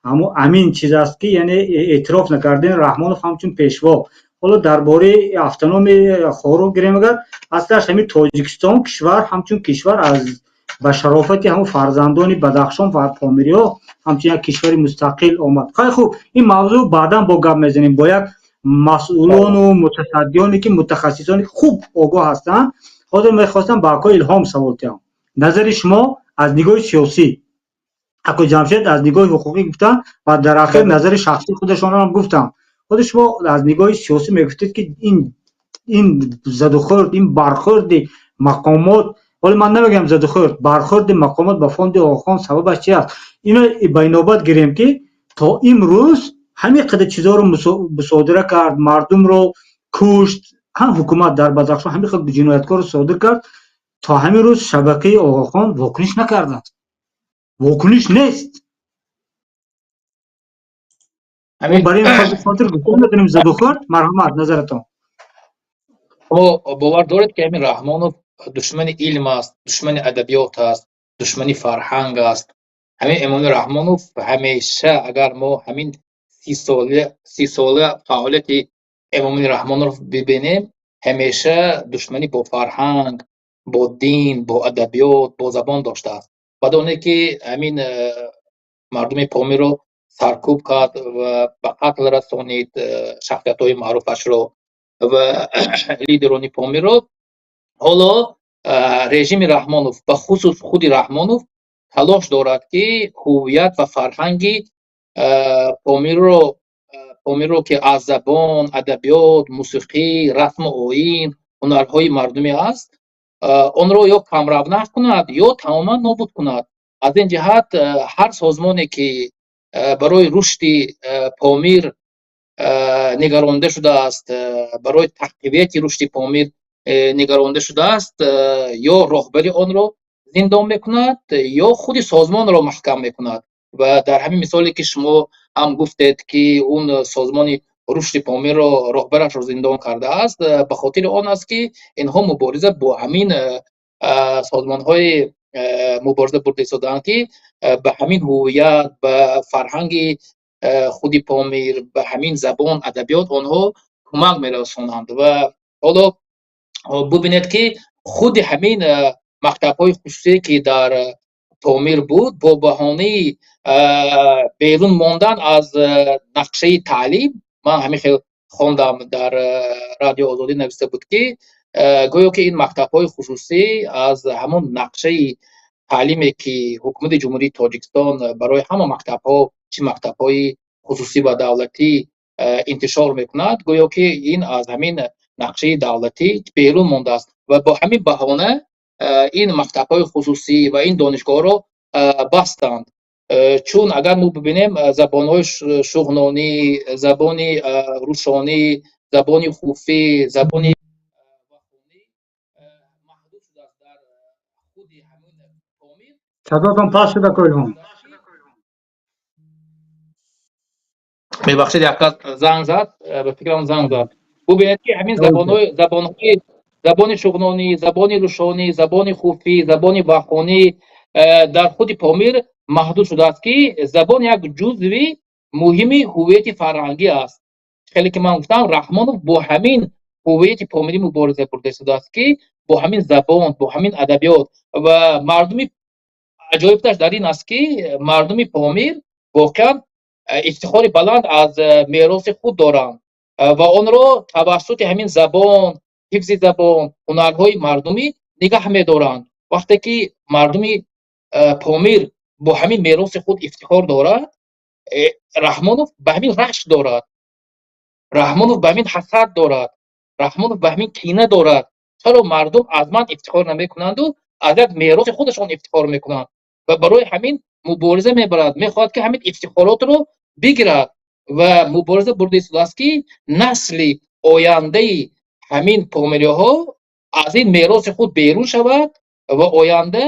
ҳамо амин чиз аст, ки яъне эътироф накардани Раҳмонов ҳамчун пешво. Ҳоло дар бораи автономияи Хоруғ гирем агар, аслаш ҳамин Тоҷикистон кишвар ҳамчун кишвар аз ба шарофати ҳамон фарзандони Бадахшон ва помириҳо ҳамчун як кишвари мустақил омад. Хеле хуб, ин мавзӯъ баъдан бо гап мезанем, бо як масъулону мутасаддиёне, ки мутахассисоне, ки хуб огоҳ ҳастанд. Ҳозир мехостам ба акои Илҳом савол диҳам. Назари шумо аз нигоҳи сиёсӣ. Ако Ҷамшед аз нигоҳи ҳуқуқӣ гуфтанд ва дар ахир назари шахсии худашонро ҳам гуфтанд. Худи шумо аз нигоҳи сиёсӣ мегуфтед, ки ин задухӯрд, ин бархӯрди мақомот, ҳоло ман намегӯям задухӯрд, бархӯрди мақомот ба фонди Оғохон сабабаш чи аст? Ино ба инобат гирем, ки то имрӯз ҳамин қадар чизҳоро мусодира кард, мардумро кушт, ҳам ҳукумат дар Бадахшон ҳамин қадар ҷинояткорро содир кард, то ҳамин рӯз шабакаи Оғохон вокуниш накардааст, вокуниш нест. Барои ин хотир гуфта метавонем задухӯрд. Марҳамат, назаратон. Шумо бовар доред, ки ҳамин Раҳмонов душмани илм аст, душмани адабиёт аст, душмани фарҳанг аст? Ҳамин Эмомалӣ Раҳмонов ҳамеша, агар мо ҳамин 30 сола фаъолияти Эмомалӣ Раҳмонов бибинем, ҳамеша душманӣ бо фарҳанг, бо дин, бо адабиёт, бо забон доштааст. Баъд оне ки ҳамин мардуми Помирро саркӯб кард ва ба қатл расонид шахсиятҳои маъруфашро ва лидерони Помирро, ҳоло режими Раҳмонов, бахусус худи Раҳмонов, талош дорад, ки ҳувият ва фарҳанги Помирро, ки аз забон, адабиёт, мусиқӣ, расму оин, ҳунарҳои мардумӣ аст, онро ё камравнақ кунад, ё тамоман нобуд кунад. Аз ин ҷиҳат ҳар созмоне, ки барои рушди Помир нигаронда шудааст, барои тақвияти рушди Помир нигаронда шудааст, ё роҳбари онро зиндон мекунад, ё худи созмонро маҳкам мекунад. Ва дар ҳамин мисоле, ки шумо ҳам гуфтед, ки он созмони Рушди Помирро роҳбарашро зиндон кардааст, ба хотири он аст, ки инҳо мубориза бо ҳамин созмонҳои мубориза бурда истодаанд, ки ба ҳамин ҳуввият, ба фарҳанги худи Помир, ба ҳамин забон, адабиёт онҳо кӯмак мерасонанд. Ва ҳоло бубинед, ки худи ҳамин мактабҳои хусусие, ки дар Помир буд, бо баҳонаи берун мондан аз нақшаи таълим, ман ҳамин хел хондам, дар Радио Озодӣ нависта буд, ки гӯё ки ин мактабҳои хусусӣ аз ҳамон нақшаи таълиме, ки ҳукумати Ҷумҳурии Тоҷикистон барои ҳама мактабҳо, чӣ мактабҳои хусусӣ ва давлатӣ, интишор мекунад, гӯё ки ин аз ҳамин нақшаи давлатӣ берун мондааст ва бо ҳамин баҳона ин мактабҳои хусусӣ ва ин донишгоҳро бастанд. Чун агар мо бибинем, забонҳои шуғнонӣ, забони рушонӣ, забони хуфӣ, забони маҳдуд шудааст дар худи ҳамин Помир. Садотон паст шуда, Илҳом. Мебахшед, як кас занг зад, ба фикрам занг зад. Бубинед, ки ҳамин забонҳои забони шуғнонӣ, забони рушонӣ, забони хуфӣ, забони вахонӣ дар худи Помир маҳдуд шудааст, ки забон як ҷузви муҳими ҳуввияти фарҳангӣ аст. Хеле ки ман гуфтам, Раҳмонов бо ҳамин ҳуввияти помирӣ мубориза бурда истодааст, ки бо ҳамин забон, бо ҳамин адабиёт. Ва мардуми аҷоибташ дар ин аст, ки мардуми Помир воқеан ифтихори баланд аз мероси худ доранд ва онро тавассути ҳамин забон, ҳифзи забон, ҳунарҳои мардумӣ нигаҳ медоранд. Вақте ки мардуми Помир бо ҳамин мероси худ ифтихор дорад, Раҳмонов ба ҳамин рашк дорад, Раҳмонов ба ҳамин ҳасад дорад, Раҳмонов ба ҳамин кина дорад. Чаро мардум аз ман ифтихор намекунанду аз як мероси худашон ифтихор мекунанд? Ва барои ҳамин мубориза мебарад, мехоҳад, ки ҳамин ифтихоротро бигирад ва мубориза бурда истодааст, ки насли ояндаи ҳамин помириҳо аз ин мероси худ берун шавад ва оянда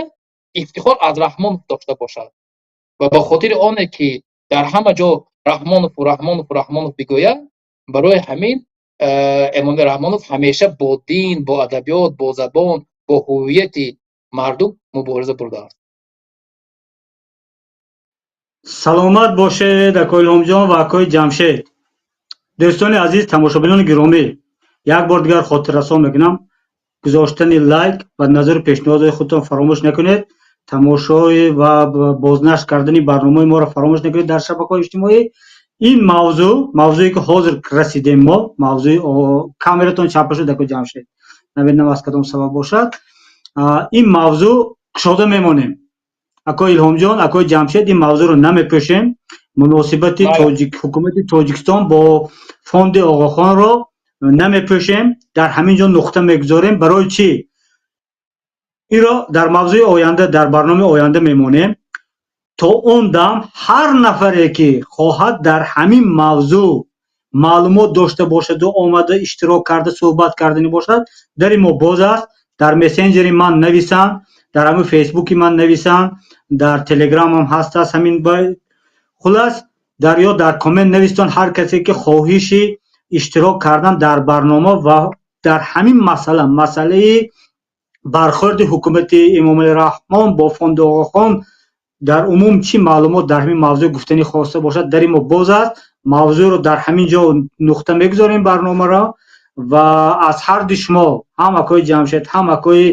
ифтихор аз Раҳмонов дошта бошад. Ва ба хотири оне, ки дар ҳама ҷо Раҳмонову Раҳмонову Раҳмонов бигӯяд, барои ҳамин Эмомалӣ Раҳмонов ҳамеша бо дин, бо адабиёт, бо забон, бо ҳуввияти мардум мубориза бурдааст. Саломат бошед, акои Илҳомҷон ва акои Ҷамшед. Дӯстони азиз, тамошобинони гиромӣ, як бор дигар хотиррасон мекунам: гузоштани лайк ва назару пешниҳодҳои худтон фаромӯш накунед, тамошои ва бознашр кардани барномаи моро фаромӯш накунед дар шабакаҳои иҷтимоӣ. Ин мавзӯъ, мавзӯе ки ҳозир расидем мо, мавзӯи камератон чапа шуд, акои Ҷамшед, намедонам, аз кадом сабаб бошад. Ин мавзӯъ кушода мемонем, акои Илҳомҷон, акои Ҷамшед, ин мавзӯъро намепӯшем. Муносибати тоҷик, ҳукумати Тоҷикистон бо фонди Оғохонро намепӯшем, дар ҳамин ҷо нуқта мегузорем. Барои чӣ? Инро дар мавзӯи оянда, дар барномаи оянда мемонем. То он дам ҳар нафаре, ки хоҳад дар ҳамин мавзӯъ маълумот дошта бошаду омада иштирок карда суҳбат кардани бошад, дари мо боз аст. Дар мессенҷери ман нависанд, дар ҳамин Фейсбуки ман нависанд, дар Телеграмам ҳаст аст ҳамин. Хулас, дар ё дар коммент навистон. Ҳар касе ки хоҳиши иштирок кардан дар барнома ва дар ҳамин масъала, масъалаи бархӯрди ҳукумати Эмомалӣ Раҳмон бо фонди Оғохон, дар умум чӣ маълумот дар ҳамин мавзӯъ гуфтанӣ хоста бошад, дари мо боз аст. Мавзӯъро дар ҳамин ҷо нуқта мегузорем барномаро ва аз ҳарду шумо, ҳам акои Ҷамшед, ҳам акои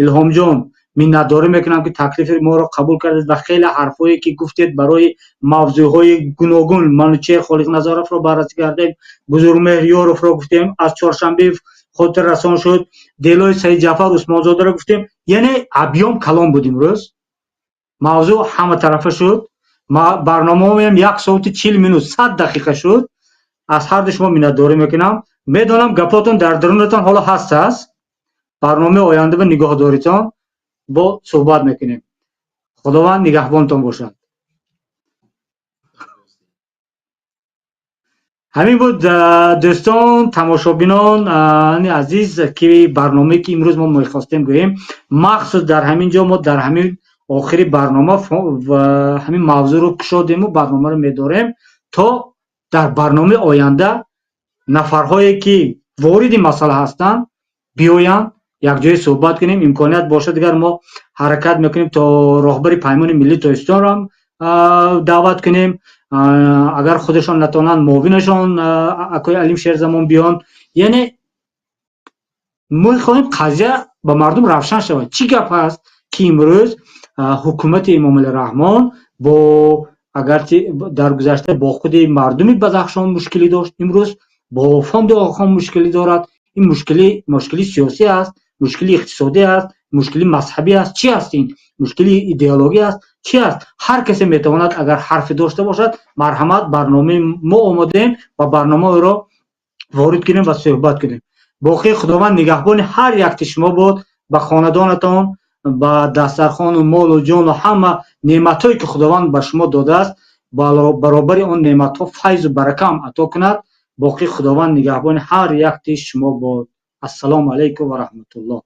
Илҳомҷон, миннатдорӣ мекунам, ки таклифи моро қабул кардед ва хеле ҳарфҳое ки гуфтед барои мавзӯъҳои гуногун. Манучеҳр Холиқназаровро баррасӣ кардем, Бузургмеҳр Ёровро гуфтем, аз Чоршанбе хотиррасон шуд, делои Саидҷаъфар Усмонзодаро гуфтем, яъне объём калон буд. Имрӯз мавзӯъ ҳаматарафа шуд, барномаоям 1 соату 40 минут, 100 дақиқа шуд. Аз ҳарду шумо миннатдорӣ мекунам. Медонам, гапотон дар дарунатон ҳоло ҳаст аст. Барномаи оянда ба нигоҳдоритон, бо суҳбат мекунем. Худованд нигаҳбонтон бошад. Ҳамин буд, дӯстон, тамошобинон азиз, ки барномае ки имрӯз мо мехостем гӯем, махсус дар ҳамин ҷо мо дар ҳамин охири барнома ҳамин мавзӯъро кушодему барномаро медорем то дар барномаи оянда. Нафарҳое, ки вориди масъала ҳастанд, биёянд, якҷоя суҳбат кунем. Имконият бошад, дигар мо ҳаракат мекунем, то роҳбари Паймони миллии Тоҷикистонро даъват кунем. Агар худашон натавонанд, муовинашон акои Алим Шерзамон биёнд. Яъне мехоҳем қазия ба мардум равшан шавад, чӣ гап ҳаст, ки имрӯз ҳукумати Эмомалӣ Раҳмон бо, агарчи дар гузашта бо худи мардуми Бадахшон мушкилӣ дошт, имрӯз бо фонди Оғохон мушкилӣ дорад. Ин мушкилӣ мушкили сиёсӣ аст, мушкили иқтисодӣ аст, мушкили мазҳабӣ аст, чӣ аст? Ин мушкили идеологӣ аст, чӣ аст? Ҳар касе метавонад, агар ҳарфе дошта бошад, марҳамат, барномаи мо омодаем ва барномаро ворид кунем ва суҳбат кунем. Боқӣ Худованд нигаҳбони ҳар якти шумо бод, ба хонадонатон, ба дастархону молу ҷону ҳама неъматҳое, ки Худованд ба шумо додааст, баробари он неъматҳо файзу барака ҳам ато кунад. Боқӣ Худованд нигаҳбони ҳар якти шумо бод. Ассалому алайкум ва раҳматуллоҳ.